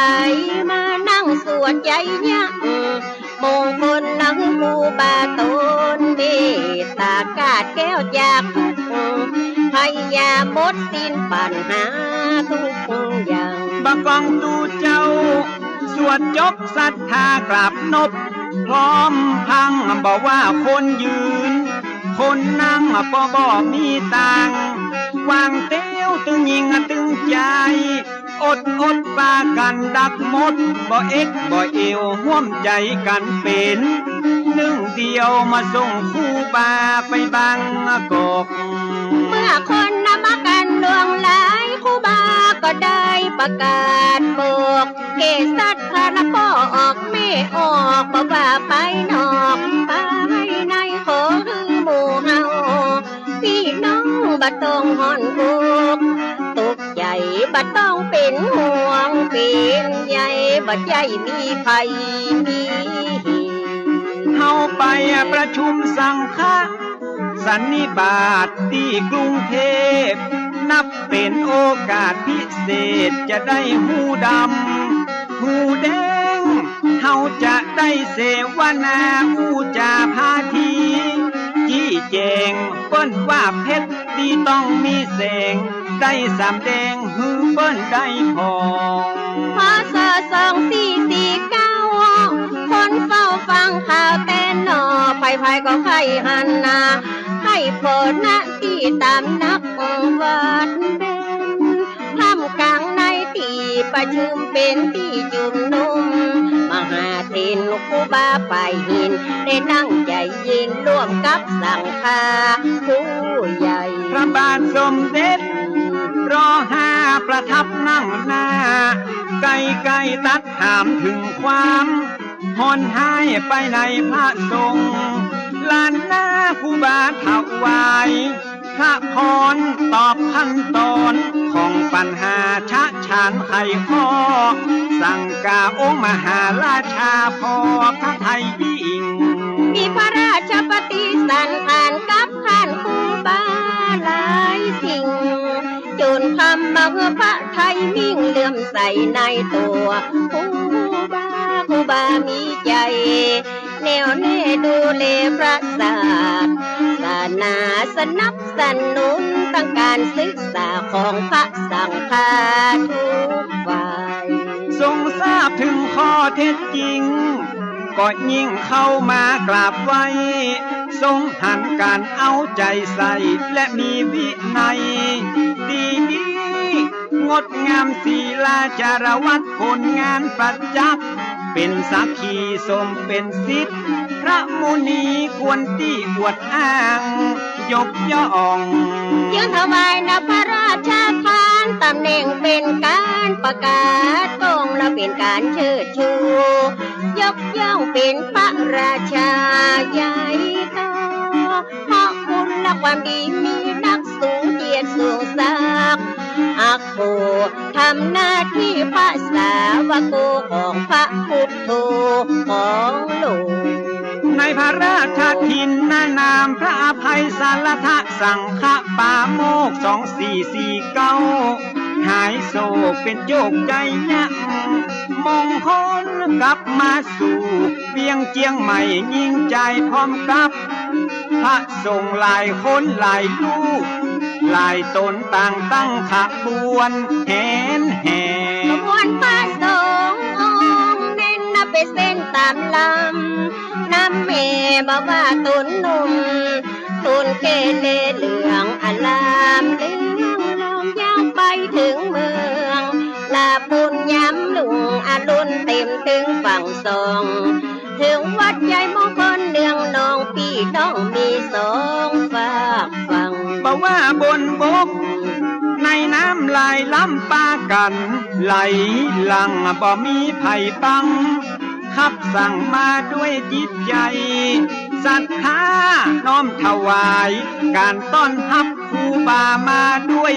มานั่งสวดใจ๋ยะ มงคลนะหื้อครูบาต๋น เมตตากาดแก้วจากทุกข์ พยาหมดสิ้นปัญหาทุกอย่าง บ่ากองตุ๊เจ้า สวดจบศรัทธากราบนบ พร้อมพังบ่ว่าคนยืน คนนั่งก็บ่มีตาง วางเตี้ยวตึงยิงตึงใจ๋ อดอดปากั๋นดักหมด บ่เอ็ดบ่เอว ฮ่วมใจ๋กั๋นเป๋นหนึ่งเดียว มาส่งครูบาไปบางกอก เมื่อคนนำมากั๋นหลวงหลาย ครูบาก็ได้ประกาศบอก แก่ศรัทธาละป้อออกแม่ออก บ่ว่าไปนอกไปใน ขอหื้อหมู่เฮา ปี้น้องบ่ต้องฮ้อนอกตกใจ๋ บ่ต้องเป๋นห่วงเป๋นใย บ่ใจ้มีภัยมีเหตุ เฮาไปประชุมสังฆสันนิบาตตี้กรุงเทพฯ นับเป๋นโอกาสพิเศษ จะได้ฮู้ดำฮู้แดง เฮาจะได้เสวนาอู้จ๋าพาที จี้แจ๋งเปิ้นว่าเพชรตี้ต้องมีแสง ได้สำแดงหื้อเปิ้นได้ผ่อง พ.ศ. สองสี่สี่เก้า คนเฝ้าฟังข่าวแต๊นอ ใผๆ ก็ใค่หันหน้า ใค่ผ่อหน้าตี้ต๋ามนักวัดเบญ ท่ามกลางในตี้ประชุมเป๋นตี้จุมนุม มหาเถรครูบาฝ่ายหิน ได้นั่งใจ๋เย็นร่วมกับสังฆาผู้ใหญ่ พระบาทสมเด็จ ร.ห้า ประทับนั่งหน้า ใก้ๆ ตรัสถามเถิงความฮ้อนฮ้ายไปในพระสงฆ์ ล้านนาครูบาถวาย พระพรตอบขั้นตอนของปัญหาชะฉานไขข้อ สังกาองค์มหาราชาพอพระทัยยิ่ง มีพระราชปฏิสันถานกับท่านครูบาหลายสิ่ง จุนทำมาหื้อพระทัยมิ่งเลื่อมใสในตั๋วครูบา ครูบามีใจ๋ แน่วแน่ดูแลพระศาสนา สนับสนุนตังก๋านศึกษาของพระสังฆาทุกฝ่าย ทรงทราบเถิงข้อเท็จจริง ก็ยิ่งเข้ามากราบไหว้ ทรงหันก๋านเอาใจ๋ใส่ และมีวินัยดีดี งดงามศีลาจารวัตร ผลงานประจักษ์ เป๋นสักขีสมเป๋นสิทธิ์ พระมุนีควรตี้อวดอ้าง ยกย่อง จึงถวายนะพระราชทาน ต๋ำแหน่งเป๋นก๋านประกาศ กงและเป๋นก๋านเชิดชู ยกย่องเป๋นพระราชาใหญ่โต เพราะคุณและความดีมีนัก สูงเกียรติสูงศักดิ์ อักโข ทำหน้าตี้พระสาวกของพระพุทโธของโลก ในพระราชทินนานามพระอภัยสารทะสังฆปาโมกข์ สองสี่สี่เก้า หายโศกเป๋นโจคชัยยะมงคล กลับมาสู่เวียงเจียงใหม่ ยิ่งใจ๋พร้อมกับ พระสงฆ์หลายคนหลายรูป หลายต๋นต่างตั้งขบวนแหนแห่ ขบวนพระสงฆ์องค์เน้นนับเป๋นเส้นต๋ามลำ นำแห่บ่าวว่าต๋นหนุ่ม ต๋นแก่และเหลืองอาราม เหลืองลงยาวไปเถิงเมือง ลาปูนยามรุ่งอรุณ เต็มเถิงฝั่งสอง เถิงวัดใหญ่มงคลเนืองนอง ปี้น้องมีสองฝากฝั่ง บ่าวว่าบนบกในน้ำ หลายลำปากั๋นไหลหลั่ง บ่มีใผบัง ขับสั่งมาด้วยจิตใจ๋ศรัทธา น้อมถวายก๋านต้อนฮับครูบามาด้วย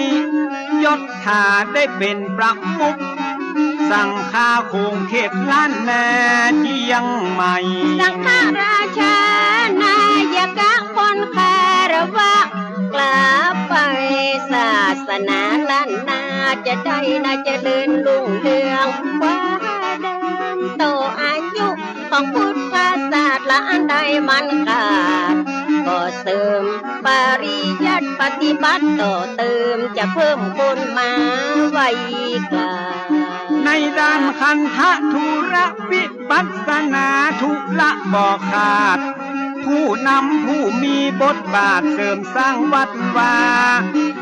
ยศ ถ้าได้เป๋นประมุขสังฆาโขงเขตล้านนาเจียงใหม่ สังฆราชานายกะคนคารวะ กราบไหว้ศาสนาล้านนา จะได้นาเจริญรุ่งเรืองกว่าเดิม ต่ออายุของพุทธศาสนาอันใดมันขาด ก็เสริมปริยัติปฏิบัติต่อเติม จะเพิ่มคนมาไหว้กราบ ในด้านขันธะธุระวิปัสสนาธุระบ่ขาด ผู้นำผู้มีบทบาทเสริมสร้างวัดวา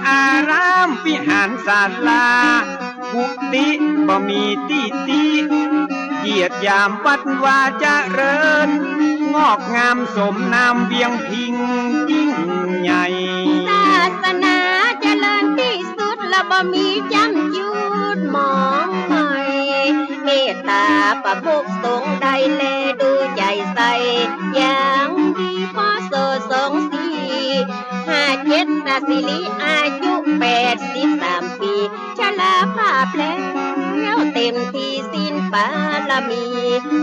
อารามวิหารศาลา กุฏิบ่มีตี้ติ เยียดหยามวัดวาเจริญ งอกงามสมนามเวียงพิงค์ยิ่งใหญ่ ศาสนาเจริญตี้สุด และบ่มีจ้ำจุดหมองหมอย เมตตาประมุขสงฆ์ได้แลดูใจ๋ใส่อย่างดี พ.ศ. สองสี่ห้าเจ็ด นางสิริอายุแปดสิบสามปี๋ ชราภาพแล้วเต็มตี้ ศีลบารมี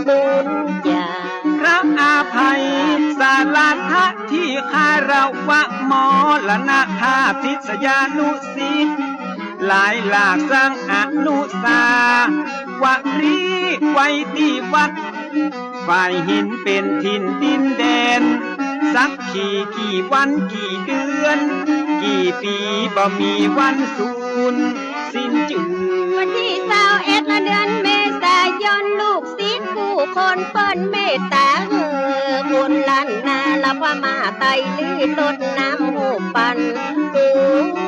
บุญญา พระอภัยสารทะตี้คารวะมรณภาพ ศิษยานุศิษย์หลายหลากสร้างอนุสาวรีย์ไว้ตี้วัด ฝ่ายหินเป๋นถิ่นดินแดน สักกี่กี่วันกี่เดือน กี่ปี๋บ่มีวันสูญสิ้นเจือ วันตี้ซาวเอ็ดเดือนเมษายน ลูกศิษย์กู้คนเปิ้นเมตต๋าหื้อบุญล้านนา ละพระมหาไตรลือรดน้ำฮูปปั้นครู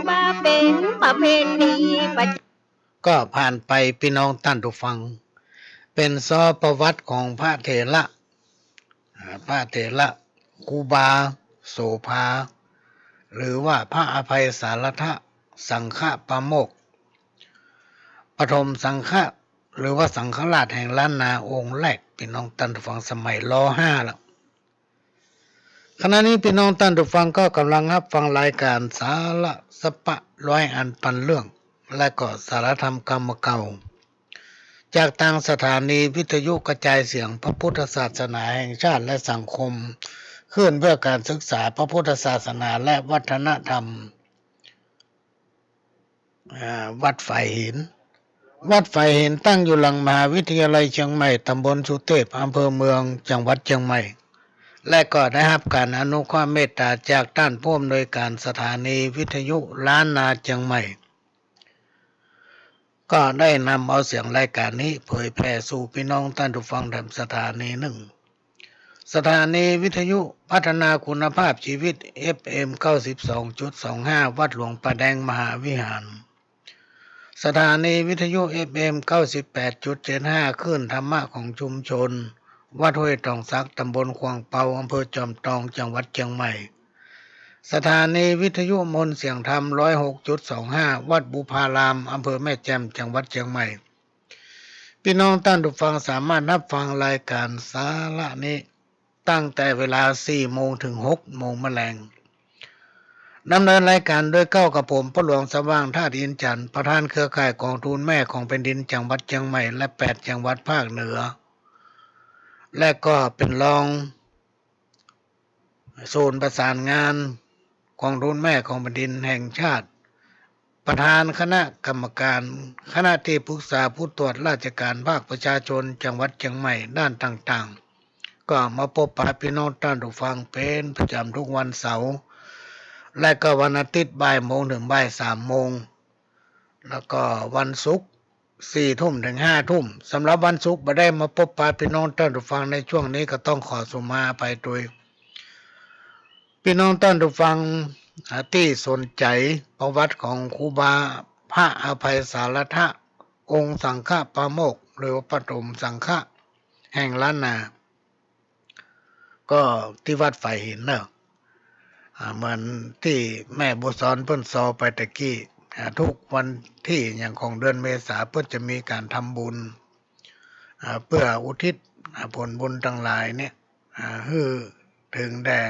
บาเป๋นประเพณีประจำ ก็ผ่านไปปี้น้องต้านผู้ฟัง เป๋นซอประวัติของพระเถระ อ่า พระเถระครูบาโสภา หรือว่าพระอภัยสารทะสังฆปาโมกข์ ปฐมสังฆะ หรือว่าสังฆราชแห่งล้านนาองค์แรก ปี้น้องต้านผู้ฟัง สมัย ร.ห้า ละ ขณะนี้ปี้น้องต้านผู้ฟังก็ก่ำลังฮับฟังรายก๋านสาระสะปะร้อยอันปันเรื่อง และก็สาระธรรมกำเก่า จากตางสถานีวิทยุกระจายเสียงพระพุทธศาสนาแห่งชาติและสังคม คลื่นเพื่อการศึกษาพระพุทธศาสนาและวัฒนธรรม อ่า วัดฝายหิน วัดฝายหินตั้งอยู่หลังมหาวิทยาลัยเจียงใหม่ ตำบลสุเทพ อำเภอเมือง จังหวัดเจียงใหม่ และก็ได้ฮับก๋านอนุเคราะห์เมตต๋าจากต้านผู้อำนวยก๋านสถานีวิทยุล้านนาเจียงใหม่ ก็ได้นำเอาเสียงรายก๋านนี้เผยแผ่สู่ปี้น้องต้านผู้ฟังแถมสถานีนึ่ง สถานีวิทยุพัฒนาคุณภาพชีวิต เอฟเอ็ม เก้าสิบสองจุดสองห้า วัดหลวงป่าแดงมหาวิหาร สถานีวิทยุ เอฟเอ็ม เก้าสิบแปดจุดเจ็ดห้า คลื่นธรรมะของชุมชน วัดห้วยตองสัก ตำบลขวางเปา อำเภอจอมตอง จังหวัดเจียงใหม่ สถานีวิทยุมนต์เสียงธรรม ร้อยหกจุดสองห้า วัดบุพาราม อำเภอแม่แจ่ม จังหวัดเจียงใหม่ ปี้น้องต้านผู้ฟังสามารถฮับฟังรายก๋านสาระนี้ ตั้งแต่เวลาสี่โมงเถิงหกโมงมะแลง ดำเนินรายก๋านโดยเก้ากับผม พ่อหลวงสว่าง ธาตุอินทร์จันทร์ ประธานเครือข่ายก๋องทุนแม่ของแผ่นดินจังหวัดเจียงใหม่ และแปดจังหวัดภาคเหนือ และก็เป๋นรอง ศูนย์ประสานงานก๋องทุนแม่ของแผ่นดินแห่งชาติ ประธานคณะกรรมการ คณะตี้ปรึกษาผู้ตรวจราชการภาคประชาชนจังหวัดเจียงใหม่ด้านต่างๆ ก็มาปบปะปี้น้องต้านผู้ฟังเป๋นประจ๋ำทุกวันเสาร์ และก็วันอาทิตย์บ่ายโมงเถิงบ่ายสามโมง แล้วก็วันศุกร์ สี่ทุ่มเถิงห้าทุ่ม สำหรับวันศุกร์บ่ได้มาปบปะปี้น้องต้านผู้ฟังในช่วงนี้ ก็ต้องขอสุมาอภัยตวย ปี้น้องต้านผู้ฟัง อ่า ตี้สนใจ๋ประวัติของครูบาพระอภัยสารถะ องค์สังฆปาโมกข์ หรือว่าปฐมสังฆะแห่งล้านนา ก็ตี้วัดฝายหินเนาะ อ่า เหมือนตี้แม่บัวสอนเปิ้นซอไปตะกี้ อ่า ทุกวันตี้หยังของเดือนเมษาเปิ้นจะมีก๋านทำบุญ อ่า เปื้ออุทิศ อ่า ผลบุญตังหลายเนี่ย อ่า หื้อเถิงแด่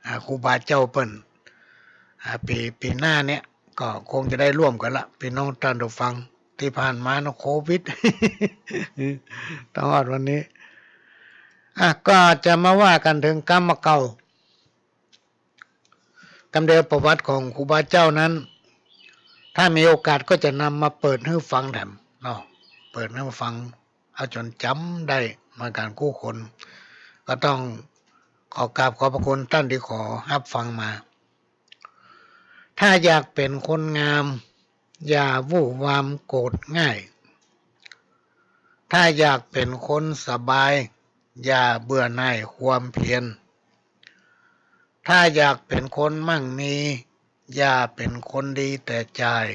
อ่า ครูบาเจ้าเปิ้น อ่า ปี๋ ปี๋หน้าเนี่ย ก็คงจะได้ร่วมกั๋นละ ปี้น้องต้านผู้ฟัง ตี้ผ่านมาเนาะ โควิด ต้องฮอดวันนี้ อ่ะ ก็จะมาว่ากั๋นเถิงกำบ่าเก่า กำเดียวประวัติของครูบาเจ้านั้น ถ้ามีโอกาสก็จะนำมาเปิดหื้อฟังแถมเนาะ เปิดหื้อฟัง เอาจ๋นจ๋ำได้เหมือนกั๋นกู้คน ก็ต้องขอกราบขอบพระคุณต้านตี้ขอฮับฟังมา ถ้าอยากเป๋นคนงาม อย่าวู่วามโกรธง่าย ถ้าอยากเป๋นคนสบาย อย่าเบื่อหน่ายความเพียร ถ้าอยากเป๋นคนมั่งมี อย่าเป๋นคนดีแต่จ่าย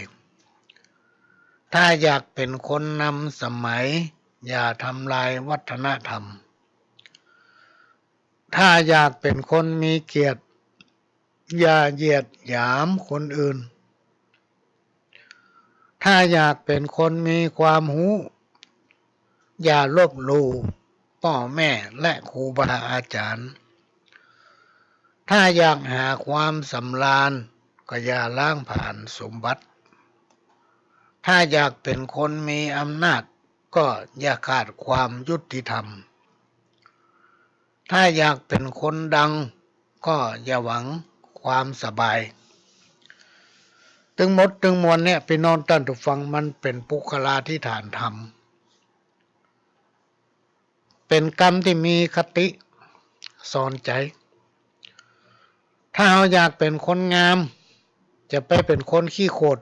ถ้าอยากเป๋นคนนำสมัย อย่าทำลายวัฒนธรรม ถ้าอยากเป๋นคนมีเกียรติ อย่าเหยียดหยามคนอื่น ถ้าอยากเป๋นคนมีความฮู้ อย่าลบหลู่ป้อแม่และครูบาอาจ๋ารย์ ถ้าอยากหาความสำราญ ก็อย่าล้างผลาญสมบัติ ถ้าอยากเป๋นคนมีอำนาจ ก็อย่าขาดความยุติธรรม ถ้าอยากเป๋นคนดัง ก็อย่าหวังความสบาย ตึงหมดตึงมวลเนี่ย ปี้น้องต้านผู้ฟัง มันเป๋นปุคคลาธิฐานธรรม เป๋นกำตี้มีคติสอนใจ๋ ถ้าเฮาอยากเป๋นคนงาม จะไปเป๋นคนขี้โขด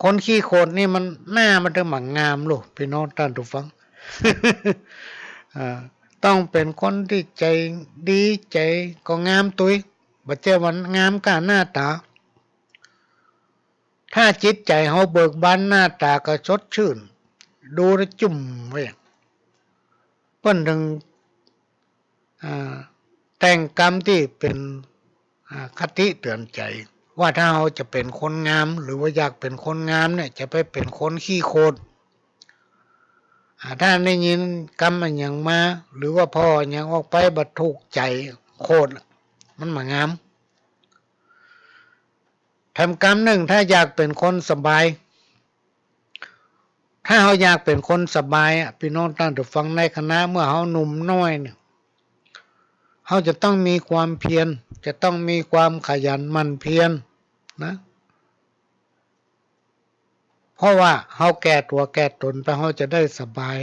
คนขี้โขดนี่มันหน้ามันเถิงบ่างามลูก ปี้น้องต้านผู้ฟัง อ่า ต้องเป๋นคนตี้ใจ๋ดี ใจ๋ก็งามตวย บ่ใจ้ว่างามก้าหน้าต๋า ถ้าจิตใจ๋เฮาเบิกบาน หน้าต๋าก็สดชื่น ดูแล้วจุ่มไว้ เปิ้นเถิง อ่า แต่งกำตี้เป๋น อ่า คติเตือนใจ๋ ว่าถ้าเฮาจะเป๋นคนงาม หรือว่าอยากเป๋นคนงามเนี่ย จะไปเป๋นคนขี้โขด อ่า ถ้าได้ยินกำอะหยังมา หรือว่าผ่ออะหยังออกไปบ่ถูกใจ๋ โขด มันบ่งาม แถมกำนึ่ง ถ้าอยากเป๋นคนสบาย ถ้าเฮาอยากเป๋นคนสบายอะ ปี้น้องต้านผู้ฟัง ในขณะเมื่อเฮาหนุ่มน้อยเนี่ย เฮาจะต้องมีความเพียร จะต้องมีความขยันหมั่นเพียรนะ เพราะว่าเฮาแก่ตั๋วแก่ต๋นไป เฮาจะได้สบาย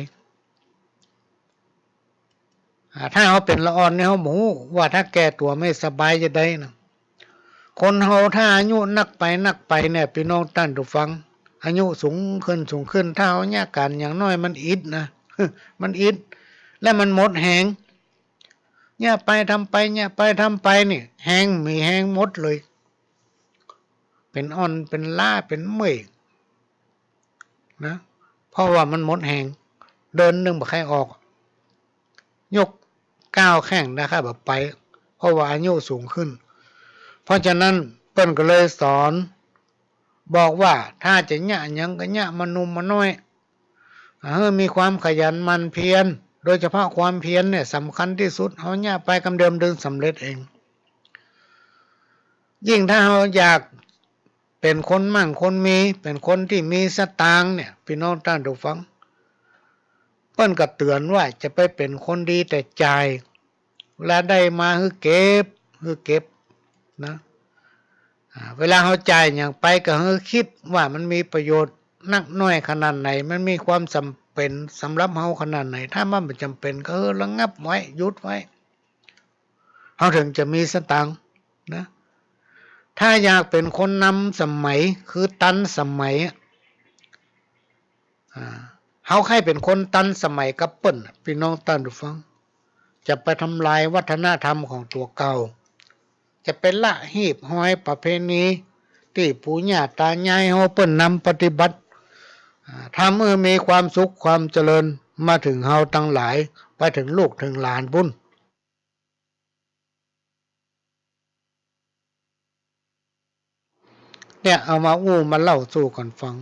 อ่า ถ้าเฮาเป๋นละอ่อนเนี่ย เฮาบ่ฮู้ว่าถ้าแก่ตั๋วไม่สบายจะใดนะ คนเฮาถ้าอายุนักไปนักไปเนี่ย ปี้น้องต้านผู้ฟัง อายุสูงขึ้นสูงขึ้น ถ้าเฮาเยียะก๋านอย่างน้อยมันอิดนะ มันอิด และมันหมดแฮง เยียะไปทำไป เยียะไปทำไปนี่ แฮง มีแฮงหมดเลย เป๋นอ่อน เป๋นล้า เป๋นเมื่อยนะ เพราะว่ามันหมดแฮง เดินนึ่งบ่ใค่ออก ยกก้าวแข้งได้แค่บ่ไป ราะว่าอายุสูงขึ้น เพราะฉะนั้นเปิ้นก็เลยสอนบอกว่าถ้าจะเยียะหยังก็เยียะมาหนุ่มมาน้อย หื้อมีความขยันหมั่นเพียร โดยเฉพาะความเพียรเนี่ยสำคัญที่สุด เฮาเยียะไปกำเดียวมันสำเร็จเอง ยิ่งถ้าเฮาอยากเป๋นคนมั่งคนมี เป๋นคนตี้มีสตางค์เนี่ย ปี้น้องต้านผู้ฟัง เปิ้นก็เตื๋อนว่าจะไปเป๋นคนดีแต่จ่าย เวลาได้มาหื้อเก็บ หื้อเก็บนะ อ่า เวลาเฮาจ่ายหยังไปก็หื้อคิดว่ามันมีประโยชน์นักน้อยขนาดไหน มันมีความจ๋ำเป๋นสำหรับเฮาขนาดไหน ถ้ามันบ่จ๋ำเป๋นก็หื้อระงับไว้ หยุดไว้ เฮาเถิงจะมีสตางค์นะ ถ้าอยากเป๋นคนนำสมัย คือตันสมัยอะ อ่า เฮาใค่เป๋นคนตันสมัยกับเปิ้นน่ะ ปี้น้องต้านผู้ฟัง จะไปทำลายวัฒนธรรมของตั๋วเก่า จะไปละหีบห้อยประเพณีตี้ปู่ย่าต๋ายายเฮาเปิ้นนำปฏิบัติ อ่า ทำหื้อมีความสุขความเจริญมาเถิงเฮาตังหลาย ไปเถิงลูกเถิงหลานปู้น เนี่ย เอามาอู้มาเล่าสู่กั๋นฟัง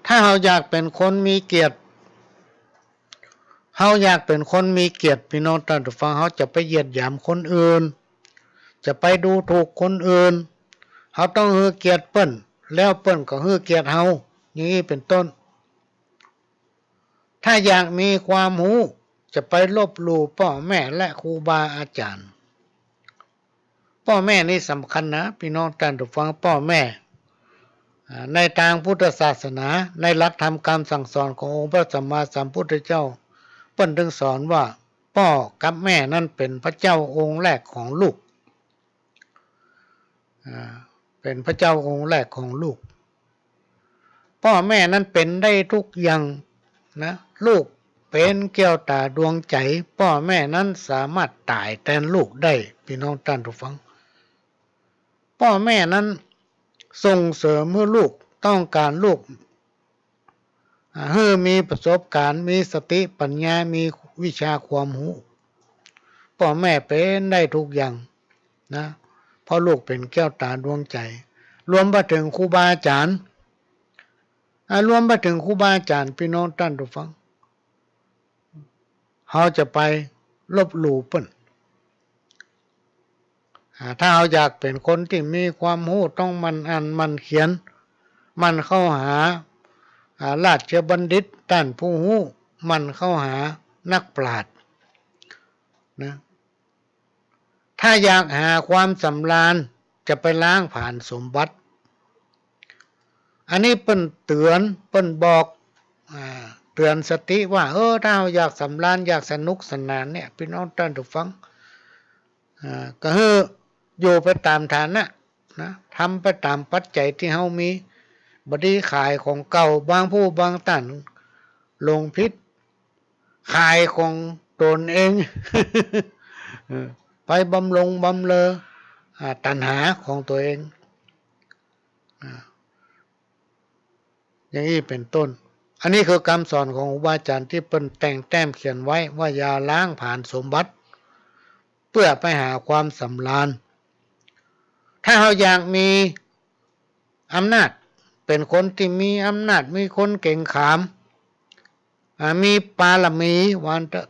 ถ้าเฮาอยากเป๋นคนมีเกียรติ เฮาอยากเป๋นคนมีเกียรติ ปี้น้องต้านผู้ฟัง เฮาจะไปเหยียดหยามคนอื่น จะไปดูถูกคนอื่น เฮาต้องหื้อเกียรติเปิ้น แล้วเปิ้นก็หื้อเกียรติเฮา อย่างนี้เป๋นต้น ถ้าอยากมีความฮู้ จะไปลบหลู่ป้อแม่และครูบาอาจ๋ารย์ ป้อแม่นี่สำคัญนะ ปี้น้องต้านผู้ฟัง ป้อแม่ อ่า ในตางพุทธศาสนา ในหลักธรรมกำสั่งสอนขององค์พระสัมมาสัมพุทธเจ้า เปิ้นตึงสอนว่าป้อกับแม่นั้นเป๋นพระเจ้าองค์แรกของลูก อ่า เป๋นพระเจ้าองค์แรกของลูก ป้อแม่นั้นเป๋นได้กู้อย่างนะ ลูกเป๋นแก้วต๋าดวงใจ๋ ป้อแม่นั้นสามารถต๋ายแตนลูกได้ ปี้น้องต้านผู้ฟัง ป้อแม่นั้นส่งเสริมหื้อลูก ต้องก๋านลูก อ่า หื้อมีประสบก๋ารณ์ มีสติปัญญา มีวิชาความฮู้ ป้อแม่เป๋นได้กู้อย่างนะ เพราะลูกเป๋นแก้วต๋าดวงใจ๋ รวมไปเถิงครูบาอาจ๋ารย์ อ่า รวมไปเถิงครูบาอาจ๋ารย์ ปี้น้องต้านผู้ฟัง เฮาจะไปลบหลู่เปิ้น อ่า ถ้าเฮาอยากเป๋นคนตี้มีความฮู้ ต้องหมั่นอ่านหมั่นเขียน หมั่นเข้าหา อ่า ราชบัณฑิต ต้านผู้ฮู้ หมั่นเข้าหานักปราชญ์นะ ถ้าอยากหาความสำราญ จะไปล้างผลาญสมบัติ อันนี้เปิ้นเตื๋อน เปิ้นบอก อ่า เตื๋อนสติว่า เออ ถ้าเฮาอยากสำราญ อยากสนุกสนานเนี่ย ปี้น้องต้านผู้ฟัง อ่า ก็หื้ออยู่ไปต๋ามฐานะนะ ทำไปต๋ามปัจจัยตี้เฮามี บ่ดีขายของเก่า บางผู้บางต้านหลงผิด ขายของต๋นเอง เออ ไปบำลงบำเลอ อ่า ตัณหาของตั๋วเอง อ่า อย่างนี้เป๋นต้น อันนี้คือกำสอนของครูบาอาจ๋ารย์ตี้เปิ้นแต่งแต้มเขียนไว้ว่าอย่าล้างผลาญสมบัติ เปื้อไปหาความสำราญ ถ้าเฮาอยากมีอำนาจ เป๋นคนตี้มีอำนาจ มีคนเก๋งขาม อ่า มีปารมี ว่าอั้นเต๊อะ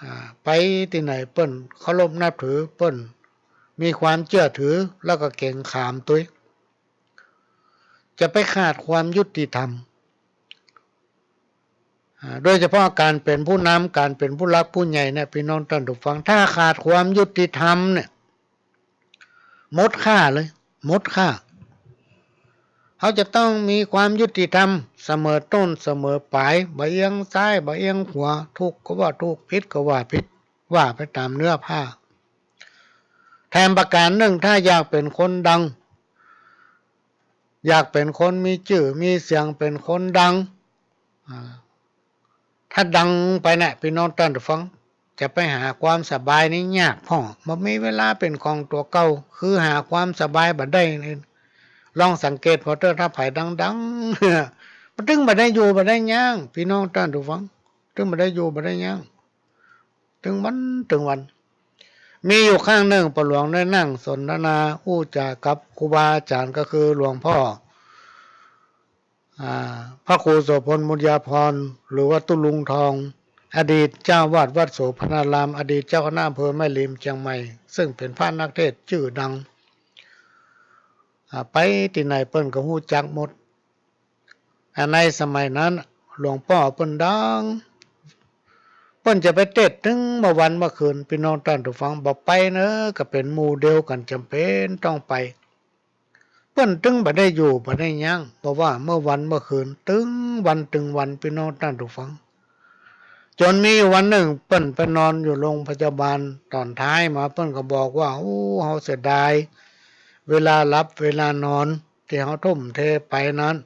อ่า ไปตี้ไหนเปิ้นเคารพนับถือ เปิ้นมีความเจื้อถือ แล้วก็เก๋งขามตวย จะไปขาดความยุติธรรม อ่า โดยเฉพาะก๋านเป๋นผู้นำ ก๋านเป๋นผู้หลักผู้ใหญ่เนี่ย ปี้น้องต้านผู้ฟัง ถ้าขาดความยุติธรรมเนี่ย หมดค่าเลย หมดค่า เฮาจะต้องมีความยุติธรรม เสมอต้นเสมอป๋าย บ่เอียงซ้าย บ่เอียงขวา ถูกก็ว่าถูก ผิดก็ว่าผิด ว่าไปต๋ามเนื้อผ้า แถมประก๋านนึ่ง ถ้าอยากเป๋นคนดัง อยากเป๋นคนมีจื้อมีเสียง เป๋นคนดัง อ่า ถ้าดังไปเนี่ย ปี้น้องต้านผู้ฟัง จะไปหาความสบายนี่ยากพ่อง บ่มีเวลาเป๋นของตั๋วเก่า คือหาความสบายบ่ได้ ลองสังเกตผ่อเต๊อะ ถ้าใผดังๆ มันตึงบ่ได้อยู่บ่ได้หยัง ปี้น้องต้านผู้ฟัง ตึงบ่ได้อยู่บ่ได้หยัง ตึงวันตึงวัน มีอยู่ครั้งนึ่งป้อหลวงได้นั่งสนทนาอู้จ๋ากับครูบาอาจ๋ารย์ ก็คือหลวงป้อ อ่า พระครูโสภณ บุญญาภรณ์ หรือว่าตุ๊ลุงทอง อดีตเจ้าอาวาสวัดโสภณาราม อดีตเจ้าคณะอำเภอแม่ริมเจียงใหม่ ซึ่งเป๋นพระนักเทศน์จื้อดัง อ่า ไปตี้ไหนเปิ้นก็ฮู้จักหมด อ่า ในสมัยนั้นหลวงป้อเปิ้นดัง เปิ้นจะไปเทศน์ตึงเมื่อวันเมื่อคืน ปี้น้องต้านผู้ฟัง บ่ไปเน่อ ก็เป๋นหมู่เดียวกั๋น จ๋ำเป๋นต้องไป เปิ้นตึงบ่ได้อยู่บ่ได้ยั้ง บ่ว่าเมื่อวันเมื่อคืน ตึงวันตึงวัน ปี้น้องต้านผู้ฟัง จ๋นมีอยู่วันนึ่งเปิ้นไปนอนอยู่โรงพยาบาล ต๋อนท้ายมาเปิ้นก็บอกว่า โอ้ เฮาเสียดายเวลาหลับเวลานอนตี้เฮาทุ่มเทไปนั้น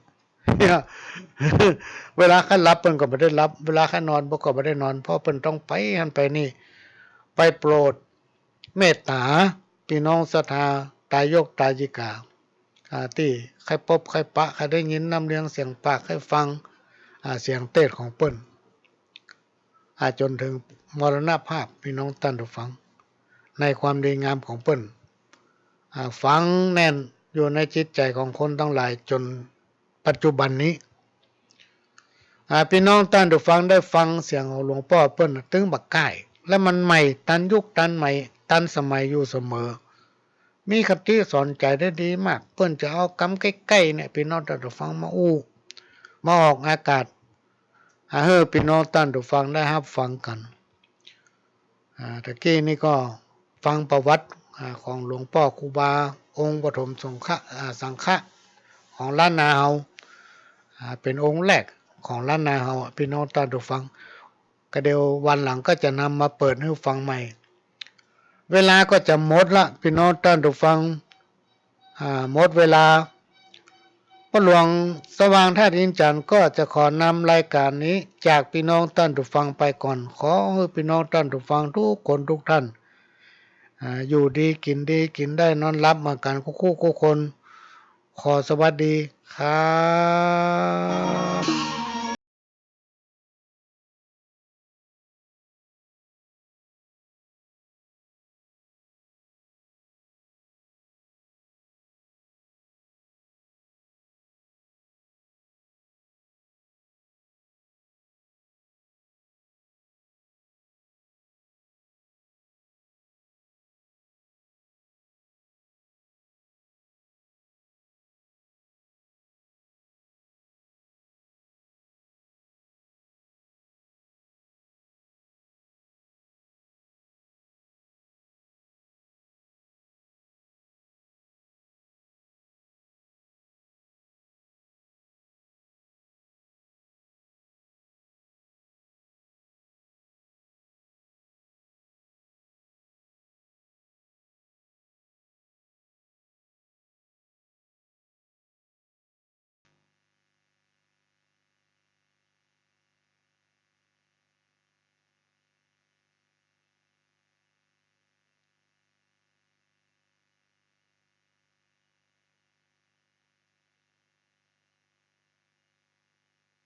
เวลาใค่หลับเปิ้นก็บ่ได้หลับ เวลาใค่นอนเปิ้นก็บ่ได้นอน เพราะเปิ้นต้องไปหั้นไปนี่ ไปโปรดเมตต๋าปี้น้องศรัทธาตายกตายิกา อ่า ตี้ใค่ปบใค่ปะ ใค่ได้ยินน้ำเลียงเสียงปาก ใค่ฟัง อ่า เสียงเทศน์ของเปิ้น อ่า จ๋นเถิงมรณภาพ ปี้น้องต้านผู้ฟัง ในความดีงามของเปิ้น อ่า ฝังแน่นอยู่ในจิตใจ๋ของคนตังหลายจ๋นปัจจุบันนี้ อ่า ปี้น้องต้านผู้ฟังได้ฟังเสียงของหลวงป้อเปิ้นตึงบ่ใก้ และมันใหม่ตันยุคตันใหม่ตันสมัยอยู่เสมอ มีคติสอนใจ๋ได้ดีมาก เปิ้นจะเอากำใก้ๆ เนี่ย ปี้น้องต้านผู้ฟังมาอู้ มาออกอากาศ อ่า หื้อปี้น้องต้านผู้ฟังได้ฮับฟังกั๋น อ่า ตะกี้นี่ก็ฟังประวัติ อ่า ของหลวงป้อครูบาองค์ปฐมสงฆ์ อ่า สังฆะของล้านนาเฮา อ่า เป๋นองค์แรกของล้านนาเฮา ปี้น้องต้านผู้ฟัง ก็เดี๋ยววันหลังก็จะนำมาเปิดหื้อฟังใหม่ เวลาก็จะหมดละ ปี้น้องต้านผู้ฟัง อ่า หมดเวลา ป้อหลวงสว่างธาตุอินทร์จันทร์ก็จะขอนำรายก๋านนี้จากปี้น้องต้านผู้ฟังไปก่อน ขอหื้อปี้น้องต้านผู้ฟังกู้คนกู้ต้าน อ่า อยู่ดีกิ๋นดี กิ๋นได้นอนหลับเหมือนกั๋นกู้คู่กู้คน ขอสวัสดีครับ